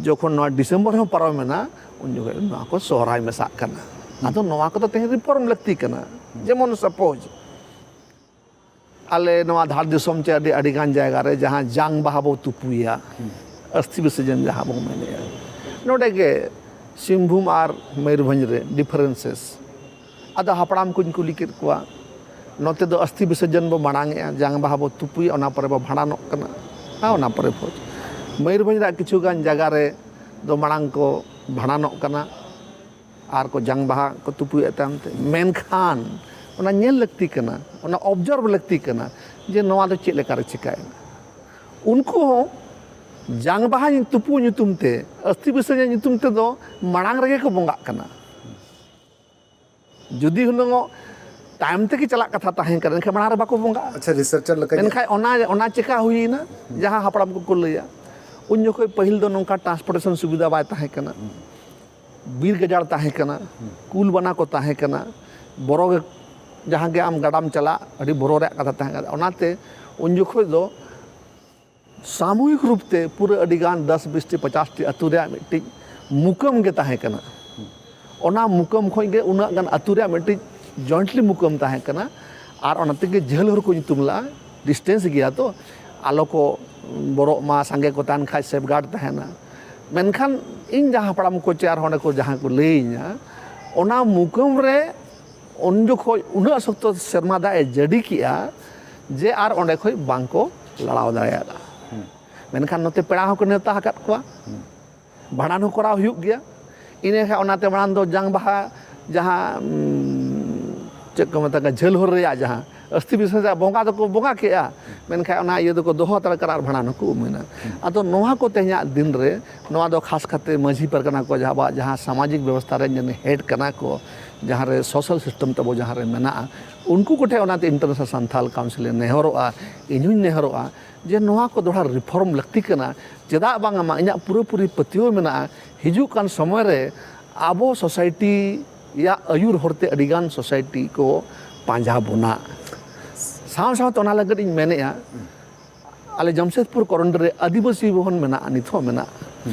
ᱡᱚᱠᱷᱚᱱ ᱱᱚᱣᱟ ᱰᱤᱥᱮᱢᱵᱚᱨ ᱦᱚᱸ ᱯᱟᱨᱚᱢᱮᱱᱟ, ᱩᱱ ᱡᱚᱠᱷᱚᱱ ᱱᱚᱣᱟ ᱠᱚ ᱥᱚᱦᱨᱟᱭ ᱢᱮᱥᱟᱜ ᱠᱟᱱᱟ᱾ ᱟᱫᱚ ᱱᱚᱣᱟ ᱠᱚᱫᱚ ᱛᱮᱦᱮᱧ ᱨᱤᱯᱷᱚᱨᱢ ᱞᱟᱹᱠᱛᱤ ᱠᱟᱱᱟ᱾ ᱡᱮᱢᱚᱱ ᱥᱟᱯᱳᱡᱽ, ᱟᱞᱮ ᱱᱚᱣᱟ ᱫᱷᱟᱲ ᱫᱤᱥᱚᱢ ᱪᱮ ᱟᱹᱰᱤ ᱟᱹᱰᱤ ᱜᱟᱱ ᱡᱟᱭᱜᱟ ᱨᱮ ᱡᱟᱦᱟᱸ ᱡᱟᱝ ᱵᱟᱦᱟ ᱵᱚ ᱛᱩᱯᱩᱭᱟ, ᱟᱥᱛᱷᱤ ᱵᱤᱥᱚᱨᱡᱚᱱ ᱡᱟᱦᱟᱸ ᱵᱚ ᱢᱮᱱᱮᱫᱼᱟ, ᱱᱚᱰᱮ ᱜᱮ ᱥᱤᱝᱵᱷᱩᱢ ᱟᱨ ᱢᱚᱭᱩᱨᱵᱷᱚᱸᱡᱽ ᱨᱮ ᱰᱤᱯᱷᱟᱨᱮᱱᱥᱮᱥ᱾ ᱟᱫᱚ ᱦᱟᱯᱲᱟᱢ ᱠᱚᱧ ᱠᱩᱞᱤ ᱠᱮᱫ ᱠᱚᱣᱟ, ᱱᱚᱛᱮ ᱫᱚ ᱟᱥᱛᱷᱤ ᱵᱤᱥᱚᱨᱡᱚᱱ ᱵᱚ ᱢᱟᱲᱟᱝ ᱮᱜᱼᱟ, ᱡᱟᱝ ᱵᱟᱦᱟ ᱵᱚ ᱛᱩᱯᱩᱭᱟ, ᱚᱱᱟ ᱯᱚᱨᱮ ᱵᱚ ᱵᱷᱟᱸᱰᱟᱱᱚᱜ ᱠᱟᱱᱟ᱾ ᱟᱨ ᱚᱱᱟ ᱯᱚᱨᱮ ᱵᱷᱚᱡᱽ᱾ ᱢᱚᱭᱩᱨᱵᱷᱚᱸᱡᱽ ᱨᱮᱭᱟᱜ ᱠᱤᱪᱷᱩ ᱜᱟᱱ ᱡᱟᱭᱜᱟ ᱨᱮ ᱫᱚ ᱢᱟᱲᱟᱝ ᱠᱚ ᱵᱷᱟᱸᱰᱟᱱᱚᱜ ᱠᱟᱱᱟ ᱟᱨ ᱠᱚ ᱡᱟᱝ ᱵᱟᱦᱟ ᱠᱚ ᱛᱩᱯᱩᱭᱮᱫ ᱛᱟᱭᱚᱢ ᱛᱮ᱾ ᱢᱮᱱᱠᱷᱟᱱ ᱚᱱᱟ ᱧᱮᱞ ᱞᱟᱹᱠᱛᱤ ᱠᱟᱱᱟ, ᱚᱱᱟ ᱚᱵᱡᱟᱨᱵᱷ ᱞᱟᱹᱠᱛᱤ ᱠᱟᱱᱟ ᱡᱮ ᱱᱚᱣᱟ ᱫᱚ ᱪᱮᱫ ᱞᱮᱠᱟᱨᱮ ᱪᱤᱠᱟᱹᱭᱮᱱᱟ᱾ ᱩᱱᱠᱩ ᱦᱚᱸ ᱡᱟᱝ ᱵᱟᱦᱟ ᱛᱩᱯᱩ ᱧᱩᱛᱩᱢ ᱛᱮ, ᱟᱥᱛᱷᱤ ᱵᱤᱥᱚᱨᱡᱚᱱ ᱧᱩᱛᱩᱢ ᱛᱮᱫᱚ ᱢᱟᱲᱟᱝ ᱨᱮᱜᱮ ᱠᱚ ᱵᱚᱸᱜᱟᱜ ᱠᱟᱱᱟ᱾ ᱡᱩᱫᱤ ᱦᱩᱱᱟᱹᱝ ᱛᱟᱭᱚᱢ ᱛᱮᱜᱮ ᱪᱟᱞᱟᱜ ᱠᱟᱛᱷᱟ ᱛᱟᱦᱮᱸ ᱠᱟᱱᱟ, ᱮᱱᱠᱷᱟᱱ ᱢᱟᱲᱟᱝ ᱨᱮ ᱵᱟᱠᱚ ᱵᱚᱸᱜᱟᱜᱼᱟ᱾ ᱟᱪᱪᱷᱟ, ᱨᱤᱥᱟᱨᱪᱟᱨ ᱞᱮᱠᱟ ᱧᱮᱞ- ᱢᱮᱱᱠᱷᱟᱱ ᱚᱱᱟ ᱚᱱᱟ ᱪᱮᱠᱟ ᱦᱩᱭᱮᱱᱟ? ᱡᱟᱦᱟᱸ ᱦᱟᱯᱲᱟᱢ ᱠᱚᱠᱚ ᱞᱟᱹᱭᱟ, ᱩᱱ ᱡᱚᱠᱷᱚᱱ ᱯᱟᱹᱦᱤᱞ ᱫᱚ ᱱᱚᱝᱠᱟ ᱴᱨᱟᱱᱥᱯᱳᱨᱴᱮᱥᱚᱱ ᱥᱩᱵᱤᱫᱷᱟ ᱵᱟᱭ ᱛᱟᱦᱮᱸ ᱠᱟᱱᱟ, ᱵᱤᱨ ᱜᱟᱡᱟᱲ ᱛᱟᱦᱮᱸ ᱠᱟᱱᱟ, ᱠᱩᱞ ᱵᱟᱱᱟ ᱠᱚ ᱛᱟᱦᱮᱸ ᱠᱟᱱᱟ, ᱵᱚᱨᱚ ᱜᱮ, ᱡᱟᱦᱟᱸ ᱜᱮ ᱟᱢ ᱜᱟᱰᱟᱢ ᱪᱟᱞᱟᱜ, ᱟᱹᱰᱤ ᱵᱚᱨᱚ ᱨᱮᱭᱟᱜ ᱠᱟᱛᱷᱟ ᱛᱟᱦᱮᱸ ᱠᱟᱱᱟ᱾ ᱚᱱᱟᱛᱮ ᱩᱱ ᱡᱚᱠᱷᱚᱱ ᱫᱚ ᱥᱟᱢᱩᱦᱤᱠ ᱨᱩᱯ ᱛᱮ ᱯᱩᱨᱟᱹ ᱟᱹᱰᱤ ᱜᱟᱱ ᱫᱚᱥ ᱵᱤᱥ ᱴᱤ ᱯᱚᱪᱟᱥ ᱴᱤ ᱟᱹᱛᱩ ᱨᱮᱭᱟᱜ ᱢᱤᱫᱴᱤᱡ ᱢᱩᱠᱟᱹᱢ ᱜᱮ ᱛᱟᱦᱮᱸ ᱠᱟᱱᱟ᱾ ᱚᱱᱟ ᱢᱩᱠᱟᱹᱢ ᱠᱷᱚᱱ ᱜᱮ ᱩᱱᱟᱹᱜ ᱜᱟᱱ ᱟᱹᱛᱩ ᱨᱮᱭᱟᱜ ᱢᱤᱫᱴᱤᱡ ᱡᱚᱭᱮᱱᱴᱞᱤ ᱢᱩᱠᱟᱹᱢ ᱛᱟᱦᱮᱸ ᱠᱟᱱᱟ᱾ ᱟᱨ ᱚᱱᱟ ᱛᱮᱜᱮ ᱡᱷᱟᱹᱞ ᱦᱚᱨ ᱠᱚ ᱧᱩᱛᱩᱢ ᱞᱟᱜᱼᱟ, ᱰᱤᱥᱴᱮᱱᱥ ᱜᱮᱭᱟ ᱛᱚ, ᱟᱞᱚ ᱠᱚ ᱵᱚᱨᱚᱜ ᱢᱟ, ᱥᱟᱸᱜᱮ ᱠᱚ ᱛᱟᱦᱮᱱ ᱠᱷᱟᱡ ᱥᱮᱯᱷᱜᱟᱨᱰ ᱛᱟᱦᱮᱱᱟ᱾ ᱢᱮᱱᱠᱷᱟᱱ ᱤᱧ ᱡᱟᱦᱟᱸ ᱦᱟᱯᱲᱟᱢ ᱠᱚ ᱪᱮ ᱟᱨ ᱚᱸᱰᱮ ᱠᱚ ᱡᱟᱦᱟᱸ ᱠᱚ ᱞᱟᱹᱭᱟᱹᱧᱟ, ᱚᱱᱟ ᱢᱩᱠᱟᱹᱢ ᱨᱮ ᱩᱱ ᱡᱚᱠᱷᱚᱡ ᱩᱱᱟᱹᱜ ᱥᱚᱠᱛᱚ ᱥᱮᱨᱢᱟ ᱫᱟᱜ ᱮ ᱡᱟᱹᱲᱤ ᱠᱮᱜᱼᱟ ᱡᱮ ᱟᱨ ᱚᱸᱰᱮ ᱠᱷᱚᱡ ᱵᱟᱝ ᱠᱚ ᱞᱟᱲᱟᱣ ᱫᱟᱲᱮᱭᱟᱫᱟ᱾ ᱢᱮᱱᱠᱷᱟᱱ ᱱᱚᱛᱮ ᱯᱮᱲᱟ ᱦᱚᱸᱠᱚ ᱱᱮᱣᱛᱟ ᱟᱠᱟᱫ ᱠᱚᱣᱟ, ᱵᱷᱟᱸᱰᱟᱱ ᱦᱚᱸ ᱠᱚᱨᱟᱣ ᱦᱩᱭᱩᱜ ᱜᱮᱭᱟ᱾ ᱤᱱᱟᱹ ᱠᱷᱟᱱ ᱚᱱᱟᱛᱮ ᱢᱟᱲᱟᱝ ᱫᱚ ᱡᱟᱝ ᱵᱟᱦᱟ ᱡᱟᱦᱟᱸ, ᱩᱢ, ᱪᱮᱫ ᱠᱚ ᱢᱮᱛᱟᱜᱼᱟ, ᱡᱷᱟᱹᱞ ᱦᱚᱨ ᱨᱮᱭᱟᱜ ᱡᱟᱦᱟᱸ ᱟᱥᱛᱷᱤ ᱵᱤᱥᱚᱨᱡᱚᱱ ᱨᱮᱭᱟᱜ ᱵᱚᱸᱜᱟ ᱫᱚᱠᱚ ᱵᱚᱸᱜᱟ ᱠᱮᱜᱼᱟ, ᱢᱮᱱᱠᱷᱟᱱ ᱚᱱᱟ ᱤᱭᱟᱹ ᱫᱚᱠᱚ ᱫᱚᱦᱚ ᱦᱟᱛᱟᱲ ᱠᱟᱜᱼᱟ ᱟᱨ ᱵᱷᱟᱸᱰᱟᱱ ᱦᱚᱸᱠᱚ ᱩᱢᱮᱱᱟ᱾ ᱟᱫᱚ ᱱᱚᱣᱟ ᱠᱚ ᱛᱮᱦᱮᱧᱟᱜ ᱫᱤᱱ ᱨᱮ ᱱᱚᱣᱟ ᱫᱚ ᱠᱷᱟᱥ ᱠᱟᱛᱮ ᱢᱟᱹᱡᱷᱤ ᱯᱟᱨᱜᱟᱱᱟ ᱠᱚ, ᱡᱟᱦᱟᱸ ᱟᱵᱚᱣᱟᱜ ᱡᱟᱦᱟᱸ ᱥᱟᱢᱟᱡᱤᱠ ᱵᱮᱵᱚᱥᱛᱷᱟ ᱨᱮ ᱡᱟᱹᱱᱤᱡ ᱦᱮᱰ ᱠᱟᱱᱟ ᱠᱚ, ᱡᱟᱦᱟᱸ ᱨᱮ ᱥᱳᱥᱟᱞ ᱥᱤᱥᱴᱮᱢ ᱛᱟᱵᱚ ᱡᱟᱦᱟᱸ ᱨᱮ ᱢᱮᱱᱟᱜᱼᱟ, ᱩᱱᱠᱩ ᱠᱚᱴᱷᱮᱱ ᱚᱱᱟᱛᱮ ᱤᱱᱴᱟᱨᱱᱮᱥᱱᱟᱞ ᱥᱟᱱᱛᱷᱟᱞ ᱠᱟᱣᱩᱱᱥᱤᱞ ᱮ ᱱᱮᱦᱚᱨᱚᱜᱼᱟ, ᱤᱧ ᱦᱚᱸᱧ ᱱᱮᱦᱚᱨᱚᱜᱼᱟ ᱡᱮ ᱱᱚᱣᱟ ᱠᱚ ᱫᱚᱲᱦᱟ ᱨᱤᱯᱷᱚᱨᱢ ᱞᱟᱹᱠᱛᱤ ᱠᱟᱱᱟ᱾ ᱪᱮᱫᱟᱜ ᱵᱟᱝ ᱟᱢᱟ, ᱤᱧᱟᱹᱜ ᱯᱩᱨᱟᱹᱯᱩᱨᱤ ᱯᱟᱹᱛᱭᱟᱹᱣ ᱢᱮᱱᱟᱜᱼᱟ, ᱦᱤᱡᱩᱜ ᱠᱟᱱ ᱥᱚᱢᱚᱭ ᱨᱮ ᱟᱵᱚ ᱥᱳᱥᱟᱭᱴᱤ ᱨᱮᱭᱟᱜ ᱟᱹᱭᱩᱨ ᱦᱚᱨᱛᱮ ᱟᱹᱰᱤᱜᱟᱱ ᱥᱳᱥᱟᱭᱴᱤ ᱠᱚ ᱯᱟᱸᱡᱟ ᱵᱚᱱᱟ᱾ ᱥᱟᱶ ᱥᱟᱶᱛᱮ ᱚᱱᱟ ᱞᱟᱹᱜᱤᱫ ᱤᱧ ᱢᱮᱱᱮᱫᱼᱟ, ᱟᱞᱮ ᱡᱟᱢᱥᱮᱫᱽᱯᱩᱨ ᱠᱚᱨᱚᱱᱰᱤ ᱨᱮ ᱟᱹᱫᱤᱵᱟᱹᱥᱤ ᱵᱷᱚᱵᱚᱱ ᱢᱮᱱᱟᱜᱼᱟ, ᱱᱤᱛ ᱦᱚᱸ ᱢᱮᱱᱟᱜᱼᱟ᱾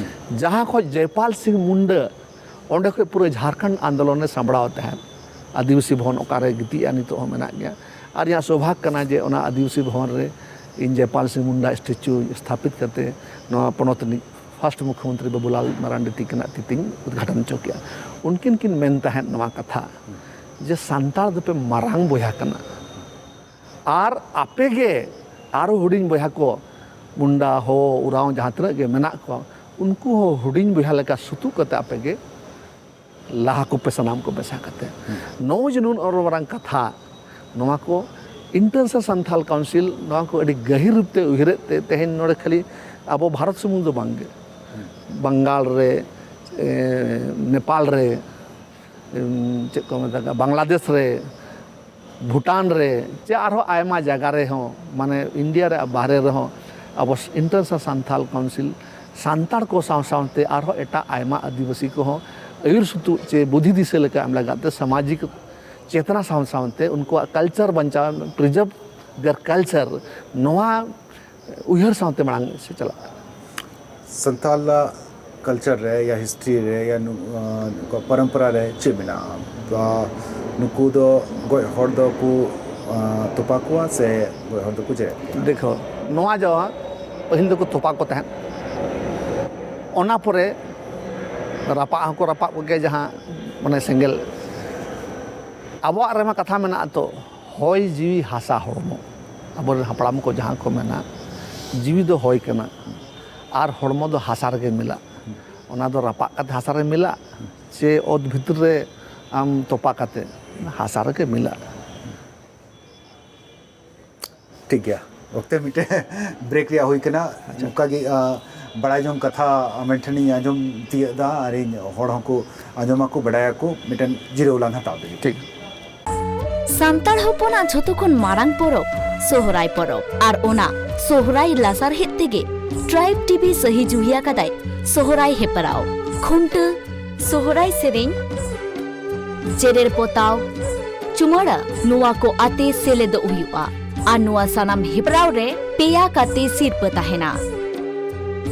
ᱡᱟᱦᱟᱸ ᱠᱷᱚᱱ ᱡᱚᱭᱯᱟᱞ ᱥᱤᱝ ᱢᱩᱱᱰᱟ ᱚᱸᱰᱮ ᱠᱷᱚᱱ ᱯᱩᱨᱟᱹ ᱡᱷᱟᱲᱠᱷᱚᱸᱰ ᱟᱱᱫᱳᱞᱚᱱᱮ ᱥᱟᱢᱵᱲᱟᱣ ᱛᱟᱦᱮᱸᱫ᱾ ᱟᱹᱫᱤᱵᱟᱹᱥᱤ ᱵᱷᱚᱵᱚᱱ ᱚᱠᱟᱨᱮ ᱜᱤᱛᱤᱡᱼᱟ, ᱱᱤᱛᱚᱜ ᱦᱚᱸ ᱢᱮᱱᱟᱜ ᱜᱮᱭᱟ᱾ ᱟᱨ ᱤᱧᱟᱹᱜ ᱥᱳᱵᱷᱟᱜᱽ ᱠᱟᱱᱟ ᱡᱮ ᱚᱱᱟ ᱟᱹᱫᱤᱵᱟᱹᱥᱤ ᱵᱷᱚᱵᱚᱱ ᱨᱮ ᱤᱧ ᱡᱚᱭᱯᱟᱞ ᱥᱤᱝ ᱢᱩᱱᱰᱟ ᱥᱴᱮᱪᱩ ᱥᱛᱷᱟᱯᱤᱛ ᱠᱟᱛᱮ ᱱᱚᱣᱟ ᱯᱚᱱᱚᱛ ᱨᱤᱱᱤᱡ ᱯᱷᱟᱥᱴ ᱢᱩᱠᱷᱭᱚᱢᱚᱱᱛᱨᱤ ᱵᱟᱵᱩᱞᱟᱞ ᱢᱟᱨᱟᱱᱰᱤ ᱛᱤᱠᱤᱱᱟᱜ ᱛᱤᱛᱤᱧ ᱩᱫᱽᱜᱷᱟᱴᱚᱱ ᱦᱚᱪᱚ ᱠᱮᱜᱼᱟ᱾ ᱩᱱᱠᱤᱱ ᱠᱤᱱ ᱢᱮᱱ ᱛᱟᱦᱮᱸᱫ ᱱᱚᱣᱟ ᱠᱟᱛᱷᱟ ᱡᱮ ᱥᱟᱱᱛᱟᱲ ᱫᱚᱯᱮ ᱢᱟᱨᱟᱝ ᱵᱚᱭᱦᱟ ᱠᱟᱱᱟ, ᱟᱨ ᱟᱯᱮ ᱜᱮ ᱟᱨᱚ ᱦᱩᱰᱤᱧ ᱵᱚᱭᱦᱟ ᱠᱚ, ᱢᱩᱱᱰᱟ, ᱦᱳ, ᱩᱨᱟᱣ, ᱡᱟᱦᱟᱸ ᱛᱤᱱᱟᱹᱜ ᱜᱮ ᱢᱮᱱᱟᱜ ᱠᱚᱣᱟ, ᱩᱱᱠᱩ ᱦᱚᱸ ᱦᱩᱰᱤᱧ ᱵᱚᱭᱦᱟ ᱞᱮᱠᱟ ᱥᱩᱛᱩᱜ ᱠᱟᱛᱮ ᱟᱯᱮ ᱜᱮ ᱞᱟᱦᱟ ᱠᱚᱯᱮ, ᱥᱟᱱᱟᱢ ᱠᱚ ᱢᱮᱥᱟ ᱠᱟᱛᱮ᱾ ᱱᱚᱜᱼᱚᱭ ᱡᱮ ᱱᱩᱱ ᱚᱨ ᱢᱟᱨᱟᱝ ᱠᱟᱛᱷᱟ, ᱱᱚᱣᱟ ᱠᱚ ᱤᱱᱴᱟᱨᱱᱮᱥᱱᱟᱞ ᱥᱟᱱᱛᱷᱟᱞ ᱠᱟᱣᱩᱱᱥᱤᱞ ᱱᱚᱣᱟ ᱠᱚ ᱟᱹᱰᱤ ᱜᱟᱹᱦᱤᱨ ᱨᱩᱯ ᱛᱮ ᱩᱭᱦᱟᱹᱨᱮᱫ ᱛᱮ ᱛᱮᱦᱮᱧ ᱱᱚᱰᱮ ᱠᱷᱟᱹᱞᱤ ᱟᱵᱚ ᱵᱷᱟᱨᱚᱛ ᱥᱩᱢᱩᱝ ᱫᱚ ᱵᱟᱝᱜᱮ, ᱵᱟᱝᱜᱟᱞ ᱨᱮ, ᱮ, ᱱᱮᱯᱟᱞ ᱨᱮ, ᱮᱢ, ᱪᱮᱫ ᱠᱚ ᱢᱮᱛᱟᱜᱼᱟ, ᱵᱟᱝᱞᱟᱫᱮᱥ ᱨᱮ, ᱵᱷᱩᱴᱟᱱ ᱨᱮ, ᱪᱮ ᱟᱨᱦᱚᱸ ᱟᱭᱢᱟ ᱡᱟᱭᱜᱟ ᱨᱮᱦᱚᱸ, ᱢᱟᱱᱮ ᱤᱱᱰᱤᱭᱟ ᱨᱮ ᱵᱟᱦᱨᱮ ᱨᱮᱦᱚᱸ ᱟᱵᱚ ᱤᱱᱴᱟᱨᱱᱮᱥᱱᱟᱞ ᱥᱟᱱᱛᱷᱟᱞ ᱠᱟᱣᱩᱱᱥᱤᱞ ᱥᱟᱱᱛᱟᱲ ᱠᱚ ᱥᱟᱶ ᱥᱟᱶᱛᱮ ᱟᱨᱦᱚᱸ ᱮᱴᱟᱜ ᱟᱭᱢᱟ ᱟᱹᱫᱤᱵᱟᱹᱥᱤ ᱠᱚᱦᱚᱸ ᱟᱹᱭᱩᱨ ᱥᱩᱛᱩᱜ ᱪᱮ ᱵᱩᱫᱷᱤ ᱫᱤᱥᱟᱹ ᱞᱮᱠᱟ ᱮᱢ ᱞᱟᱜᱟᱫ ᱛᱮ ᱥᱟᱢᱟᱡᱤᱠ ᱪᱮᱛᱱᱟ ᱥᱟᱶ ᱥᱟᱶᱛᱮ ᱩᱱᱠᱩᱣᱟᱜ ᱠᱟᱞᱪᱟᱨ ᱵᱟᱧᱪᱟᱣ, preserve their culture, ᱱᱚᱣᱟ ᱩᱭᱦᱟᱹᱨ ᱥᱟᱶᱛᱮ ᱢᱟᱲᱟᱝ ᱥᱮᱫ ᱪᱟᱞᱟᱜ ᱠᱟᱱᱟ᱾ ᱥᱟᱱᱛᱟᱞ ᱠᱟᱞᱪᱟᱨ ᱨᱮ ᱭᱟ ᱦᱤᱥᱴᱨᱤ ᱨᱮ ᱭᱟ ᱱᱩ-, ᱟ, ᱱᱩᱠᱩᱣᱟᱜ ᱯᱚᱨᱚᱢᱯᱚᱨᱟ ᱨᱮ ᱪᱮᱫ ᱢᱮᱱᱟᱜᱼᱟ? ᱵᱟ ᱱᱩᱠᱩ ᱫᱚ ᱜᱚᱡ ᱦᱚᱲ ᱫᱚᱠᱚ, ᱟ, ᱛᱚᱯᱟ ᱠᱚᱣᱟ ᱥᱮ ᱜᱚᱡ ᱦᱚᱲ ᱫᱚᱠᱚ ᱡᱮᱨᱮᱫ ᱠᱚᱣᱟ? ᱫᱮᱠᱷᱚ, ᱱᱚᱣᱟ ᱡᱟᱦᱟᱸ ᱯᱟᱹᱦᱤᱞ ᱫᱚᱠᱚ ᱛᱚᱯᱟ ᱠᱚ ᱛᱟᱦᱮᱸᱫ, ᱚᱱᱟ ᱯᱚᱨᱮ ᱨᱟᱯᱟᱜ ᱦᱚᱸᱠᱚ ᱨᱟᱯᱟᱜ ᱠᱚᱜᱮᱭᱟ, ᱡᱟᱦᱟᱸ ᱢᱟᱱᱮ ᱥᱮᱸᱜᱮᱞ᱾ ᱟᱵᱚᱣᱟᱜ ᱨᱮᱢᱟ ᱠᱟᱛᱷᱟ ᱢᱮᱱᱟᱜᱼᱟ ᱛᱚ, ᱦᱚᱭ ᱡᱤᱣᱤ ᱦᱟᱥᱟ ᱦᱚᱲᱢᱚ᱾ ᱟᱵᱚᱨᱮᱱ ᱦᱟᱯᱲᱟᱢ ᱠᱚ ᱡᱟᱦᱟᱸ ᱠᱚ ᱢᱮᱱᱟ, ᱡᱤᱣᱤ ᱫᱚ ᱦᱚᱭ ᱠᱟᱱᱟ ᱟᱨ ᱦᱚᱲᱢᱚ ᱫᱚ ᱦᱟᱥᱟ ᱨᱮᱜᱮ ᱢᱤᱞᱟᱜ᱾ ᱚᱱᱟ ᱫᱚ ᱨᱟᱯᱟᱜ ᱠᱟᱛᱮ ᱦᱟᱥᱟ ᱨᱮ ᱢᱤᱞᱟᱜ, ᱪᱮ ᱚᱛ ᱵᱷᱤᱛᱤᱨ ᱨᱮ ᱟᱢ ᱛᱚᱯᱟ ᱠᱟᱛᱮ, ᱦᱟᱥᱟ ᱨᱮᱜᱮ ᱢᱤᱞᱟᱜ᱾ ᱴᱷᱤᱠ ᱜᱮᱭᱟ, ᱚᱠᱛᱮ ᱢᱤᱫᱴᱮᱱ ᱵᱨᱮᱠ ᱨᱮᱭᱟᱜ ᱦᱩᱭ ᱠᱟᱱᱟ᱾ ᱱᱚᱝᱠᱟ ᱜᱮ, ᱟ, ᱵᱟᱲᱟᱭ ᱡᱚᱝ ᱠᱟᱛᱷᱟ ᱟᱢᱮᱱ ᱴᱷᱮᱱᱤᱧ ᱟᱸᱡᱚᱢ ᱛᱤᱭᱟᱹᱜ ᱮᱫᱟ ᱟᱨ ᱤᱧ ᱦᱚᱲ ᱦᱚᱸᱠᱚ ᱟᱸᱡᱚᱢᱟᱠᱚ, ᱵᱟᱲᱟᱭᱟᱠᱚ᱾ ᱢᱤᱫᱴᱮᱱ ᱡᱤᱨᱟᱹᱣ ᱞᱟᱝ ᱦᱟᱛᱟᱣ ᱞᱟᱹᱜᱤᱫ᱾ ᱴᱷᱤᱠ᱾ ᱥᱟᱱᱛᱟᱲ ᱦᱚᱯᱚᱱᱟᱜ ᱡᱷᱚᱛᱚ ᱠᱷᱚᱱ ᱢᱟᱨᱟᱝ ᱯᱚᱨᱚᱵᱽ ᱥᱚᱦᱨᱟᱭ ᱯᱚᱨᱚᱵᱽ, ᱟᱨ ᱚᱱᱟ ᱥᱚᱦᱨᱟᱭ ᱞᱟᱥᱟᱨᱦᱮᱫ ᱛᱮᱜᱮ ᱴᱨᱟᱭᱤᱵᱽ ᱴᱤᱵᱷᱤ ᱥᱟᱹᱦᱤ ᱡᱩᱦᱤ ᱟᱠᱟᱫᱟᱭ ᱥᱚᱦᱨᱟᱭ ᱦᱮᱯᱨᱟᱣ, ᱠᱷᱩᱱᱴᱟᱹ, ᱥᱚᱦᱨᱟᱭ ᱥᱮᱨᱮᱧ, ᱡᱮᱨᱮᱲ ᱯᱚᱛᱟᱣ, ᱪᱩᱢᱟᱹᱲᱟ, ᱱᱚᱣᱟ ᱠᱚ ᱟᱛᱮ ᱥᱮᱞᱮᱫᱚᱜ ᱦᱩᱭᱩᱜᱼᱟ᱾ ᱟᱨ ᱱᱚᱣᱟ ᱥᱟᱱᱟᱢ ᱦᱮᱯᱨᱟᱣ ᱨᱮ ᱯᱮᱭᱟ ᱠᱟᱛᱮ ᱥᱤᱨᱯᱟᱹ ᱛᱟᱦᱮᱱᱟ᱾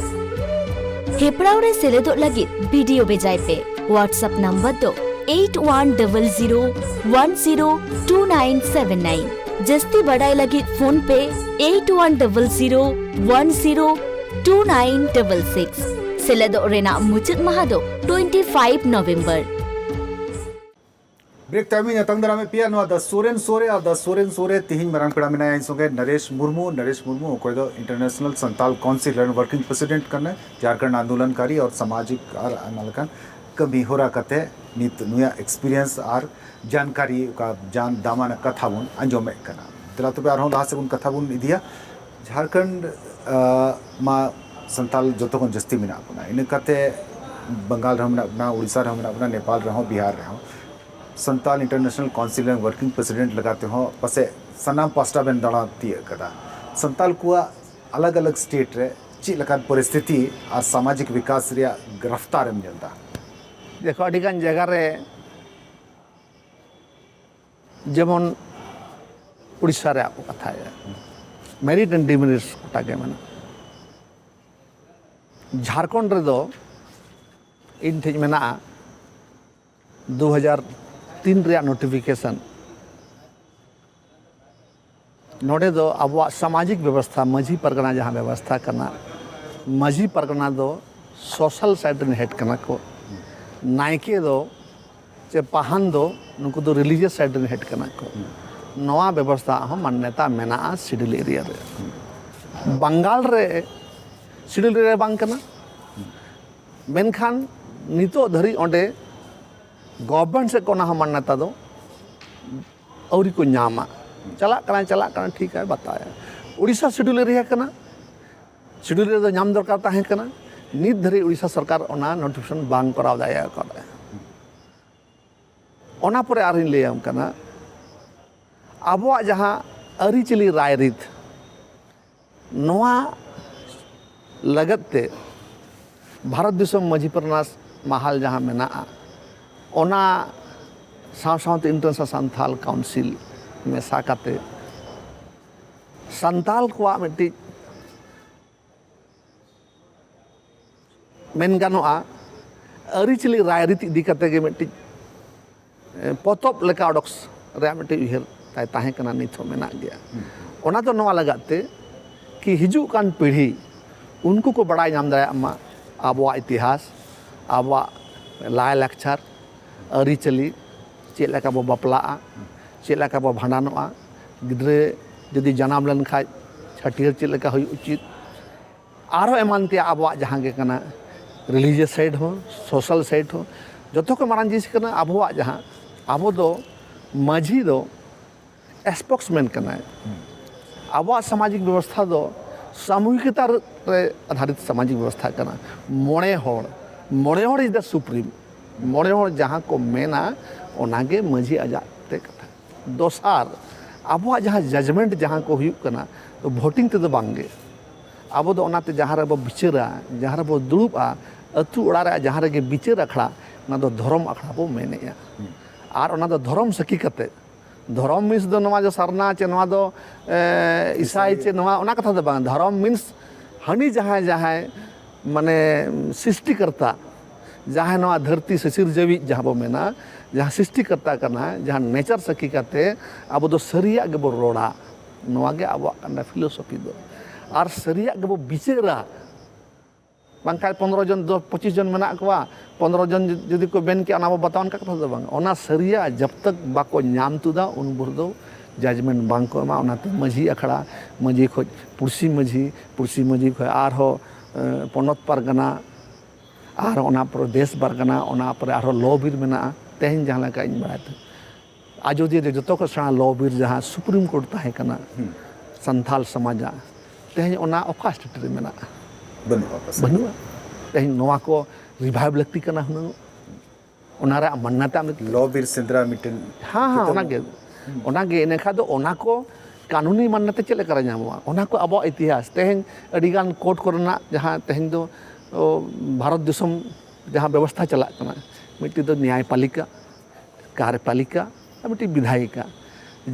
ᱦᱮᱯᱨᱟᱣ ᱨᱮ ᱥᱮᱞᱮᱫᱚᱜ ᱞᱟᱹᱜᱤᱫ ᱵᱷᱤᱰᱤᱭᱳ ᱵᱷᱮᱡᱟᱭ ᱯᱮ᱾ WhatsApp ᱱᱚᱢᱵᱚᱨ ᱫᱚ eight one double zero one zero two nine seven nine᱾ ᱡᱟᱹᱥᱛᱤ ᱵᱟᱰᱟᱭ ᱞᱟᱹᱜᱤᱫ ᱯᱷᱳᱱ ᱯᱮ eight one double zero one zero two nine double six᱾ ᱥᱮᱞᱮᱫᱚᱜ ᱨᱮᱱᱟᱜ ᱢᱩᱪᱟᱹᱫ ᱢᱟᱦᱟ ᱫᱚ twenty five November᱾ ᱵᱨᱮᱠ ᱛᱟᱭᱚᱢᱤᱧ ᱟᱛᱟᱝ ᱫᱟᱨᱟᱢᱮᱫ ᱯᱮᱭᱟ ᱱᱚᱣᱟ ᱫᱟ ᱥᱳᱨᱮᱱ ᱥᱳᱨᱮ ᱟᱨ ᱫᱟ ᱥᱳᱨᱮᱱ ᱥᱳᱨᱮ ᱛᱤᱦᱤᱧ ᱢᱟᱨᱟᱝ ᱯᱮᱲᱟ ᱢᱮᱱᱟᱭᱟ ᱤᱧ ᱥᱚᱸᱜᱮ ᱱᱚᱨᱮᱥ ᱢᱩᱨᱢᱩ᱾ ᱱᱚᱨᱮᱥ ᱢᱩᱨᱢᱩ ᱚᱠᱚᱭ ᱫᱚ ᱤᱱᱴᱟᱨᱱᱮᱥᱱᱟᱞ ᱥᱟᱱᱛᱟᱞ ᱠᱟᱣᱩᱱᱥᱤᱞ ᱨᱮᱱ ᱣᱟᱨᱠᱤᱝ ᱯᱨᱮᱥᱤᱰᱮᱱᱴ ᱠᱟᱱᱟᱭ, ᱡᱷᱟᱨᱠᱷᱚᱸᱰ ᱟᱱᱫᱳᱞᱚᱱᱠᱟᱨᱤ ᱟᱨ ᱥᱟᱢᱟᱡᱤᱠ ᱟᱨ ᱟᱭᱢᱟ ᱞᱮᱠᱟᱱ ᱠᱟᱹᱢᱤ ᱦᱚᱨᱟ ᱠᱟᱛᱮ ᱱᱤᱛ ᱱᱩᱭᱟᱜ ᱮᱠᱥᱯᱤᱨᱤᱭᱮᱱᱥ ᱟᱨ ᱡᱟᱱᱠᱟᱨᱤ ᱚᱠᱟ ᱡᱟᱱ ᱫᱟᱢᱟᱱᱟᱜ ᱠᱟᱛᱷᱟ ᱵᱚᱱ ᱟᱸᱡᱚᱢᱮᱫ ᱠᱟᱱᱟ᱾ ᱫᱮᱞᱟ ᱛᱚᱵᱮ ᱟᱨᱦᱚᱸ ᱞᱟᱦᱟ ᱥᱮᱫ ᱵᱚᱱ ᱠᱟᱛᱷᱟ ᱵᱚᱱ ᱤᱫᱤᱭᱟ᱾ ᱡᱷᱟᱨᱠᱷᱚᱸᱰ ᱟᱸ, ᱢᱟ ᱥᱟᱱᱛᱟᱞ ᱡᱚᱛᱚ ᱠᱷᱚᱱ ᱡᱟᱹᱥᱛᱤ ᱢᱮᱱᱟᱜ ᱵᱚᱱᱟ, ᱤᱱᱟᱹ ᱠᱟᱛᱮ ᱵᱟᱝᱜᱟᱞ ᱨᱮᱦᱚᱸ ᱢᱮᱱᱟᱜ ᱵᱚᱱᱟ, ᱩᱲᱤᱥᱥᱟ ᱨᱮᱦᱚᱸ ᱢᱮᱱᱟᱜ ᱵᱚᱱᱟ, ᱱᱮᱯᱟᱞ ᱨᱮᱦᱚᱸ, ᱵᱤᱦᱟᱨ ᱨᱮᱦᱚᱸ᱾ ᱥᱟᱱᱛᱟᱞ ᱤᱱᱴᱟᱨᱱᱮᱥᱱᱟᱞ ᱠᱟᱣᱩᱱᱥᱤᱞ ᱨᱮᱱ ᱣᱟᱨᱠᱤᱝ ᱯᱨᱮᱥᱤᱰᱮᱱᱴ ᱞᱮᱠᱟ ᱛᱮᱦᱚᱸ ᱯᱟᱥᱮᱡ ᱥᱟᱱᱟᱢ ᱯᱟᱥᱴᱟ ᱵᱮᱱ ᱫᱟᱬᱟ ᱛᱤᱭᱟᱹᱜ ᱠᱟᱫᱟ᱾ ᱥᱟᱱᱛᱟᱞ ᱠᱚᱣᱟᱜ ᱟᱞᱟᱜᱽ ᱟᱞᱟᱜᱽ ᱥᱴᱮᱴ ᱨᱮ ᱪᱮᱫ ᱞᱮᱠᱟᱱ ᱯᱚᱨᱤᱥᱛᱷᱤᱛᱤ ᱟᱨ ᱥᱟᱢᱟᱡᱤᱠ ᱵᱤᱠᱟᱥ ᱨᱮᱭᱟᱜ ᱨᱟᱯᱷᱛᱟᱨ ᱮᱢ ᱧᱮᱞ ᱮᱫᱟ? ᱫᱮᱠᱷᱚ, ᱟᱹᱰᱤᱜᱟᱱ ᱡᱟᱭᱜᱟ ᱨᱮ ᱡᱮᱢᱚᱱ ᱩᱲᱤᱥᱥᱟ ᱨᱮᱭᱟᱜ ᱠᱚ ᱠᱟᱛᱷᱟᱭᱟ, ᱢᱮᱨᱤᱴ ᱮᱱᱰ ᱰᱤᱢᱮᱨᱤᱴ ᱜᱚᱴᱟ ᱜᱮ ᱢᱮᱱᱟᱜᱼᱟ᱾ ᱡᱷᱟᱲᱠᱷᱚᱸᱰ ᱨᱮᱫᱚ ᱤᱧ ᱴᱷᱮᱡ ᱢᱮᱱᱟᱜᱼᱟ ᱫᱩ ᱦᱟᱡᱟᱨ ᱛᱤᱱ ᱨᱮᱭᱟᱜ ᱱᱳᱴᱤᱯᱷᱤᱠᱮᱥᱚᱱ᱾ ᱱᱚᱰᱮ ᱫᱚ ᱟᱵᱚᱣᱟᱜ ᱥᱟᱢᱟᱡᱤᱠ ᱵᱮᱵᱚᱥᱛᱷᱟ, ᱢᱟᱹᱡᱷᱤ ᱯᱟᱨᱜᱟᱱᱟ ᱡᱟᱦᱟᱸ ᱵᱮᱵᱚᱥᱛᱷᱟ ᱠᱟᱱᱟ, ᱢᱟᱹᱡᱷᱤ ᱯᱟᱨᱜᱟᱱᱟ ᱫᱚ ᱥᱳᱥᱟᱞ ᱥᱟᱭᱤᱰ ᱨᱮᱱ ᱦᱮᱰ ᱠᱟᱱᱟ ᱠᱚ, ᱱᱟᱭᱠᱮ ᱫᱚ ᱪᱮ ᱯᱟᱦᱟᱱ ᱫᱚ ᱱᱩᱠᱩ ᱫᱚ ᱨᱤᱞᱤᱡᱤᱭᱟᱥ ᱥᱟᱭᱤᱰ ᱨᱮᱱ ᱦᱮᱰ ᱠᱟᱱᱟ ᱠᱚ᱾ ᱱᱚᱣᱟ ᱵᱮᱵᱚᱥᱛᱷᱟ ᱦᱚᱸ ᱢᱟᱱᱱᱚᱛᱟ ᱢᱮᱱᱟᱜᱼᱟ ᱥᱤᱰᱩᱞ ᱮᱨᱤᱭᱟ ᱨᱮ᱾ ᱵᱟᱝᱜᱟᱞ ᱨᱮ ᱥᱤᱰᱩᱞ ᱮᱨᱤᱭᱟ ᱵᱟᱝ ᱠᱟᱱᱟ, ᱢᱮᱱᱠᱷᱟᱱ ᱱᱤᱛᱚᱜ ᱫᱷᱟᱹᱨᱤᱡ ᱚᱸᱰᱮ ᱜᱚᱵᱷᱚᱨᱱᱢᱮᱱᱴ ᱥᱮᱫ ᱠᱷᱚᱱ ᱚᱱᱟ ᱦᱚᱸ ᱢᱟᱱᱱᱚᱛᱟ ᱫᱚ ᱟᱹᱣᱨᱤ ᱠᱚ ᱧᱟᱢᱟ᱾ ᱪᱟᱞᱟᱜ ᱠᱟᱱᱟ, ᱪᱟᱞᱟᱜ ᱠᱟᱱᱟ, ᱴᱷᱤᱠ ᱟᱭ ᱵᱟᱛᱟᱣᱟ᱾ ᱩᱲᱤᱥᱥᱟ ᱥᱤᱰᱩᱞ ᱮᱨᱤᱭᱟ ᱠᱟᱱᱟ, ᱥᱤᱰᱩᱞ ᱮᱨᱤᱭᱟ ᱫᱚ ᱧᱟᱢ ᱫᱚᱨᱠᱟᱨ ᱛᱟᱦᱮᱸ ᱠᱟᱱᱟ᱾ ᱱᱤᱛ ᱫᱷᱟᱹᱨᱤᱡ ᱩᱲᱤᱥᱥᱟ ᱥᱚᱨᱠᱟᱨ ᱚᱱᱟ ᱱᱳᱴᱤᱯᱷᱤᱠᱮᱥᱚᱱ ᱵᱟᱝ ᱠᱚᱨᱟᱣ ᱫᱟᱲᱮ ᱟᱠᱟᱫᱟ᱾ ᱚᱱᱟ ᱯᱚᱨᱮ ᱟᱨᱦᱚᱸᱧ ᱞᱟᱹᱭᱟᱢ ᱠᱟᱱᱟ, ᱟᱵᱚᱣᱟᱜ ᱡᱟᱦᱟᱸ ᱟᱹᱨᱤᱪᱟᱹᱞᱤ ᱨᱟᱭᱨᱤᱛ, ᱱᱚᱣᱟ ᱞᱟᱹᱜᱤᱫ ᱛᱮ ᱵᱷᱟᱨᱚᱛ ᱫᱤᱥᱚᱢ ᱢᱟᱹᱡᱷᱤ ᱯᱟᱨᱜᱟᱱᱟ ᱢᱟᱦᱟᱞ ᱡᱟᱦᱟᱸ ᱢᱮᱱᱟᱜᱼᱟ, ᱚᱱᱟ ᱥᱟᱶ ᱥᱟᱶᱛᱮ ᱤᱱᱴᱟᱨᱱᱮᱥᱱᱟᱞ ᱥᱟᱱᱛᱷᱟᱞ ᱠᱟᱣᱩᱱᱥᱤᱞ ᱢᱮᱥᱟ ᱠᱟᱛᱮ ᱥᱟᱱᱛᱟᱞ ᱠᱚᱣᱟᱜ ᱢᱤᱫᱴᱤᱡ ᱢᱮᱱ ᱜᱟᱱᱚᱜᱼᱟ, ᱟᱹᱨᱤᱪᱟᱹᱞᱤ ᱨᱟᱭᱨᱤᱛ ᱤᱫᱤ ᱠᱟᱛᱮ ᱜᱮ ᱢᱤᱫᱴᱤᱡ ᱯᱚᱛᱚᱵ ᱞᱮᱠᱟ ᱚᱰᱚᱠ ᱨᱮᱭᱟᱜ ᱢᱤᱫᱴᱤᱡ ᱩᱭᱦᱟᱹᱨ ᱛᱟᱭ ᱛᱟᱦᱮᱸ ᱠᱟᱱᱟ, ᱱᱤᱛ ᱦᱚᱸ ᱢᱮᱱᱟᱜ ᱜᱮᱭᱟ᱾ ᱚᱱᱟ ᱫᱚ ᱱᱚᱣᱟ ᱞᱟᱹᱜᱤᱫ ᱛᱮ ᱠᱤ ᱦᱤᱡᱩᱜ ᱠᱟᱱ ᱯᱤᱲᱦᱤ ᱩᱱᱠᱩ ᱠᱚ ᱵᱟᱲᱟᱭ ᱧᱟᱢ ᱫᱟᱲᱮᱭᱟᱜ ᱢᱟ ᱟᱵᱚᱣᱟᱜ ᱤᱛᱤᱦᱟᱥ, ᱟᱵᱚᱣᱟᱜ ᱞᱟᱭᱼᱞᱟᱠᱪᱟᱨ, ᱟᱹᱨᱤᱪᱟᱹᱞᱤ, ᱪᱮᱫ ᱞᱮᱠᱟ ᱵᱚ ᱵᱟᱯᱞᱟᱜᱼᱟ, ᱪᱮᱫ ᱞᱮᱠᱟ ᱵᱚ ᱵᱷᱟᱸᱰᱟᱱᱚᱜᱼᱟ, ᱜᱤᱫᱽᱨᱟᱹ ᱡᱩᱫᱤ ᱡᱟᱱᱟᱢ ᱞᱮᱱ ᱠᱷᱟᱡ ᱪᱷᱟᱹᱴᱭᱟᱹᱨ ᱪᱮᱫ ᱞᱮᱠᱟ ᱦᱩᱭᱩᱜ ᱩᱪᱤᱛ, ᱟᱨᱦᱚᱸ ᱮᱢᱟᱱ ᱛᱮᱭᱟᱜ ᱟᱵᱚᱣᱟᱜ ᱡᱟᱦᱟᱸ ᱜᱮ ᱠᱟᱱᱟ, religious side ᱦᱚᱸ, social side ᱦᱚᱸ, ᱡᱚᱛᱚ ᱠᱷᱚᱱ ᱢᱟᱨᱟᱝ ᱡᱤᱱᱤᱥ ᱠᱟᱱᱟ ᱟᱵᱚᱣᱟᱜ ᱡᱟᱦᱟᱸ, ᱟᱵᱚ ᱫᱚ ᱢᱟᱹᱡᱷᱤ ᱫᱚ spokesman ᱠᱟᱱᱟᱭ᱾ ᱟᱵᱚᱣᱟᱜ ᱥᱟᱢᱟᱡᱤᱠ ᱵᱮᱵᱚᱥᱛᱷᱟ ᱫᱚ ᱥᱟᱢᱩᱦᱤᱠᱚᱛᱟ ᱨᱮ ᱟᱫᱷᱟᱨᱤᱛ ᱥᱟᱢᱟᱡᱤᱠ ᱵᱮᱵᱚᱥᱛᱷᱟ ᱠᱟᱱᱟ᱾ ᱢᱚᱬᱮ ᱦᱚᱲ, ᱢᱚᱬᱮ ᱦᱚᱲ is the supreme᱾ ᱢᱚᱬᱮ ᱦᱚᱲ ᱡᱟᱦᱟᱸ ᱠᱚ ᱢᱮᱱᱟ, ᱚᱱᱟᱜᱮ ᱢᱟᱹᱡᱷᱤ ᱟᱡᱟᱜ ᱛᱮ ᱠᱟᱛᱷᱟ᱾ ᱫᱚᱥᱟᱨ, ᱟᱵᱚᱣᱟᱜ ᱡᱟᱦᱟᱸ judgement ᱡᱟᱦᱟᱸ ᱠᱚ ᱦᱩᱭᱩᱜ ᱠᱟᱱᱟ, ᱛᱚ voting ᱛᱮᱫᱚ ᱵᱟᱝᱜᱮ᱾ ᱟᱵᱚ ᱫᱚ ᱚᱱᱟᱛᱮ ᱡᱟᱦᱟᱸ ᱨᱮᱵᱚ ᱵᱤᱪᱟᱹᱨᱟ, ᱡᱟᱦᱟᱸ ᱨᱮᱵᱚ ᱫᱩᱲᱩᱵᱼᱟ, ᱟᱹᱛᱩ ᱚᱲᱟᱜ ᱨᱮ ᱡᱟᱦᱟᱸ ᱨᱮᱜᱮ ᱵᱤᱪᱟᱹᱨ ᱟᱠᱷᱲᱟ, ᱚᱱᱟ ᱫᱚ ᱫᱷᱚᱨᱚᱢ ᱟᱠᱷᱲᱟ ᱵᱚ ᱢᱮᱱᱮᱜᱼᱟ᱾ ᱟᱨ ᱚᱱᱟ ᱫᱚ ᱫᱷᱚᱨᱚᱢ ᱥᱟᱹᱠᱷᱤ ᱠᱟᱛᱮ, ᱫᱷᱚᱨᱚᱢ means ᱫᱚ ᱱᱚᱣᱟ ᱡᱮ ᱥᱟᱨᱱᱟ ᱪᱮ ᱱᱚᱣᱟ ᱫᱚ, ᱮ, ᱤᱥᱟᱭ ᱪᱮ ᱱᱚᱣᱟ, ᱚᱱᱟ ᱠᱟᱛᱷᱟ ᱫᱚ ᱵᱟᱝ᱾ ᱫᱷᱚᱨᱚᱢ means ᱦᱟᱹᱱᱤ ᱡᱟᱦᱟᱸᱭ, ᱡᱟᱦᱟᱸᱭ ᱢᱟᱱᱮ ᱥᱨᱤᱥᱴᱤᱠᱚᱨᱛᱟ, ᱡᱟᱦᱟᱸᱭ ᱱᱚᱣᱟ ᱫᱷᱟᱹᱨᱛᱤ ᱥᱤᱥᱤᱨᱡᱟᱹᱣᱤᱡ ᱡᱟᱦᱟᱸ ᱵᱚ ᱢᱮᱱᱟ, ᱡᱟᱦᱟᱸ ᱥᱨᱤᱥᱴᱤᱠᱚᱨᱛᱟ ᱠᱟᱱᱟ, ᱡᱟᱦᱟᱸ nature ᱥᱟᱹᱠᱷᱤ ᱠᱟᱛᱮ ᱟᱵᱚ ᱫᱚ ᱥᱟᱹᱨᱤᱭᱟᱜ ᱜᱮᱵᱚ ᱨᱚᱲᱟ᱾ ᱱᱚᱣᱟ ᱜᱮ ᱟᱵᱚᱣᱟᱜ ᱠᱟᱱᱟ philosophy ᱫᱚ᱾ ᱟᱨ ᱥᱟᱹᱨᱤᱭᱟᱜ ᱜᱮᱵᱚ ᱵᱤᱪᱟᱹᱨᱟ᱾ ᱵᱟᱝᱠᱷᱟᱱ ᱯᱚᱱᱨᱚ ᱡᱚᱱ, ᱫᱚᱥ, ᱯᱚᱸᱪᱤᱥ ᱡᱚᱱ ᱢᱮᱱᱟᱜ ᱠᱚᱣᱟ, ᱯᱚᱱᱨᱚ ᱡᱚᱱ ᱡᱩᱫᱤ ᱠᱚ ᱢᱮᱱ ᱠᱮᱜᱼᱟ, ᱚᱱᱟ ᱵᱚ ᱵᱟᱛᱟᱣᱟ, ᱚᱱᱠᱟ ᱠᱟᱛᱷᱟ ᱫᱚ ᱵᱟᱝ᱾ ᱚᱱᱟ ᱥᱟᱹᱨᱤᱭᱟᱜ ᱡᱟᱵ ᱛᱟᱠ ᱵᱟᱠᱚ ᱧᱟᱢ ᱛᱩᱫᱟ, ᱩᱱ ᱵᱷᱳᱨ ᱫᱚ judgement ᱵᱟᱝ ᱠᱚ ᱮᱢᱟ᱾ ᱚᱱᱟᱛᱮ ᱢᱟᱹᱡᱷᱤ ᱟᱠᱷᱲᱟ, ᱢᱟᱹᱡᱷᱤ ᱠᱷᱚᱡ ᱯᱩᱲᱥᱤ ᱢᱟᱹᱡᱷᱤ, ᱯᱩᱲᱥᱤ ᱢᱟᱹᱡᱷᱤ ᱠᱷᱚᱡ ᱟᱨᱦᱚᱸ, ᱮ, ᱯᱚᱱᱚᱛ ᱯᱟᱨᱜᱟᱱᱟ, ᱟᱨ ᱚᱱᱟ ᱯᱚᱨᱮ ᱫᱮᱥ ᱯᱟᱨᱜᱟᱱᱟ, ᱚᱱᱟ ᱯᱚᱨᱮ ᱟᱨᱦᱚᱸ ᱞᱚ ᱵᱤᱨ ᱢᱮᱱᱟᱜᱼᱟ᱾ ᱛᱮᱦᱮᱧ ᱡᱟᱦᱟᱸ ᱞᱮᱠᱟ ᱤᱧ ᱵᱟᱲᱟᱭ ᱛᱮ, ᱟᱡᱚᱫᱤᱭᱟᱹ ᱨᱮ ᱡᱚᱛᱚ ᱠᱷᱚᱱ ᱥᱮᱬᱟ ᱞᱚ ᱵᱤᱨ ᱡᱟᱦᱟᱸ Supreme Court ᱛᱟᱦᱮᱸ ᱠᱟᱱᱟ, ᱥᱟᱱᱛᱟᱞ ᱥᱚᱢᱟᱡᱟᱜ, ᱛᱮᱦᱮᱧ ᱚᱱᱟ ᱚᱠᱟ state ᱨᱮ ᱢᱮᱱᱟᱜᱼᱟ? ᱵᱟᱹᱱᱩᱜᱼᱟ ᱯᱟᱥᱮᱡ᱾ ᱵᱟᱹᱱᱩᱜᱼᱟ᱾ ᱛᱮᱦᱮᱧ ᱱᱚᱣᱟ ᱠᱚ revive ᱞᱟᱹᱠᱛᱤ ᱠᱟᱱᱟ ᱦᱩᱱᱟᱹᱝ᱾ ᱚᱱᱟ ᱨᱮᱭᱟᱜ ᱢᱟᱱᱱᱟᱛᱟ ᱟᱢ ᱞᱚ ᱵᱤᱨ ᱥᱮᱸᱫᱽᱨᱟ ᱢᱤᱫᱴᱮᱱ ᱦᱮᱸ, ᱦᱮᱸ, ᱠᱤᱛᱟᱹᱵ ᱚᱱᱟᱜᱮ᱾ ᱚᱱᱟᱜᱮ, ᱤᱱᱟᱹ ᱠᱷᱟᱱ ᱫᱚ ᱚᱱᱟ ᱠᱚ ᱠᱟᱹᱱᱩᱱᱤ ᱢᱟᱱᱱᱟᱛᱟ ᱪᱮᱫ ᱞᱮᱠᱟ ᱨᱮ ᱧᱟᱢᱚᱜᱼᱟ? ᱚᱱᱟ ᱠᱚ ᱟᱵᱚᱣᱟᱜ ᱤᱛᱤᱦᱟᱥ, ᱛᱮᱦᱮᱧ ᱟᱹᱰᱤᱜᱟᱱ court ᱠᱚᱨᱮᱱᱟᱜ ᱡᱟᱦᱟᱸ ᱛᱮᱦᱮᱧ ᱫᱚ, ᱚ, ᱵᱷᱟᱨᱚᱛ ᱫᱤᱥᱚᱢ ᱡᱟᱦᱟᱸ ᱵᱮᱵᱚᱥᱛᱷᱟ ᱪᱟᱞᱟᱜ ᱠᱟᱱᱟ, ᱢᱤᱫᱴᱤᱡ ᱫᱚ ᱱᱮᱭᱟᱭᱯᱟᱞᱤᱠᱟ, ᱠᱟᱨᱭᱚᱯᱟᱞᱤᱠᱟ, ᱟᱨ ᱢᱤᱫᱴᱤᱡ ᱵᱤᱫᱷᱟᱭᱤᱠᱟ᱾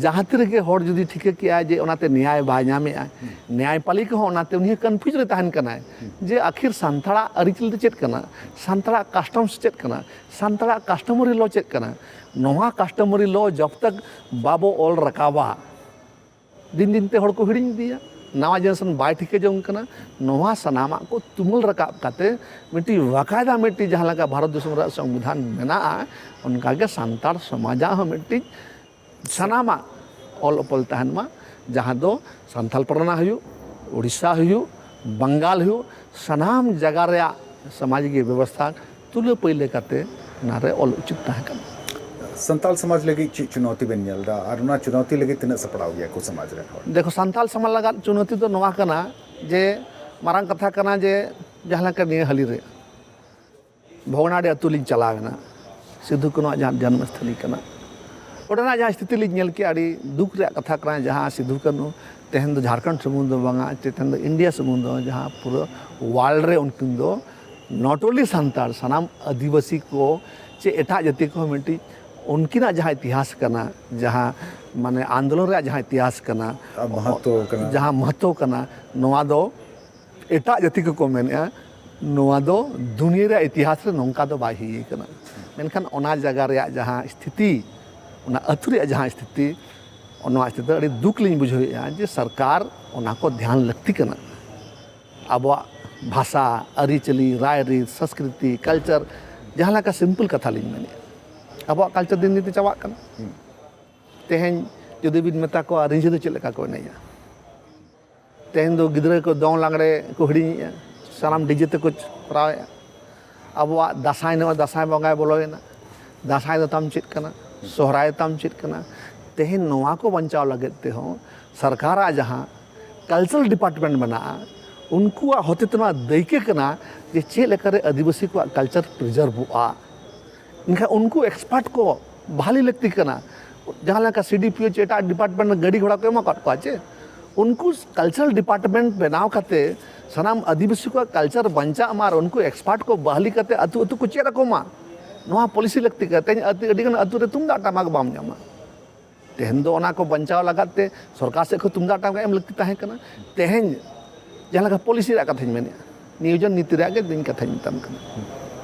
ᱡᱟᱦᱟᱸ ᱛᱤ ᱨᱮᱜᱮ ᱦᱚᱲ ᱡᱩᱫᱤ ᱴᱷᱤᱠᱟᱹ ᱠᱮᱜᱼᱟᱭ ᱡᱮ ᱚᱱᱟᱛᱮ ᱱᱮᱭᱟᱭ ᱵᱟᱭ ᱧᱟᱢᱮᱜᱼᱟ, ᱱᱮᱭᱟᱭᱯᱟᱞᱤ ᱠᱚᱦᱚᱸ ᱚᱱᱟᱛᱮ ᱩᱱᱤ ᱦᱚᱸ ᱠᱚᱱᱯᱷᱤᱭᱩᱡᱽ ᱨᱮ ᱛᱟᱦᱮᱱ ᱠᱟᱱᱟᱭ ᱡᱮ ᱟᱹᱠᱷᱤᱨ ᱥᱟᱱᱛᱟᱲᱟᱜ ᱟᱹᱨᱤᱪᱟᱹᱞᱤ ᱫᱚ ᱪᱮᱫ ᱠᱟᱱᱟ, ᱥᱟᱱᱛᱟᱲᱟᱜ ᱠᱟᱥᱴᱚᱢᱥ ᱪᱮᱫ ᱠᱟᱱᱟ, ᱥᱟᱱᱛᱟᱲᱟᱜ ᱠᱟᱥᱴᱚᱢᱟᱨᱤ ᱞᱚ ᱪᱮᱫ ᱠᱟᱱᱟ᱾ ᱱᱚᱣᱟ ᱠᱟᱥᱴᱚᱢᱟᱨᱤ ᱞᱚ ᱡᱚᱵ ᱛᱟᱠ ᱵᱟᱵᱚ ᱚᱞ ᱨᱟᱠᱟᱵᱟ, ᱫᱤᱱ ᱫᱤᱱ ᱛᱮ ᱦᱚᱲ ᱠᱚ ᱦᱤᱲᱤᱧ ᱤᱫᱤᱭᱟ, ᱱᱟᱣᱟ ᱡᱮᱱᱟᱨᱮᱥᱚᱱ ᱵᱟᱭ ᱴᱷᱤᱠᱟᱹ ᱡᱚᱝ ᱠᱟᱱᱟ᱾ ᱱᱚᱣᱟ ᱥᱟᱱᱟᱢᱟᱜ ᱠᱚ ᱛᱩᱢᱟᱹᱞ ᱨᱟᱠᱟᱵ ᱠᱟᱛᱮ ᱢᱤᱫᱴᱤᱡ ᱵᱟᱠᱟᱭᱫᱟ, ᱢᱤᱫᱴᱤᱡ ᱡᱟᱦᱟᱸ ᱞᱮᱠᱟ ᱵᱷᱟᱨᱚᱛ ᱫᱤᱥᱚᱢ ᱨᱮᱭᱟᱜ ᱥᱚᱝᱵᱤᱫᱷᱟᱱ ᱢᱮᱱᱟᱜᱼᱟ, ᱚᱱᱠᱟᱜᱮ ᱥᱟᱱᱛᱟᱲ ᱥᱚᱢᱟᱡᱟᱜ ᱦᱚᱸ ᱢᱤᱫᱴᱤᱡ ᱥᱟᱱᱟᱢᱟᱜ ᱚᱞ ᱚᱯᱚᱞ ᱛᱟᱦᱮᱱ ᱢᱟ, ᱡᱟᱦᱟᱸ ᱫᱚ ᱥᱟᱱᱛᱟᱞ ᱯᱟᱨᱜᱟᱱᱟ ᱦᱩᱭᱩᱜ, ᱩᱲᱤᱥᱥᱟ ᱦᱩᱭᱩᱜ, ᱵᱟᱝᱜᱟᱞ ᱦᱩᱭᱩᱜ, ᱥᱟᱱᱟᱢ ᱡᱟᱭᱜᱟ ᱨᱮᱭᱟᱜ ᱥᱟᱢᱟᱡᱤᱠ ᱵᱮᱵᱚᱥᱛᱷᱟ ᱛᱩᱞᱟᱹ ᱯᱟᱹᱭᱞᱟᱹ ᱠᱟᱛᱮ ᱚᱱᱟᱨᱮ ᱚᱞ ᱩᱪᱤᱛ ᱛᱟᱦᱮᱸ ᱠᱟᱱᱟ᱾ ᱥᱟᱱᱛᱟᱲ ᱥᱚᱢᱟᱡᱽ ᱞᱟᱹᱜᱤᱫ ᱪᱮᱫ ᱪᱩᱱᱚᱣᱛᱤ ᱵᱮᱱ ᱧᱮᱞ ᱮᱫᱟ ᱟᱨ ᱚᱱᱟ ᱪᱩᱱᱚᱣᱛᱤ ᱞᱟᱹᱜᱤᱫ ᱛᱤᱱᱟᱹᱜ ᱥᱟᱯᱲᱟᱣ ᱜᱮᱭᱟ ᱠᱚ ᱥᱚᱢᱟᱡᱽ ᱨᱮᱱ ᱦᱚᱲ? ᱫᱮᱠᱷᱚ, ᱥᱟᱱᱛᱟᱲ ᱥᱚᱢᱟᱡᱽ ᱞᱟᱜᱟᱫ ᱪᱩᱱᱚᱣᱛᱤ ᱫᱚ ᱱᱚᱣᱟ ᱠᱟᱱᱟ ᱡᱮ, ᱢᱟᱨᱟᱝ ᱠᱟᱛᱷᱟ ᱠᱟᱱᱟ ᱡᱮ, ᱡᱟᱦᱟᱸ ᱞᱮᱠᱟ ᱱᱤᱭᱟᱹ ᱦᱟᱹᱞᱤ ᱨᱮ ᱵᱷᱚᱜᱽᱱᱟᱰᱤ ᱟᱹᱛᱩ ᱞᱤᱧ ᱪᱟᱞᱟᱣ ᱮᱱᱟ, ᱥᱤᱫᱷᱩ ᱠᱟᱹᱱᱩᱣᱟᱜ ᱡᱟᱦᱟᱸ ᱡᱚᱱᱢᱚᱥᱛᱷᱚᱞᱤ ᱠᱟᱱᱟ, ᱚᱸᱰᱮᱱᱟᱜ ᱡᱟᱦᱟᱸ ᱥᱛᱷᱤᱛᱤ ᱞᱤᱧ ᱧᱮᱞ ᱠᱮᱜᱼᱟ, ᱟᱹᱰᱤ ᱫᱩᱠ ᱨᱮᱭᱟᱜ ᱠᱟᱛᱷᱟ ᱠᱟᱱᱟ᱾ ᱡᱟᱦᱟᱸ ᱥᱤᱫᱷᱩ ᱠᱟᱹᱱᱩ ᱛᱮᱦᱮᱧ ᱫᱚ ᱡᱷᱟᱲᱠᱷᱚᱸᱰ ᱥᱩᱢᱩᱝ ᱫᱚ ᱵᱟᱝᱟ, ᱪᱮ ᱛᱮᱦᱮᱧ ᱫᱚ ᱤᱱᱰᱤᱭᱟ ᱥᱩᱢᱩᱝ ᱫᱚ ᱵᱟᱝ, ᱡᱟᱦᱟᱸ ᱯᱩᱨᱟᱹ ᱣᱟᱨᱞᱰ ᱨᱮ ᱩᱱᱠᱤᱱ ᱫᱚ not only ᱥᱟᱱᱛᱟᱲ, ᱥᱟᱱᱟᱢ ᱟᱹᱫᱤᱵᱟᱹᱥᱤ ᱠᱚ ᱪᱮ ᱮᱴᱟᱜ ᱡᱟᱹᱛᱤ ᱠᱚᱦᱚᱸ ᱢᱤᱫᱴᱤᱡ ᱩᱱᱠᱤᱱᱟᱜ ᱡᱟᱦᱟᱸ ᱤᱛᱤᱦᱟᱥ ᱠᱟᱱᱟ, ᱡᱟᱦᱟᱸ ᱢᱟᱱᱮ ᱟᱱᱫᱳᱞᱚᱱ ᱨᱮᱭᱟᱜ ᱡᱟᱦᱟᱸ ᱤᱛᱤᱦᱟᱥ ᱠᱟᱱᱟ, ᱟᱨ ᱢᱟᱦᱟᱛᱛᱚ ᱠᱟᱱᱟ᱾ ᱡᱟᱦᱟᱸ ᱢᱟᱦᱟᱛᱛᱚ ᱠᱟᱱᱟ, ᱱᱚᱣᱟ ᱫᱚ ᱮᱴᱟᱜ ᱡᱟᱹᱛᱤ ᱠᱚᱠᱚ ᱢᱮᱱᱮᱫᱼᱟ, ᱱᱚᱣᱟ ᱫᱚ ᱫᱩᱱᱤᱭᱟᱹ ᱨᱮᱭᱟᱜ ᱤᱛᱤᱦᱟᱥ ᱨᱮ ᱱᱚᱝᱠᱟ ᱫᱚ ᱵᱟᱭ ᱦᱩᱭ ᱠᱟᱱᱟ᱾ ᱢᱮᱱᱠᱷᱟᱱ ᱚᱱᱟ ᱡᱟᱭᱜᱟ ᱨᱮᱭᱟᱜ ᱡᱟᱦᱟᱸ ᱥᱛᱷᱤᱛᱤ, ᱚᱱᱟ ᱟᱹᱛᱩ ᱨᱮᱭᱟᱜ ᱡᱟᱦᱟᱸ ᱥᱛᱷᱤᱛᱤ, ᱱᱚᱣᱟ ᱥᱛᱷᱤᱛᱤ ᱫᱚ ᱟᱹᱰᱤ ᱫᱩᱠ ᱞᱤᱧ ᱵᱩᱡᱷᱟᱹᱣᱮᱫᱼᱟ ᱡᱮ ᱥᱚᱨᱠᱟᱨ ᱚᱱᱟ ᱠᱚ ᱫᱷᱮᱭᱟᱱ ᱞᱟᱹᱠᱛᱤ ᱠᱟᱱᱟ᱾ ᱟᱵᱚᱣᱟᱜ ᱵᱷᱟᱥᱟ, ᱟᱹᱨᱤᱪᱟᱹᱞᱤ, ᱨᱟᱭᱨᱤᱛ, ᱥᱚᱝᱥᱠᱨᱤᱛᱤ, ᱠᱟᱞᱪᱟᱨ, ᱡᱟᱦᱟᱸ ᱞᱮᱠᱟ ᱥᱤᱢᱯᱮᱞ ᱠᱟᱛᱷᱟ ᱞᱤᱧ ᱢᱮᱱᱮᱫᱼᱟ, ᱟᱵᱚᱣᱟᱜ ᱠᱟᱞᱪᱟᱨ ᱫᱤᱱ ᱫᱤᱱ ᱛᱮ ᱪᱟᱵᱟᱜ ᱠᱟᱱᱟ᱾ ᱛᱮᱦᱮᱧ ᱡᱩᱫᱤ ᱵᱤᱱ ᱢᱮᱛᱟ ᱠᱚᱣᱟ ᱨᱤᱸᱡᱷᱟᱹ ᱫᱚ ᱪᱮᱫ ᱞᱮᱠᱟ ᱠᱚ ᱮᱱᱮᱡᱟ, ᱛᱮᱦᱮᱧ ᱫᱚ ᱜᱤᱫᱽᱨᱟᱹ ᱠᱚ ᱫᱚᱝ ᱞᱟᱜᱽᱲᱮ ᱠᱚ ᱦᱤᱲᱤᱧᱮᱜᱼᱟ, ᱥᱟᱱᱟᱢ ᱰᱤᱡᱮ ᱛᱮᱠᱚ ᱠᱚᱨᱟᱣᱮᱜᱼᱟ᱾ ᱟᱵᱚᱣᱟᱜ ᱫᱟᱸᱥᱟᱭ, ᱱᱚᱜᱼᱚᱭ ᱫᱟᱸᱥᱟᱭ ᱵᱚᱸᱜᱟᱭ ᱵᱚᱞᱚᱭᱮᱱᱟ, ᱫᱟᱸᱥᱟᱭ ᱫᱚ ᱛᱟᱢ ᱪᱮᱫ ᱠᱟᱱᱟ, ᱥᱚᱦᱨᱟᱭ ᱛᱟᱢ ᱪᱮᱫ ᱠᱟᱱᱟ? ᱛᱮᱦᱮᱧ ᱱᱚᱣᱟ ᱠᱚ ᱵᱟᱧᱪᱟᱣ ᱞᱟᱹᱜᱤᱫ ᱛᱮᱦᱚᱸ ᱥᱚᱨᱠᱟᱨᱟᱜ ᱡᱟᱦᱟᱸ ᱠᱟᱞᱪᱟᱨᱟᱞ ᱰᱤᱯᱟᱨᱴᱢᱮᱱᱴ ᱢᱮᱱᱟᱜᱼᱟ, ᱩᱱᱠᱩᱣᱟᱜ ᱦᱚᱛᱮᱛᱮ ᱱᱚᱣᱟ ᱫᱟᱹᱭᱠᱟᱹ ᱠᱟᱱᱟ ᱡᱮ ᱪᱮᱫ ᱞᱮᱠᱟᱨᱮ ᱟᱹᱫᱤᱵᱟᱹᱥᱤ ᱠᱚᱣᱟᱜ ᱠᱟᱞᱪᱟᱨ ᱯᱨᱤᱡᱟᱨᱵᱷᱚᱜᱼᱟ᱾ ᱮᱱᱠᱷᱟᱱ ᱩᱱᱠᱩ ᱮᱠᱥᱯᱟᱨᱴ ᱠᱚ ᱵᱷᱟᱞᱤ ᱞᱟᱹᱠᱛᱤ ᱠᱟᱱᱟ᱾ ᱡᱟᱦᱟᱸ ᱞᱮᱠᱟ ᱥᱤ ᱰᱤ ᱯᱤ ᱳ ᱪᱮ ᱮᱴᱟᱜ ᱰᱤᱯᱟᱨᱴᱢᱮᱱᱴ ᱨᱮ ᱜᱟᱹᱰᱤ ᱜᱷᱚᱲᱟ ᱠᱚ ᱮᱢᱟ ᱠᱟᱫ ᱠᱚᱣᱟ ᱪᱮ, ᱩᱱᱠᱩ ᱠᱟᱞᱪᱟᱨᱟᱞ ᱰᱤᱯᱟᱨᱴᱢᱮᱱᱴ ᱵᱮᱱᱟᱣ ᱠᱟᱛᱮ ᱥᱟᱱᱟᱢ ᱟᱹᱫᱤᱵᱟᱹᱥᱤ ᱠᱚᱣᱟᱜ ᱠᱟᱞᱪᱟᱨ ᱵᱟᱧᱪᱟᱜ ᱢᱟ ᱟᱨ ᱩᱱᱠᱩ ᱮᱠᱥᱯᱟᱨᱴ ᱠᱚ ᱵᱷᱟᱞᱤ ᱠᱟᱛᱮ ᱟᱹᱛᱩ ᱟᱹᱛᱩ ᱠᱚ ᱪᱮᱫ ᱟᱠᱚ ᱢᱟ᱾ ᱱᱚᱣᱟ ᱯᱚᱞᱤᱥᱤ ᱞᱟᱹᱠᱛᱤ ᱠᱟᱱᱟ᱾ ᱛᱮᱦᱮᱧ ᱟᱹᱛᱩ, ᱟᱹᱰᱤᱜᱟᱱ ᱟᱹᱛᱩ ᱨᱮ ᱛᱩᱢᱫᱟᱜ ᱴᱟᱢᱟᱠ ᱵᱟᱢ ᱧᱟᱢᱟ᱾ ᱛᱮᱦᱮᱧ ᱫᱚ ᱚᱱᱟ ᱠᱚ ᱵᱟᱧᱪᱟᱣ ᱞᱟᱜᱟᱫ ᱛᱮ ᱥᱚᱨᱠᱟᱨ ᱥᱮᱫ ᱠᱷᱚᱱ ᱛᱩᱢᱫᱟᱜ ᱴᱟᱢᱟᱠ ᱮᱢ ᱞᱟᱹᱠᱛᱤ ᱛᱟᱦᱮᱸ ᱠᱟᱱᱟ᱾ ᱛᱮᱦᱮᱧ ᱡᱟᱦᱟᱸ ᱞᱮᱠᱟ ᱯᱚᱞᱤᱥᱤ ᱨᱮᱭᱟᱜ ᱠᱟᱛᱷᱟᱧ ᱢᱮᱱᱮᱫᱼᱟ, ᱱᱤᱭᱳᱡᱚᱱ ᱱᱤᱛᱤ ᱨᱮᱭᱟᱜ ᱜᱮ ᱤᱧ ᱠᱟᱛᱷᱟᱧ ᱢᱮᱛᱟᱢ ᱠᱟᱱᱟ᱾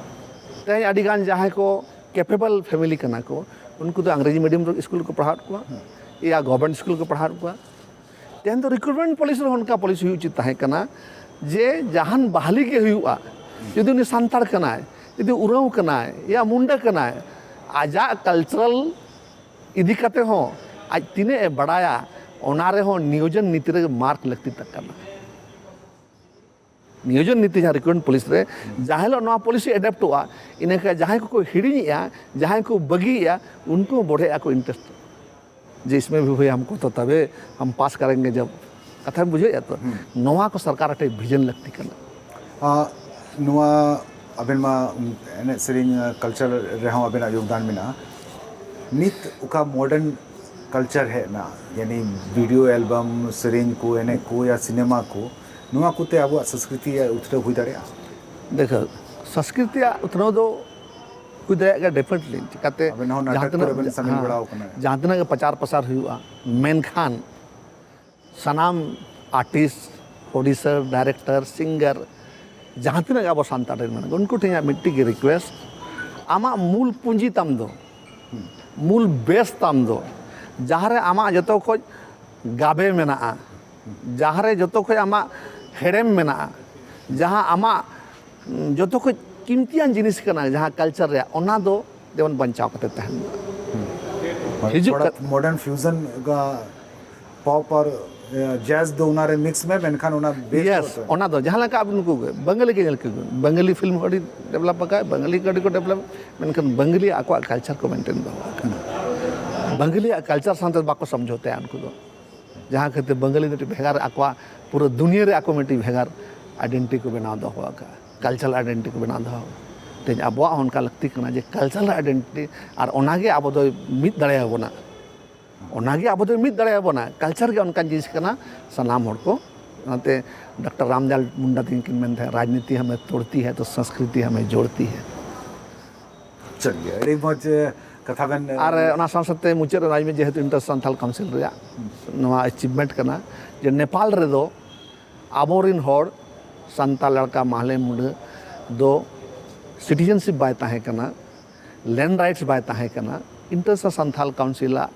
ᱛᱮᱦᱮᱧ ᱟᱹᱰᱤ ᱜᱟᱱ ᱡᱟᱦᱟᱸᱭ ᱠᱚ ᱠᱮᱯᱮᱵᱚᱞ ᱯᱷᱮᱢᱮᱞᱤ ᱠᱟᱱᱟ ᱠᱚ, ᱩᱱᱠᱩ ᱫᱚ ᱟᱝᱨᱮᱡᱤ ᱢᱤᱰᱤᱭᱟᱢ ᱨᱮ ᱥᱠᱩᱞ ᱨᱮᱠᱚ ᱯᱟᱲᱦᱟᱣᱮᱫ ᱠᱚᱣᱟ, ᱭᱟ ᱜᱚᱵᱷᱚᱨᱱᱢᱮᱱᱴ ᱥᱠᱩᱞ ᱨᱮᱠᱚ ᱯᱟᱲᱦᱟᱣᱮᱫ ᱠᱚᱣᱟ᱾ ᱛᱮᱦᱮᱧ ᱫᱚ ᱨᱤᱠᱨᱩᱴᱢᱮᱱᱴ ᱯᱚᱞᱤᱥᱤ ᱨᱮᱦᱚᱸ ᱚᱱᱠᱟ ᱯᱚᱞᱤᱥᱤ ᱦᱩᱭ ᱩᱪᱤᱛ ᱛᱟᱦᱮᱸ ᱠᱟᱱᱟ ᱡᱮ ᱡᱟᱦᱟᱱ ᱵᱟᱦᱟᱞᱤ ᱜᱮ ᱦᱩᱭᱩᱜᱼᱟ, ᱡᱩᱫᱤ ᱩᱱᱤ ᱥᱟᱱᱛᱟᱲ ᱠᱟᱱᱟᱭ, ᱡᱩᱫᱤ ᱩᱨᱟᱣ ᱠᱟᱱᱟᱭ, ᱭᱟ ᱢᱩᱱᱰᱟ ᱠᱟᱱᱟᱭ, ᱟᱡᱟᱜ ᱠᱟᱞᱪᱟᱨᱟᱞ ᱤᱫᱤ ᱠᱟᱛᱮ ᱦᱚᱸ ᱟᱡ ᱛᱤᱱᱟᱹᱜ ᱮ ᱵᱟᱲᱟᱭᱟ, ᱚᱱᱟ ᱨᱮᱦᱚᱸ ᱱᱤᱭᱳᱡᱚᱱ ᱱᱤᱛᱤ ᱨᱮ ᱢᱟᱨᱠ ᱞᱟᱹᱠᱛᱤ ᱛᱟᱦᱮᱸ ᱠᱟᱱᱟ᱾ ᱱᱤᱭᱳᱡᱚᱱ ᱱᱤᱛᱤ ᱡᱟᱦᱟᱸ ᱨᱤᱠᱨᱩᱴᱢᱮᱱᱴ ᱯᱚᱞᱤᱥᱤ ᱨᱮ, ᱡᱟᱦᱟᱸ ᱦᱤᱞᱳᱜ ᱱᱚᱣᱟ ᱯᱚᱞᱤᱥᱤ ᱮᱰᱟᱯᱴᱚᱜᱼᱟ, ᱤᱱᱟᱹᱠᱷᱟᱱ ᱡᱟᱦᱟᱸᱭ ᱠᱚᱠᱚ ᱦᱤᱲᱤᱧᱮᱜᱼᱟ, ᱡᱟᱦᱟᱸᱭ ᱠᱚ ᱵᱟᱹᱜᱤᱭᱮᱜᱼᱟ, ᱩᱱᱠᱩ ᱦᱚᱸ ᱵᱚᱲᱦᱮᱜ ᱟᱠᱚ ᱤᱱᱴᱟᱨᱮᱥᱴ, ᱡᱮ ᱤᱥᱢᱮ ᱵᱷᱤ ᱵᱷᱟᱹᱭ ᱦᱟᱢᱠᱚ ᱛᱚ ᱛᱟᱵᱮ ᱦᱟᱢ ᱯᱟᱥ ᱠᱟᱨᱮᱝᱜᱮ ᱡᱟᱵ᱾ ᱠᱟᱛᱷᱟᱢ ᱵᱩᱡᱷᱟᱹᱣᱮᱫᱼᱟ ᱛᱚ? ᱱᱚᱣᱟ ᱠᱚ ᱥᱚᱨᱠᱟᱨ ᱴᱷᱮᱱ ᱵᱷᱤᱡᱚᱱ ᱞᱟᱹᱠᱛᱤ ᱠᱟᱱᱟ᱾ ᱟᱜ, ᱱᱚᱣᱟ ᱟᱵᱮᱱ ᱢᱟ ᱮᱱᱮᱡ ᱥᱮᱨᱮᱧ, ᱠᱟᱞᱪᱟᱨ ᱨᱮᱦᱚᱸ ᱟᱵᱮᱱᱟᱜ ᱡᱳᱜᱽᱫᱟᱱ ᱢᱮᱱᱟᱜᱼᱟ᱾ ᱱᱤᱛ ᱚᱠᱟ ᱢᱚᱰᱟᱨᱱ ᱠᱟᱞᱪᱟᱨ ᱦᱮᱡ ᱮᱱᱟ, ᱭᱟᱱᱤ ᱵᱷᱤᱰᱤᱭᱳ ᱮᱞᱵᱟᱢ, ᱥᱮᱨᱮᱧ ᱠᱚ, ᱮᱱᱮᱡ ᱠᱚ, ᱭᱟ ᱥᱤᱱᱮᱢᱟ ᱠᱚ, ᱱᱚᱣᱟ ᱠᱚᱛᱮ ᱟᱵᱚᱣᱟᱜ ᱥᱚᱝᱥᱠᱨᱤᱛᱤ ᱩᱛᱱᱟᱹᱣ ᱦᱩᱭ ᱫᱟᱲᱮᱭᱟᱜᱼᱟ? ᱫᱮᱠᱷᱚ, ᱥᱚᱝᱥᱠᱨᱤᱛᱤᱭᱟᱜ ᱩᱛᱱᱟᱹᱣ ᱫᱚ ᱦᱩᱭ ᱫᱟᱲᱮᱭᱟᱜ ᱜᱮᱭᱟ, ᱰᱮᱯᱷᱤᱱᱮᱴᱞᱤ᱾ ᱪᱤᱠᱟᱛᱮ ᱟᱵᱮᱱ ᱦᱚᱸ ᱱᱟᱴᱚᱠ ᱡᱟᱦᱟᱸ ᱛᱤᱱᱟᱹᱜ ᱠᱚᱨᱮ ᱵᱮᱱ ᱥᱟᱢᱤᱞ ᱦᱮᱸ, ᱵᱟᱲᱟᱣ ᱠᱟᱱᱟ᱾ ᱡᱟᱦᱟᱸ ᱛᱤᱱᱟᱹᱜ ᱜᱮ ᱯᱨᱚᱪᱟᱨ ᱯᱨᱚᱥᱟᱨ ᱦᱩᱭᱩᱜᱼᱟ, ᱢᱮᱱᱠᱷᱟᱱ ᱥᱟᱱᱟᱢ ᱟᱨᱴᱤᱥᱴ, ᱯᱨᱚᱰᱭᱩᱥᱟᱨ, ᱰᱟᱭᱨᱮᱠᱴᱚᱨ, ᱥᱤᱝᱜᱟᱨ, ᱡᱟᱦᱟᱸ ᱛᱤᱱᱟᱹᱜ ᱜᱮ ᱟᱵᱚ ᱥᱟᱱᱛᱟᱲ ᱨᱮᱱ ᱢᱮᱱᱟᱜ ᱠᱚᱣᱟ, ᱩᱱᱠᱩ ᱴᱷᱮᱱ ᱤᱧᱟᱹᱜ ᱢᱤᱫᱴᱤᱡ ᱜᱮ ᱨᱤᱠᱩᱭᱮᱥᱴ, ᱟᱢᱟᱜ ᱢᱩᱞ ᱯᱩᱸᱡᱤ ᱛᱟᱢ ᱫᱚ, ᱢᱩᱞ ᱵᱮᱥ ᱛᱟᱢ ᱫᱚ, ᱡᱟᱦᱟᱸ ᱨᱮ ᱟᱢᱟᱜ ᱡᱚᱛᱚ ᱠᱷᱚᱡ ᱜᱟᱵᱮ ᱢᱮᱱᱟᱜᱼᱟ, ᱡᱟᱦᱟᱸ ᱨᱮ ᱡᱚᱛᱚ ᱠᱷᱚᱡ ᱟᱢᱟᱜ ᱦᱮᱲᱮᱢ ᱢᱮᱱᱟᱜᱼᱟ, ᱡᱟᱦᱟᱸ ᱟᱢᱟᱜ, ᱩᱸ, ᱡᱚᱛᱚ ᱠᱷᱚᱡ ᱠᱤᱢᱛᱤᱭᱟᱱ ᱡᱤᱱᱤᱥ ᱠᱟᱱᱟ ᱡᱟᱦᱟᱸ ᱠᱟᱞᱪᱟᱨ ᱨᱮᱭᱟᱜ, ᱚᱱᱟ ᱫᱚ ᱡᱮᱢᱚᱱ ᱵᱟᱧᱪᱟᱣ ᱠᱟᱛᱮ ᱛᱟᱦᱮᱱ ᱢᱟ᱾ ᱦᱤᱡᱩᱜ ᱛᱷᱚᱲᱟ ᱠᱟᱛᱮ ᱢᱚᱰᱟᱨᱱ ᱯᱷᱤᱭᱩᱡᱚᱱ ᱠᱟ ᱯᱚᱯ ᱟᱨ, ᱮ, ᱡᱟᱡᱽ ᱫᱚ ᱚᱱᱟ ᱨᱮ ᱢᱤᱠᱥ ᱢᱮ, ᱢᱮᱱᱠᱷᱟᱱ ᱚᱱᱟ ᱵᱮᱥ ᱭᱮᱥ, ᱛᱚ᱾ ᱚᱱᱟ ᱫᱚ ᱡᱟᱦᱟᱸ ᱞᱮᱠᱟ ᱟᱵᱚ ᱱᱩᱠᱩ ᱜᱮ, ᱵᱟᱝᱜᱟᱞᱤ ᱜᱮ ᱧᱮᱞ ᱠᱚᱵᱤᱱ, ᱵᱟᱝᱜᱟᱞᱤ ᱯᱷᱤᱞᱢ ᱦᱚᱸ ᱟᱹᱰᱤ ᱰᱮᱵᱷᱞᱚᱯ ᱟᱠᱟᱫ, ᱵᱟᱝᱜᱟᱞᱤ ᱠᱚ ᱟᱹᱰᱤ ᱠᱚ ᱰᱮᱵᱷᱞᱚᱯ, ᱢᱮᱱᱠᱷᱟᱱ ᱵᱟᱝᱜᱟᱞᱤ ᱟᱠᱚᱣᱟᱜ ᱠᱟᱞᱪᱟᱨ ᱠᱚ ᱢᱮᱱᱴᱮᱱ ᱫᱚᱦᱚ ᱟᱠᱟᱫ᱾ ᱵᱟᱝᱜᱟᱞᱤᱭᱟᱜ ᱠᱟᱞᱪᱟᱨ ᱥᱟᱶᱛᱮ ᱵᱟᱠᱚ ᱥᱚᱢᱡᱷᱚᱛᱟᱭᱟ ᱩᱱᱠᱩ ᱫᱚ, ᱡᱟᱦᱟᱸ ᱠᱷᱟᱹᱛᱤᱨ ᱵᱟᱝᱜᱟᱞᱤ ᱫᱚ ᱢᱤᱫᱴᱤᱡ ᱵᱷᱮᱜᱟᱨ, ᱟᱠᱚᱣᱟᱜ ᱯᱩᱨᱟᱹ ᱫᱩᱱᱤᱭᱟᱹ ᱨᱮ ᱟᱠᱚ ᱢᱤᱫᱴᱤᱡ ᱵᱷᱮᱜᱟᱨ ᱟᱭᱰᱮᱱᱴᱤᱴᱤ ᱠᱚ ᱵᱮᱱᱟᱣ ᱫᱚᱦᱚ ᱟᱠᱟᱫᱼᱟ, ᱠᱟᱞᱪᱟᱨᱟᱞ ᱟᱭᱰᱮᱱᱴᱤᱴᱤ ᱠᱚ ᱵᱮᱱᱟᱣ ᱫᱚᱦᱚ ᱟᱠᱟᱫᱼᱟ᱾ ᱛᱮᱦᱮᱧ ᱟᱵᱚᱣᱟᱜ ᱦᱚᱸ ᱚᱱᱠᱟ ᱞᱟᱹᱠᱛᱤ ᱠᱟᱱᱟ ᱡᱮ ᱠᱟᱞᱪᱟᱨᱟᱞ ᱟᱭᱰᱮᱱᱴᱤᱴᱤ, ᱟᱨ ᱚᱱᱟᱜᱮ ᱟᱵᱚ ᱫᱚᱭ ᱢᱤᱫ ᱫᱟᱲᱮᱭᱟᱵᱚᱱᱟ, ᱚᱱᱟᱜᱮ ᱟᱵᱚ ᱫᱚᱭ ᱢᱤᱫ ᱫᱟᱲᱮᱭᱟᱵᱚᱱᱟ᱾ ᱠᱟᱞᱪᱟᱨ ᱜᱮ ᱚᱱᱠᱟᱱ ᱡᱤᱱᱤᱥ ᱠᱟᱱᱟ, ᱥᱟᱱᱟᱢ ᱦᱚᱲ ᱠᱚ, ᱚᱱᱟᱛᱮ ᱰᱟᱠᱛᱟᱨ ᱨᱟᱢᱫᱟᱞ ᱢᱩᱱᱰᱟ ᱛᱟᱹᱠᱤᱱ ᱠᱤᱱ ᱢᱮᱱ ᱛᱟᱦᱮᱸᱫ, "ᱨᱟᱡᱽᱱᱤᱛᱤ ᱦᱟᱢᱮ ᱛᱳᱲᱛᱤ ᱦᱟᱭ ᱛᱚ ᱥᱚᱝᱥᱠᱨᱤᱛᱤ ᱦᱟᱢᱮ ᱡᱳᱲᱛᱤ ᱦᱟᱭ᱾" ᱥᱟᱹᱨᱤᱜᱮ ᱟᱹᱰᱤ ᱢᱚᱡᱽ ᱠᱟᱛᱷᱟ ᱵᱮᱱ ᱟᱨ ᱚᱱᱟ ᱥᱟᱶ ᱥᱟᱶᱛᱮ ᱢᱩᱪᱟᱹᱫ ᱨᱮ ᱱᱚᱣᱟ ᱡᱮᱦᱮᱛᱩ ᱤᱱᱴᱟᱨ ᱥᱟᱱᱛᱷᱟᱞ ᱠᱟᱣᱩᱱᱥᱤᱞ ᱨᱮᱭᱟᱜ ᱱᱚᱣᱟ ᱮᱪᱤᱵᱷᱢᱮᱱᱴ ᱠᱟᱱᱟ, ᱡᱮ ᱱᱮᱯᱟᱞ ᱨᱮᱫᱚ ᱟᱵᱚᱨᱤᱱ ᱦᱚᱲ ᱥᱟᱱᱛᱟᱲ ᱞᱮᱠᱟ ᱢᱟᱦᱞᱮ ᱢᱩᱰᱟᱹ ᱫᱚ ᱥᱤᱴᱤᱡᱮᱱᱥᱤᱯ ᱵᱟᱭ ᱛᱟᱦᱮᱸ ᱠᱟᱱᱟ, ᱞᱮᱱᱰ ᱨᱟᱭᱤᱴᱥ ᱵᱟᱭ ᱛᱟᱦᱮᱸ ᱠᱟᱱᱟ᱾ ᱤᱱᱴᱟᱨ ᱥᱟᱱᱛᱷᱟᱞ ᱠᱟᱣᱩᱱᱥᱤᱞᱟᱜ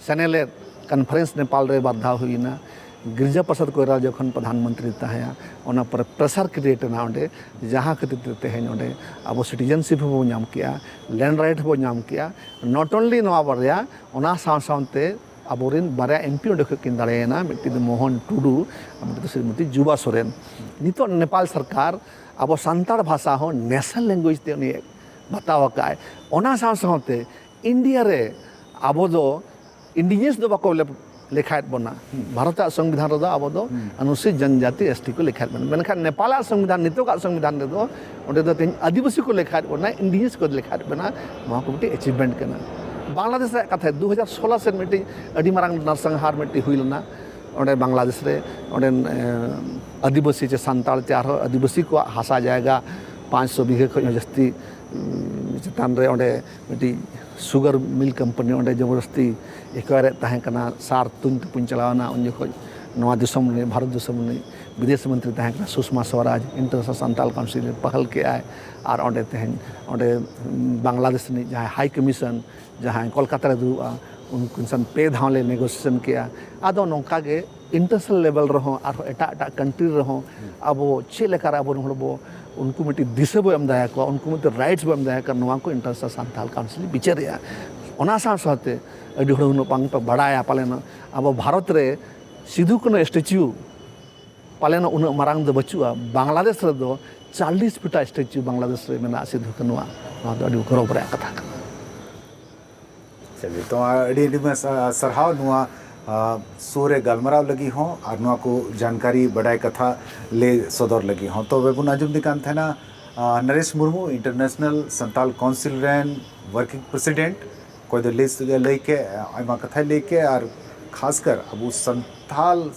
ᱥᱮᱱᱮᱞᱮᱫ ᱠᱚᱱᱯᱷᱟᱨᱮᱱᱥ ᱱᱮᱯᱟᱞ ᱨᱮ ᱵᱟᱨ ᱫᱷᱟᱣ ᱦᱩᱭᱮᱱᱟ᱾ ᱜᱤᱨᱡᱟ ᱯᱨᱚᱥᱟᱫᱽ ᱠᱚᱭᱨᱟᱞ ᱡᱚᱠᱷᱚᱱ ᱯᱨᱚᱫᱷᱟᱱ ᱢᱚᱱᱛᱨᱤ ᱛᱟᱦᱮᱸᱭᱟ, ᱚᱱᱟ ᱯᱚᱨᱮ ᱯᱨᱮᱥᱟᱨ ᱠᱨᱤᱭᱮᱴ ᱮᱱᱟ ᱚᱸᱰᱮ, ᱡᱟᱦᱟᱸ ᱠᱷᱟᱹᱛᱤᱨ ᱛᱮ ᱛᱮᱦᱮᱧ ᱚᱸᱰᱮ ᱟᱵᱚ ᱥᱤᱴᱤᱡᱮᱱᱥᱤᱯ ᱦᱚᱸᱵᱚᱱ ᱧᱟᱢ ᱠᱮᱜᱼᱟ, ᱞᱮᱱᱰ ᱨᱟᱭᱤᱴ ᱦᱚᱸᱵᱚᱱ ᱧᱟᱢ ᱠᱮᱜᱼᱟ᱾ ᱱᱚᱴ ᱚᱱᱞᱤ ᱱᱚᱣᱟ ᱵᱟᱨᱭᱟ, ᱚᱱᱟ ᱥᱟᱶ ᱥᱟᱶᱛᱮ ᱟᱵᱚᱨᱮᱱ ᱵᱟᱨᱭᱟ ᱮᱢᱯᱤ ᱚᱸᱰᱮ ᱠᱷᱚᱱ ᱠᱤᱱ ᱫᱟᱲᱮᱭᱮᱱᱟ, ᱢᱤᱫᱴᱤᱡ ᱫᱚ ᱢᱳᱦᱚᱱ ᱴᱩᱰᱩ ᱟᱨ ᱢᱤᱫᱴᱤᱡ ᱫᱚ ᱥᱨᱤᱢᱚᱛᱤ ᱡᱩᱵᱟ ᱥᱚᱨᱮᱱ᱾ ᱱᱤᱛᱚᱜ ᱱᱮᱯᱟᱞ ᱥᱚᱨᱠᱟᱨ ᱟᱵᱚ ᱥᱟᱱᱛᱟᱲ ᱵᱷᱟᱥᱟ ᱦᱚᱸ ᱱᱮᱥᱱᱟᱞ ᱞᱮᱝᱜᱩᱭᱮᱡᱽ ᱛᱮ ᱩᱱᱤ ᱵᱟᱛᱟᱣ ᱟᱠᱟᱫᱼᱟᱭ᱾ ᱚᱱᱟ ᱥᱟᱶ ᱥᱟᱶᱛᱮ ᱤᱱᱰᱤᱭᱟ ᱨᱮ ᱟᱵᱚ ᱫᱚ ᱤᱱᱰᱤᱡᱤᱱᱟᱥ ᱫᱚ ᱵᱟᱠᱚ ᱞᱮ- ᱞᱮᱠᱷᱟᱭᱮᱫ ᱵᱚᱱᱟ᱾ ᱵᱷᱟᱨᱚᱛᱟᱜ ᱥᱚᱝᱵᱤᱫᱷᱟᱱ ᱨᱮᱫᱚ ᱟᱵᱚ ᱫᱚ ᱚᱱᱩᱥᱩᱪᱤᱛ ᱡᱚᱱᱡᱟᱛᱤ, ᱮᱥᱴᱤ ᱠᱚ ᱞᱮᱠᱷᱟᱭᱮᱫ ᱵᱚᱱᱟ, ᱢᱮᱱᱠᱷᱟᱱ ᱱᱮᱯᱟᱞᱟᱜ ᱥᱚᱝᱵᱤᱫᱷᱟᱱ, ᱱᱤᱛᱚᱜᱟᱜ ᱥᱚᱝᱵᱤᱫᱷᱟᱱ ᱨᱮᱫᱚ ᱚᱸᱰᱮ ᱫᱚ ᱛᱮᱦᱮᱧ ᱟᱹᱫᱤᱵᱟᱹᱥᱤ ᱠᱚ ᱞᱮᱠᱷᱟᱭᱮᱫ ᱵᱚᱱᱟ, ᱤᱱᱰᱤᱡᱤᱱᱟᱥ ᱠᱚ ᱞᱮᱠᱷᱟᱭᱮᱫ ᱵᱚᱱᱟ᱾ ᱱᱚᱣᱟ ᱠᱚ ᱢᱤᱫᱴᱤᱡ ᱮᱪᱤᱵᱷᱢᱮᱱᱴ ᱠᱟᱱᱟ᱾ ᱵᱟᱝᱞᱟᱫᱮᱥ ᱨᱮᱭᱟᱜ ᱠᱟᱛᱷᱟ, ᱫᱩ ᱦᱟᱡᱟᱨ ᱥᱳᱞᱳ ᱥᱮᱫ ᱢᱤᱫᱴᱤᱡ ᱟᱹᱰᱤ ᱢᱟᱨᱟᱝ ᱱᱟᱨᱥᱟᱝᱦᱟᱨ ᱢᱤᱫᱴᱤᱡ ᱦᱩᱭ ᱞᱮᱱᱟ ᱚᱸᱰᱮ ᱵᱟᱝᱞᱟᱫᱮᱥ ᱨᱮ᱾ ᱚᱸᱰᱮᱱ ᱮ, ᱟᱹᱫᱤᱵᱟᱹᱥᱤ ᱪᱮ ᱥᱟᱱᱛᱟᱲ ᱪᱮ ᱟᱨᱦᱚᱸ ᱟᱹᱫᱤᱵᱟᱹᱥᱤ ᱠᱚᱣᱟᱜ ᱦᱟᱥᱟ ᱡᱟᱭᱜᱟ ᱯᱟᱸᱪᱥᱚ ᱵᱤᱜᱷᱟᱹ ᱠᱷᱚᱱ ᱦᱚᱸ ᱡᱟᱹᱥᱛᱤ ᱩᱢ, ᱪᱮᱛᱟᱱ ᱨᱮ ᱚᱸᱰᱮ ᱢᱤᱫᱴᱤᱡ ᱥᱩᱜᱟᱨ ᱢᱤᱞ ᱠᱳᱢᱯᱟᱱᱤ ᱚᱸᱰᱮ ᱡᱚᱵᱚᱨᱫᱚᱥᱛᱤ ᱮᱠᱣᱟᱭᱟᱨᱮᱫ ᱛᱟᱦᱮᱸ ᱠᱟᱱᱟ᱾ ᱥᱟᱨ ᱛᱩᱧ ᱛᱩᱯᱩᱧ ᱪᱟᱞᱟᱣᱱᱟ ᱩᱱ ᱡᱚᱠᱷᱚᱡ ᱱᱚᱣᱟ ᱫᱤᱥᱚᱢ ᱨᱤᱱᱤᱡ, ᱵᱷᱟᱨᱚᱛ ᱫᱤᱥᱚᱢ ᱨᱤᱱᱤᱡ ᱵᱤᱫᱮᱥ ᱢᱚᱱᱛᱨᱤ ᱛᱟᱦᱮᱸ ᱠᱟᱱᱟ ᱥᱩᱥᱢᱟ ᱥᱣᱟᱨᱟᱡᱽ, ᱤᱱᱴᱟᱨᱱᱮᱥᱱᱟᱞ ᱥᱟᱱᱛᱟᱞ ᱠᱟᱣᱩᱱᱥᱤᱞ ᱨᱮ ᱯᱟᱦᱟᱞ ᱠᱮᱜᱼᱟᱭ᱾ ᱟᱨ ᱚᱸᱰᱮ ᱛᱮᱦᱮᱧ ᱚᱸᱰᱮ ᱵᱟᱝᱞᱟᱫᱮᱥ ᱨᱤᱱᱤᱡ ᱡᱟᱦᱟᱸᱭ ᱦᱟᱭ ᱠᱚᱢᱤᱥᱚᱱ, ᱡᱟᱦᱟᱸᱭ ᱠᱳᱞᱠᱟᱛᱟ ᱨᱮ ᱫᱩᱲᱩᱵᱼᱟ, ᱩᱱᱠᱤᱱ ᱥᱟᱶ ᱯᱮ ᱫᱷᱟᱣ ᱞᱮ ᱱᱮᱜᱳᱥᱤᱭᱮᱥᱚᱱ ᱠᱮᱜᱼᱟ᱾ ᱟᱫᱚ ᱱᱚᱝᱠᱟ ᱜᱮ ᱤᱱᱴᱟᱨᱱᱮᱥᱱᱟᱞ ᱞᱮᱵᱮᱞ ᱨᱮᱦᱚᱸ ᱟᱨᱦᱚᱸ ᱮᱴᱟᱜ ᱮᱴᱟᱜ ᱠᱟᱱᱴᱨᱤ ᱨᱮᱦᱚᱸ ᱟᱵᱚ ᱪᱮᱫ ᱞᱮᱠᱟᱨᱮ ᱟᱵᱚᱨᱮᱱ ᱦᱚᱲ ᱵᱚ ᱩᱱᱠᱩ ᱢᱤᱫᱴᱤᱡ ᱫᱤᱥᱟᱹ ᱵᱚ ᱮᱢ ᱫᱟᱲᱮᱭᱟᱠᱚᱣᱟ, ᱩᱱᱠᱩ ᱢᱤᱫᱴᱤᱡ ᱨᱟᱭᱤᱴᱥ ᱵᱚ ᱮᱢ ᱫᱟᱲᱮᱭᱟᱠᱚᱣᱟ, ᱱᱚᱣᱟ ᱠᱚ ᱤᱱᱴᱟᱨᱱᱮᱥᱱᱟᱞ ᱥᱟᱱᱛᱟᱞ ᱠᱟᱣᱩᱱᱥᱤᱞ ᱵᱤᱪᱟᱹᱨᱮᱜᱼᱟ᱾ ᱚᱱᱟ ᱥᱟᱶ ᱥᱟᱶᱛᱮ ᱟᱹᱰᱤ ᱦᱚᱲ ᱩᱱᱟᱹᱜ ᱵᱟᱝ ᱯᱮ ᱵᱟᱲᱟᱭᱟ ᱯᱟᱞᱮᱱ, ᱟᱵᱚ ᱵᱷᱟᱨᱚᱛ ᱨᱮ ᱥᱤᱫᱷᱩ ᱠᱟᱹᱱᱦᱩ ᱥᱴᱮᱪᱩ ᱯᱟᱞᱮᱱ ᱩᱱᱟᱹᱜ ᱢᱟᱨᱟᱝ ᱫᱚ ᱵᱟᱹᱪᱩᱜᱼᱟ᱾ ᱵᱟᱝᱞᱟᱫᱮᱥ ᱨᱮᱫᱚ ᱪᱟᱞᱤᱥ ᱯᱷᱤᱴᱟ ᱥᱴᱮᱪᱩ ᱵᱟᱝᱞᱟᱫᱮᱥ ᱨᱮ ᱢᱮᱱᱟᱜᱼᱟ ᱥᱤᱫᱷᱩ ᱠᱟᱹᱱᱦᱩᱣᱟᱜ᱾ ᱱᱚᱣᱟ ᱫᱚ ᱟᱹᱰᱤ ᱜᱚᱨᱚᱵᱽ ᱨᱮᱭᱟᱜ ᱠᱟᱛᱷᱟ ᱠᱟᱱᱟ᱾ ᱪᱚᱞᱤᱭᱮ, ᱛᱚ ᱟᱹᱰᱤ ᱟᱹᱰᱤ ᱢᱚᱡᱽ, ᱟ, ᱥᱟᱨᱦᱟᱣ ᱱᱚᱣᱟ, ᱟ, ᱥᱳ ᱨᱮ ᱜᱟᱞᱢᱟᱨᱟᱣ ᱞᱟᱹᱜᱤᱫ ᱦᱚᱸ ᱟᱨ ᱱᱚᱣᱟ ᱠᱚ ᱡᱟᱱᱠᱟᱨᱤ ᱵᱟᱰᱟᱭ ᱠᱟᱛᱷᱟ ᱞᱟᱹᱭ ᱥᱚᱫᱚᱨ ᱞᱟᱹᱜᱤᱫ ᱦᱚᱸ᱾ ᱛᱚᱵᱮ ᱵᱚᱱ ᱟᱸᱡᱚᱢ ᱤᱫᱤ ᱠᱟᱱ ᱛᱟᱦᱮᱱᱟ, ᱟ, ᱱᱚᱨᱮᱥ ᱢᱩᱨᱢᱩ, ᱤᱱᱴᱟᱨᱱᱮᱥᱱᱟᱞ ᱥᱟᱱᱛᱟᱞ ᱠᱟᱣᱩᱱᱥᱤᱞ ᱨᱮᱱ ᱣᱟᱨᱠᱤᱝ ᱯᱨᱮᱥᱤᱰᱮᱱᱴ, ᱚᱠᱚᱭ ᱫᱚ ᱞᱟᱹᱭ ᱥ-, ᱞᱟᱹᱭ ᱠᱮᱫ, ᱟᱭᱢᱟ ᱠᱟᱛᱷᱟᱭ ᱞᱟᱹᱭ ᱠᱮᱫ, ᱟᱨ ᱠᱷᱟᱥᱠᱟᱨ ᱟᱵᱚ ᱥᱟᱱᱛᱟᱞ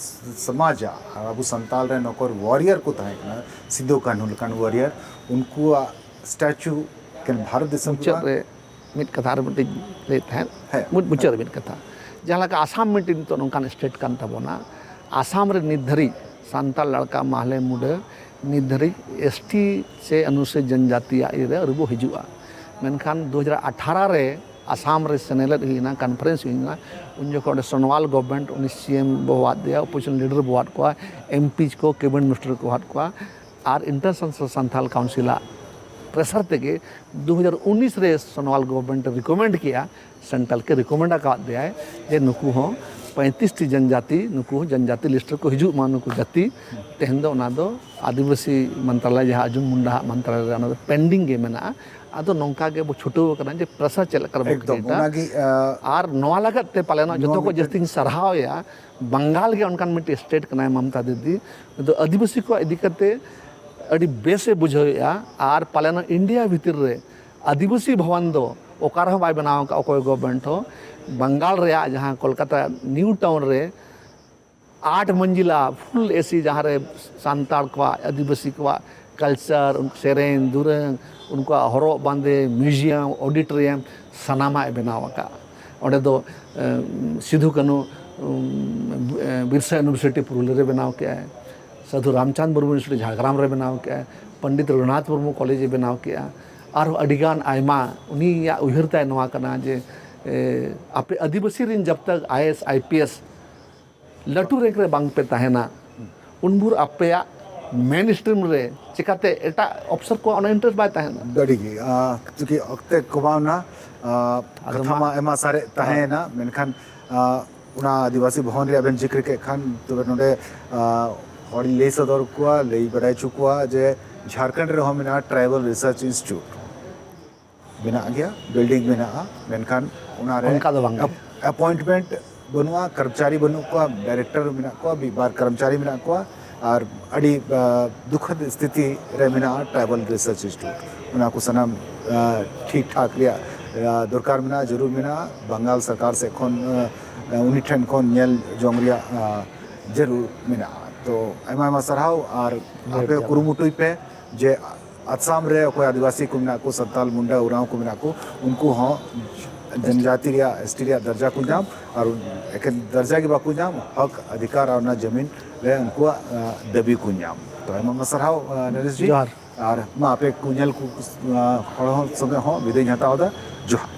ᱥᱚᱢᱟᱡᱽ ᱟᱨ ᱟᱵᱚ ᱥᱟᱱᱛᱟᱞ ᱨᱮᱱ ᱚᱠᱚᱭ ᱣᱟᱨᱤᱭᱟᱨ ᱠᱚ ᱛᱟᱦᱮᱸ ᱠᱟᱱᱟ, ᱥᱤᱫᱩ ᱠᱟᱹᱱᱦᱩ ᱞᱮᱠᱟᱱ ᱣᱟᱨᱤᱭᱟᱨ, ᱩᱱᱠᱩᱣᱟᱜ ᱥᱴᱮᱪᱩ ᱮᱠᱮᱱ ᱵᱷᱟᱨᱚᱛ ᱫᱤᱥᱚᱢ ᱢᱩᱪᱟᱹᱫ ᱨᱮᱱᱟᱜ ᱨᱮ ᱢᱤᱫ ᱠᱟᱛᱷᱟ ᱟᱨ ᱢᱤᱫᱴᱤᱡ ᱞᱟᱹᱭᱮᱫ ᱛᱟᱦᱮᱸᱫ᱾ ᱦᱮᱸ᱾ ᱢᱩᱪᱟᱹᱫ ᱨᱮ ᱢᱤᱫ ᱠᱟᱛᱷᱟ, ᱡᱟᱦᱟᱸ ᱞᱮᱠᱟ ᱟᱥᱟᱢ ᱢᱤᱫᱴᱤᱡ ᱱᱤᱛᱚᱜ ᱱᱚᱝᱠᱟᱱ ᱥᱴᱮᱴ ᱠᱟᱱ ᱛᱟᱵᱚᱱᱟ, ᱟᱥᱟᱢ ᱨᱮ ᱱᱤᱛ ᱫᱷᱟᱹᱨᱤᱡ ᱥᱟᱱᱛᱟᱲ ᱞᱟᱲᱠᱟ ᱢᱟᱦᱞᱮ ᱢᱩᱰᱟᱹ ᱱᱤᱛ ᱫᱷᱟᱹᱨᱤᱡ ᱮᱥ ᱴᱤ ᱥᱮ ᱚᱱᱩᱥᱩᱪᱤᱛ ᱡᱚᱱᱡᱟᱛᱤᱭᱟᱜ ᱤᱭᱟᱹ ᱨᱮ ᱟᱹᱣᱨᱤ ᱵᱚ ᱦᱤᱡᱩᱜᱼᱟ᱾ ᱢᱮᱱᱠᱷᱟᱱ ᱫᱩ ᱦᱟᱡᱟᱨ ᱟᱴᱷᱟᱨᱚ ᱨᱮ ᱟᱥᱟᱢ ᱨᱮ ᱥᱮᱱᱮᱞᱮᱫ ᱦᱩᱭᱱᱟ, ᱠᱚᱱᱯᱷᱟᱨᱮᱱᱥ ᱦᱩᱭᱱᱟ, ᱩᱱ ᱡᱚᱠᱷᱚᱱ ᱚᱸᱰᱮ ᱥᱳᱱᱳᱣᱟᱞ ᱜᱚᱵᱷᱚᱨᱱᱢᱮᱱᱴ ᱩᱱᱤ ᱥᱤ ᱮᱢ ᱵᱚ ᱦᱚᱦᱚᱣᱟᱫ ᱫᱮᱭᱟ, ᱚᱯᱳᱡᱤᱥᱚᱱ ᱞᱤᱰᱟᱨ ᱵᱚ ᱦᱚᱦᱚᱣᱟᱫ ᱠᱚᱣᱟ, ᱮᱢ ᱯᱤ ᱠᱚ, ᱠᱮᱵᱤᱱᱮᱴ ᱢᱤᱱᱤᱥᱴᱟᱨ ᱠᱚ ᱦᱚᱦᱚᱣᱟᱫ ᱠᱚᱣᱟ, ᱟᱨ ᱤᱱᱴᱟᱨᱱᱮᱥᱱᱟᱞ ᱥᱟᱱᱛᱷᱟᱞ ᱠᱟᱣᱩᱱᱥᱤᱞᱟᱜ ᱯᱨᱮᱥᱟᱨ ᱛᱮᱜᱮ ᱫᱩ ᱦᱟᱡᱟᱨ ᱩᱱᱤᱥ ᱨᱮ ᱥᱳᱱᱳᱣᱟᱞ ᱜᱚᱵᱷᱚᱨᱱᱢᱮᱱᱴ ᱨᱤᱠᱚᱢᱮᱱᱰ ᱠᱮᱜᱼᱟ, ᱥᱮᱱᱴᱨᱟᱞ ᱠᱮ ᱨᱤᱠᱚᱢᱮᱱᱰ ᱟᱠᱟᱫ ᱫᱮᱭᱟᱭ ᱡᱮ ᱱᱩᱠᱩ ᱦᱚᱸ ᱯᱚᱸᱭᱛᱨᱤᱥ ᱴᱤ ᱡᱚᱱᱡᱟᱛᱤ, ᱱᱩᱠᱩ ᱦᱚᱸ ᱡᱚᱱᱡᱟᱛᱤ ᱞᱤᱥᱴ ᱨᱮᱠᱚ ᱦᱤᱡᱩᱜ ᱢᱟ ᱱᱩᱠᱩ ᱡᱟᱹᱛᱤ᱾ ᱛᱮᱦᱮᱧ ᱫᱚ ᱚᱱᱟ ᱫᱚ ᱟᱹᱫᱤᱵᱟᱹᱥᱤ ᱢᱚᱱᱛᱨᱟᱞᱚᱭ, ᱡᱟᱦᱟᱸ ᱟᱨᱡᱩᱱ ᱢᱩᱱᱰᱟ ᱦᱟᱜ ᱢᱚᱱᱛᱨᱟᱞᱚᱭ ᱨᱮ, ᱚᱱᱟ ᱫᱚ ᱯᱮᱱᱰᱤᱝ ᱜᱮ ᱢᱮᱱᱟᱜᱼᱟ᱾ ᱟᱫᱚ ᱱᱚᱝᱠᱟ ᱜᱮ ᱵᱚ ᱪᱷᱩᱴᱟᱹᱣ ᱟᱠᱟᱱᱟ ᱡᱮ ᱯᱨᱮᱥᱟᱨ ᱪᱮᱫ ᱞᱮᱠᱟ ᱨᱮᱵᱚ ᱮᱠᱫᱚᱢ ᱠᱨᱤᱭᱮᱴᱟ᱾ ᱚᱱᱟᱜᱮ, ᱟᱸ, ᱟᱨ ᱱᱚᱣᱟ ᱞᱟᱹᱜᱤᱫ ᱛᱮ ᱯᱟᱞᱮᱱᱚᱜ ᱱᱚᱣᱟ ᱡᱚᱛᱚ ᱠᱚ ᱢᱤᱫᱴᱮᱱ ᱡᱟᱹᱥᱛᱤᱧ ᱥᱟᱨᱦᱟᱣᱮᱭᱟ, ᱵᱟᱝᱜᱟᱞ ᱜᱮ ᱚᱱᱠᱟᱱ ᱢᱤᱫᱴᱮᱱ ᱥᱴᱮᱴ ᱠᱟᱱᱟᱭ ᱢᱚᱢᱚᱛᱟ ᱫᱤᱫᱤ᱾ ᱩᱱᱤ ᱫᱚ ᱟᱹᱫᱤᱵᱟᱹᱥᱤ ᱠᱚᱣᱟᱜ ᱤᱫᱤ ᱠᱟᱛᱮ ᱟᱹᱰᱤ ᱵᱮᱥᱮ ᱵᱩᱡᱷᱟᱹᱣᱮᱫᱼᱟ᱾ ᱟᱨ ᱯᱟᱞᱮᱱᱚᱜ ᱤᱱᱰᱤᱭᱟ ᱵᱷᱤᱛᱤᱨ ᱨᱮ ᱟᱹᱫᱤᱵᱟᱹᱥᱤ ᱵᱷᱚᱵᱚᱱ ᱫᱚ ᱚᱠᱟ ᱨᱮᱦᱚᱸ ᱵᱟᱭ ᱵᱮᱱᱟᱣ ᱟᱠᱟᱫ ᱚᱠᱚᱭ ᱜᱚᱵᱷᱚᱨᱱᱢᱮᱱᱴ ᱦᱚᱸ᱾ ᱵᱟᱝᱜᱟᱞ ᱨᱮᱭᱟᱜ ᱡᱟᱦᱟᱸ ᱠᱳᱞᱠᱟᱛᱟ ᱱᱤᱭᱩ ᱴᱟᱣᱩᱱ ᱨᱮ ᱟᱴ ᱢᱚᱧᱡᱤᱞᱟ ᱯᱷᱩᱞ ᱮᱥᱤ, ᱡᱟᱦᱟᱸ ᱨᱮ ᱥᱟᱱᱛᱟᱲ ᱠᱚᱣᱟᱜ, ᱟᱹᱫᱤᱵᱟᱹᱥᱤ ᱠᱚᱣᱟᱜ ᱠᱟᱞᱪᱟᱨ, ᱥᱮᱨᱮᱧ ᱫᱩᱨᱟᱹᱝ, ᱩᱱᱠᱩᱣᱟᱜ ᱦᱚᱨᱚᱜ ᱵᱟᱸᱫᱮ, ᱢᱤᱭᱩᱡᱤᱭᱟᱢ, ᱚᱰᱤᱴᱳᱨᱤᱭᱟᱢ, ᱥᱟᱱᱟᱢᱟᱜ ᱮ ᱵᱮᱱᱟᱣ ᱟᱠᱟᱫ᱾ ᱚᱸᱰᱮ ᱫᱚ ᱮᱸ, ᱥᱤᱫᱷᱩ ᱠᱟᱹᱱᱦᱩ, ᱩᱸ, ᱵᱤᱨᱥᱟ ᱤᱭᱩᱱᱤᱵᱷᱟᱨᱥᱤᱴᱤ ᱯᱩᱨᱩᱞᱤᱭᱟᱹ ᱨᱮ ᱵᱮᱱᱟᱣ ᱠᱮᱫᱼᱟᱭ, ᱥᱟᱹᱫᱷᱩ ᱨᱟᱢᱪᱟᱸᱫᱽ ᱢᱩᱨᱢᱩ ᱤᱭᱩᱱᱤᱵᱷᱟᱨᱥᱤᱴᱤ ᱡᱷᱟᱲᱜᱨᱟᱢ ᱨᱮ ᱵᱮᱱᱟᱣ ᱠᱮᱫᱼᱟᱭ, ᱯᱚᱱᱰᱤᱛ ᱨᱚᱜᱷᱩᱱᱟᱛᱷ ᱢᱩᱨᱢᱩ ᱠᱚᱞᱮᱡᱽ ᱮ ᱵᱮᱱᱟᱣ ᱠᱮᱫᱼᱟ, ᱟᱨᱦᱚᱸ ᱟᱹᱰᱤᱜᱟᱱ ᱟᱭᱢᱟ᱾ ᱩᱱᱤᱭᱟᱜ ᱩᱭᱦᱟᱹᱨ ᱛᱟᱭ ᱱᱚᱣᱟ ᱠᱟᱱᱟ ᱡᱮ, ᱮ, ᱟᱯᱮ ᱟᱹᱫᱤᱵᱟᱹᱥᱤ ᱨᱮᱱ ᱡᱟᱵ ᱛᱟᱠ I A S, I P S ᱞᱟᱹᱴᱩ ᱨᱮᱝᱠ ᱨᱮ ᱵᱟᱝ ᱯᱮ ᱛᱟᱦᱮᱱᱟ, ᱩᱱ ᱵᱷᱳᱨ ᱟᱯᱮᱭᱟᱜ ᱢᱮᱱ ᱥᱴᱨᱤᱢ ᱨᱮ ᱪᱤᱠᱟᱛᱮ ᱮᱴᱟᱜ ᱚᱯᱷᱤᱥᱟᱨ ᱠᱚᱣᱟᱜ ᱚᱱᱟ ᱤᱱᱴᱟᱨᱮᱥᱴ ᱵᱟᱭ ᱛᱟᱦᱮᱱᱟ? ᱟᱹᱰᱤ ᱜᱮ, ᱟᱸ, ᱪᱩᱸᱠᱤ ᱚᱠᱛᱮ ᱠᱚᱢᱟᱣ ᱮᱱᱟ, ᱟᱸ, ᱟᱫᱚ ᱠᱟᱛᱷᱟ ᱢᱟ- ᱢᱟ ᱟᱭᱢᱟ ᱥᱟᱨᱮᱡ ᱛᱟᱦᱮᱸᱭᱮᱱᱟ, ᱢᱮᱱᱠᱷᱟᱱ, ᱟᱸ, ᱚᱱᱟ ᱟᱹᱫᱤᱵᱟᱹᱥᱤ ᱵᱷᱚᱵᱚᱱ ᱨᱮᱭᱟᱜ ᱵᱮᱱ ᱡᱤᱠᱨ ᱠᱮᱫ ᱠᱷᱟᱱ, ᱛᱚᱵᱮ ᱱᱚᱰᱮ, ᱟᱸ, ᱦᱚᱲᱤᱧ ᱞᱟᱹᱭ ᱥᱚᱫᱚᱨ ᱠᱚᱣᱟ, ᱞᱟᱹᱭ ᱵᱟᱰᱟᱭ ᱦᱚᱪᱚ ᱠᱚᱣᱟ ᱡᱮ ᱡᱷᱟᱲᱠᱷᱚᱸᱰ ᱨᱮᱦᱚᱸ ᱢᱮᱱᱟᱜᱼᱟ ᱴᱨᱟᱭᱵᱟᱞ ᱨᱤᱥᱟᱨᱪ ᱤᱱᱥᱴᱤᱴᱭᱩᱴ᱾ ᱢᱮᱱᱟᱜ ᱜᱮᱭᱟ, ᱵᱤᱞᱰᱤᱝ ᱢᱮᱱᱟᱜᱼᱟ, ᱢᱮᱱᱠᱷᱟᱱ ᱚᱱᱟᱨᱮ ᱚᱱᱠᱟ ᱫᱚ ᱵᱟᱝ ᱜᱮ᱾ ᱟᱯ-, ᱟᱯᱚᱭᱮᱱᱴᱢᱮᱱᱴ ᱵᱟᱹᱱᱩᱜᱼᱟ, ᱠᱚᱨᱢᱪᱟᱨᱤ ᱵᱟᱹᱱᱩᱜ ᱠᱚᱣᱟ, ᱰᱟᱭᱨᱮᱠᱴᱚᱨ ᱢᱮᱱᱟᱜ ᱠᱚᱣᱟ, ᱢᱤᱫ ᱵᱟᱨ ᱠᱚᱨᱢᱪᱟᱨᱤ ᱢᱮᱱᱟᱜ ᱠᱚᱣᱟ, ᱟᱨ ᱟᱹᱰᱤ, ᱟ, ᱫᱩᱠᱷᱚᱫ ᱥᱛᱷᱤᱛᱤ ᱨᱮ ᱢᱮᱱᱟᱜᱼᱟ ᱴᱨᱟᱭᱵᱟᱞ ᱨᱤᱥᱟᱨᱪ ᱤᱱᱥᱴᱤᱴᱭᱩᱴ᱾ ᱚᱱᱟ ᱠᱚ ᱥᱟᱱᱟᱢ, ᱟ, ᱴᱷᱤᱠ ᱴᱷᱟᱠ ᱨᱮᱭᱟᱜ, ᱟ, ᱫᱚᱨᱠᱟᱨ ᱢᱮᱱᱟᱜᱼᱟ, ᱡᱟᱹᱨᱩᱲ ᱢᱮᱱᱟᱜᱼᱟ᱾ ᱵᱟᱝᱜᱟᱞ ᱥᱚᱨᱠᱟᱨ ᱥᱮᱫ ᱠᱷᱚᱱ, ᱟ, ᱩᱱᱤ ᱴᱷᱮᱱ ᱠᱷᱚᱱ ᱧᱮᱞ ᱡᱚᱝ ᱨᱮᱭᱟᱜ, ᱟ, ᱡᱟᱹᱨᱩᱲ ᱢᱮᱱᱟᱜᱼᱟ᱾ ᱛᱚ ᱟᱭᱢᱟ ᱟᱭᱢᱟ ᱥᱟᱨᱦᱟᱣ, ᱟᱨ ᱟᱯᱮ ᱠᱩᱨᱩᱢᱩᱴᱩᱭ ᱯᱮ ᱡᱮ ᱟᱥᱟᱢ ᱨᱮ ᱚᱠᱚᱭ ᱟᱹᱫᱤᱵᱟᱹᱥᱤ ᱠᱚ ᱢᱮᱱᱟᱜ ᱠᱚ, ᱥᱟᱱᱛᱟᱞ, ᱢᱩᱱᱰᱟ, ᱳᱨᱟᱸᱣ ᱠᱚ ᱢᱮᱱᱟᱜ ᱠᱚ, ᱩᱱᱠᱩ ᱦᱚᱸ ᱡᱚᱱᱡᱟᱛᱤ ᱨᱮᱭᱟᱜ, ᱮᱥᱴᱤ ᱨᱮᱭᱟᱜ ᱫᱟᱨᱡᱟ ᱠᱚ ᱧᱟᱢ, ᱟᱨ ᱮᱠᱮᱱ ᱫᱟᱨᱡᱟ ᱜᱮ ᱵᱟᱠᱚ ᱧᱟᱢ, ᱦᱚᱠ ᱚᱫᱷᱤᱠᱟᱨ ᱟᱨ ᱚᱱᱟ ᱡᱟᱢᱤᱱ ᱨᱮ ᱩᱱᱠᱩᱣᱟᱜ, ᱟ, ᱫᱟᱹᱵᱤ ᱠᱚ ᱧᱟᱢ᱾ ᱛᱚ ᱟᱭᱢᱟ ᱟᱭᱢᱟ ᱥᱟᱨᱦᱟᱣ, ᱟ, ᱱᱚᱨᱮᱥ ᱡᱤ᱾ ᱡᱚᱦᱟᱨ᱾ ᱟᱨ ᱢᱟ ᱟᱯᱮ ᱠᱚ ᱧᱮᱞ ᱠᱚ, ᱟ, ᱦᱚᱲ ᱦᱚᱸ ᱥᱚᱸᱜᱮ ᱦᱚᱸ ᱵᱤᱫᱟᱹᱭ ᱤᱧ ᱦᱟᱛᱟᱣ ᱮᱫᱟ᱾ ᱡᱚᱦᱟᱨ᱾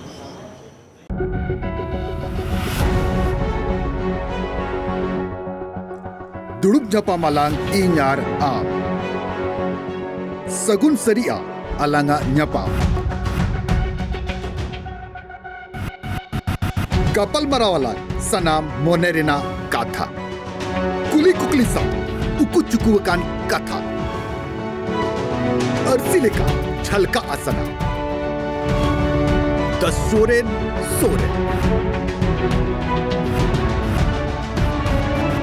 ᱫᱩᱲᱩᱵ ᱧᱟᱯᱟᱢ ᱟᱞᱟᱝ ᱤᱧ ᱟᱨ ᱟᱢ᱾ ᱥᱟᱹᱜᱩᱱ ᱥᱟᱹᱨᱤᱜᱼᱟ ᱟᱞᱟᱝᱟᱜ ᱧᱟᱯᱟᱢ᱾ ᱜᱟᱯᱟᱞᱢᱟᱨᱟᱣ ᱟᱞᱟᱝ ᱥᱟᱱᱟᱢ ᱢᱚᱱᱮ ᱨᱮᱱᱟᱜ ᱠᱟᱛᱷᱟ, ᱠᱩᱞᱤ ᱠᱩᱠᱞᱤ ᱥᱟᱶ ᱩᱠᱩ ᱪᱩᱠᱩ ᱟᱠᱟᱱ ᱠᱟᱛᱷᱟ᱾ ᱟᱹᱨᱥᱤ ᱞᱮᱠᱟ ᱡᱷᱟᱞᱠᱟᱜᱼᱟ ᱥᱟᱱᱟᱢ᱾ The ᱥᱚᱨᱮᱱ ᱥᱚᱨᱮᱱ᱾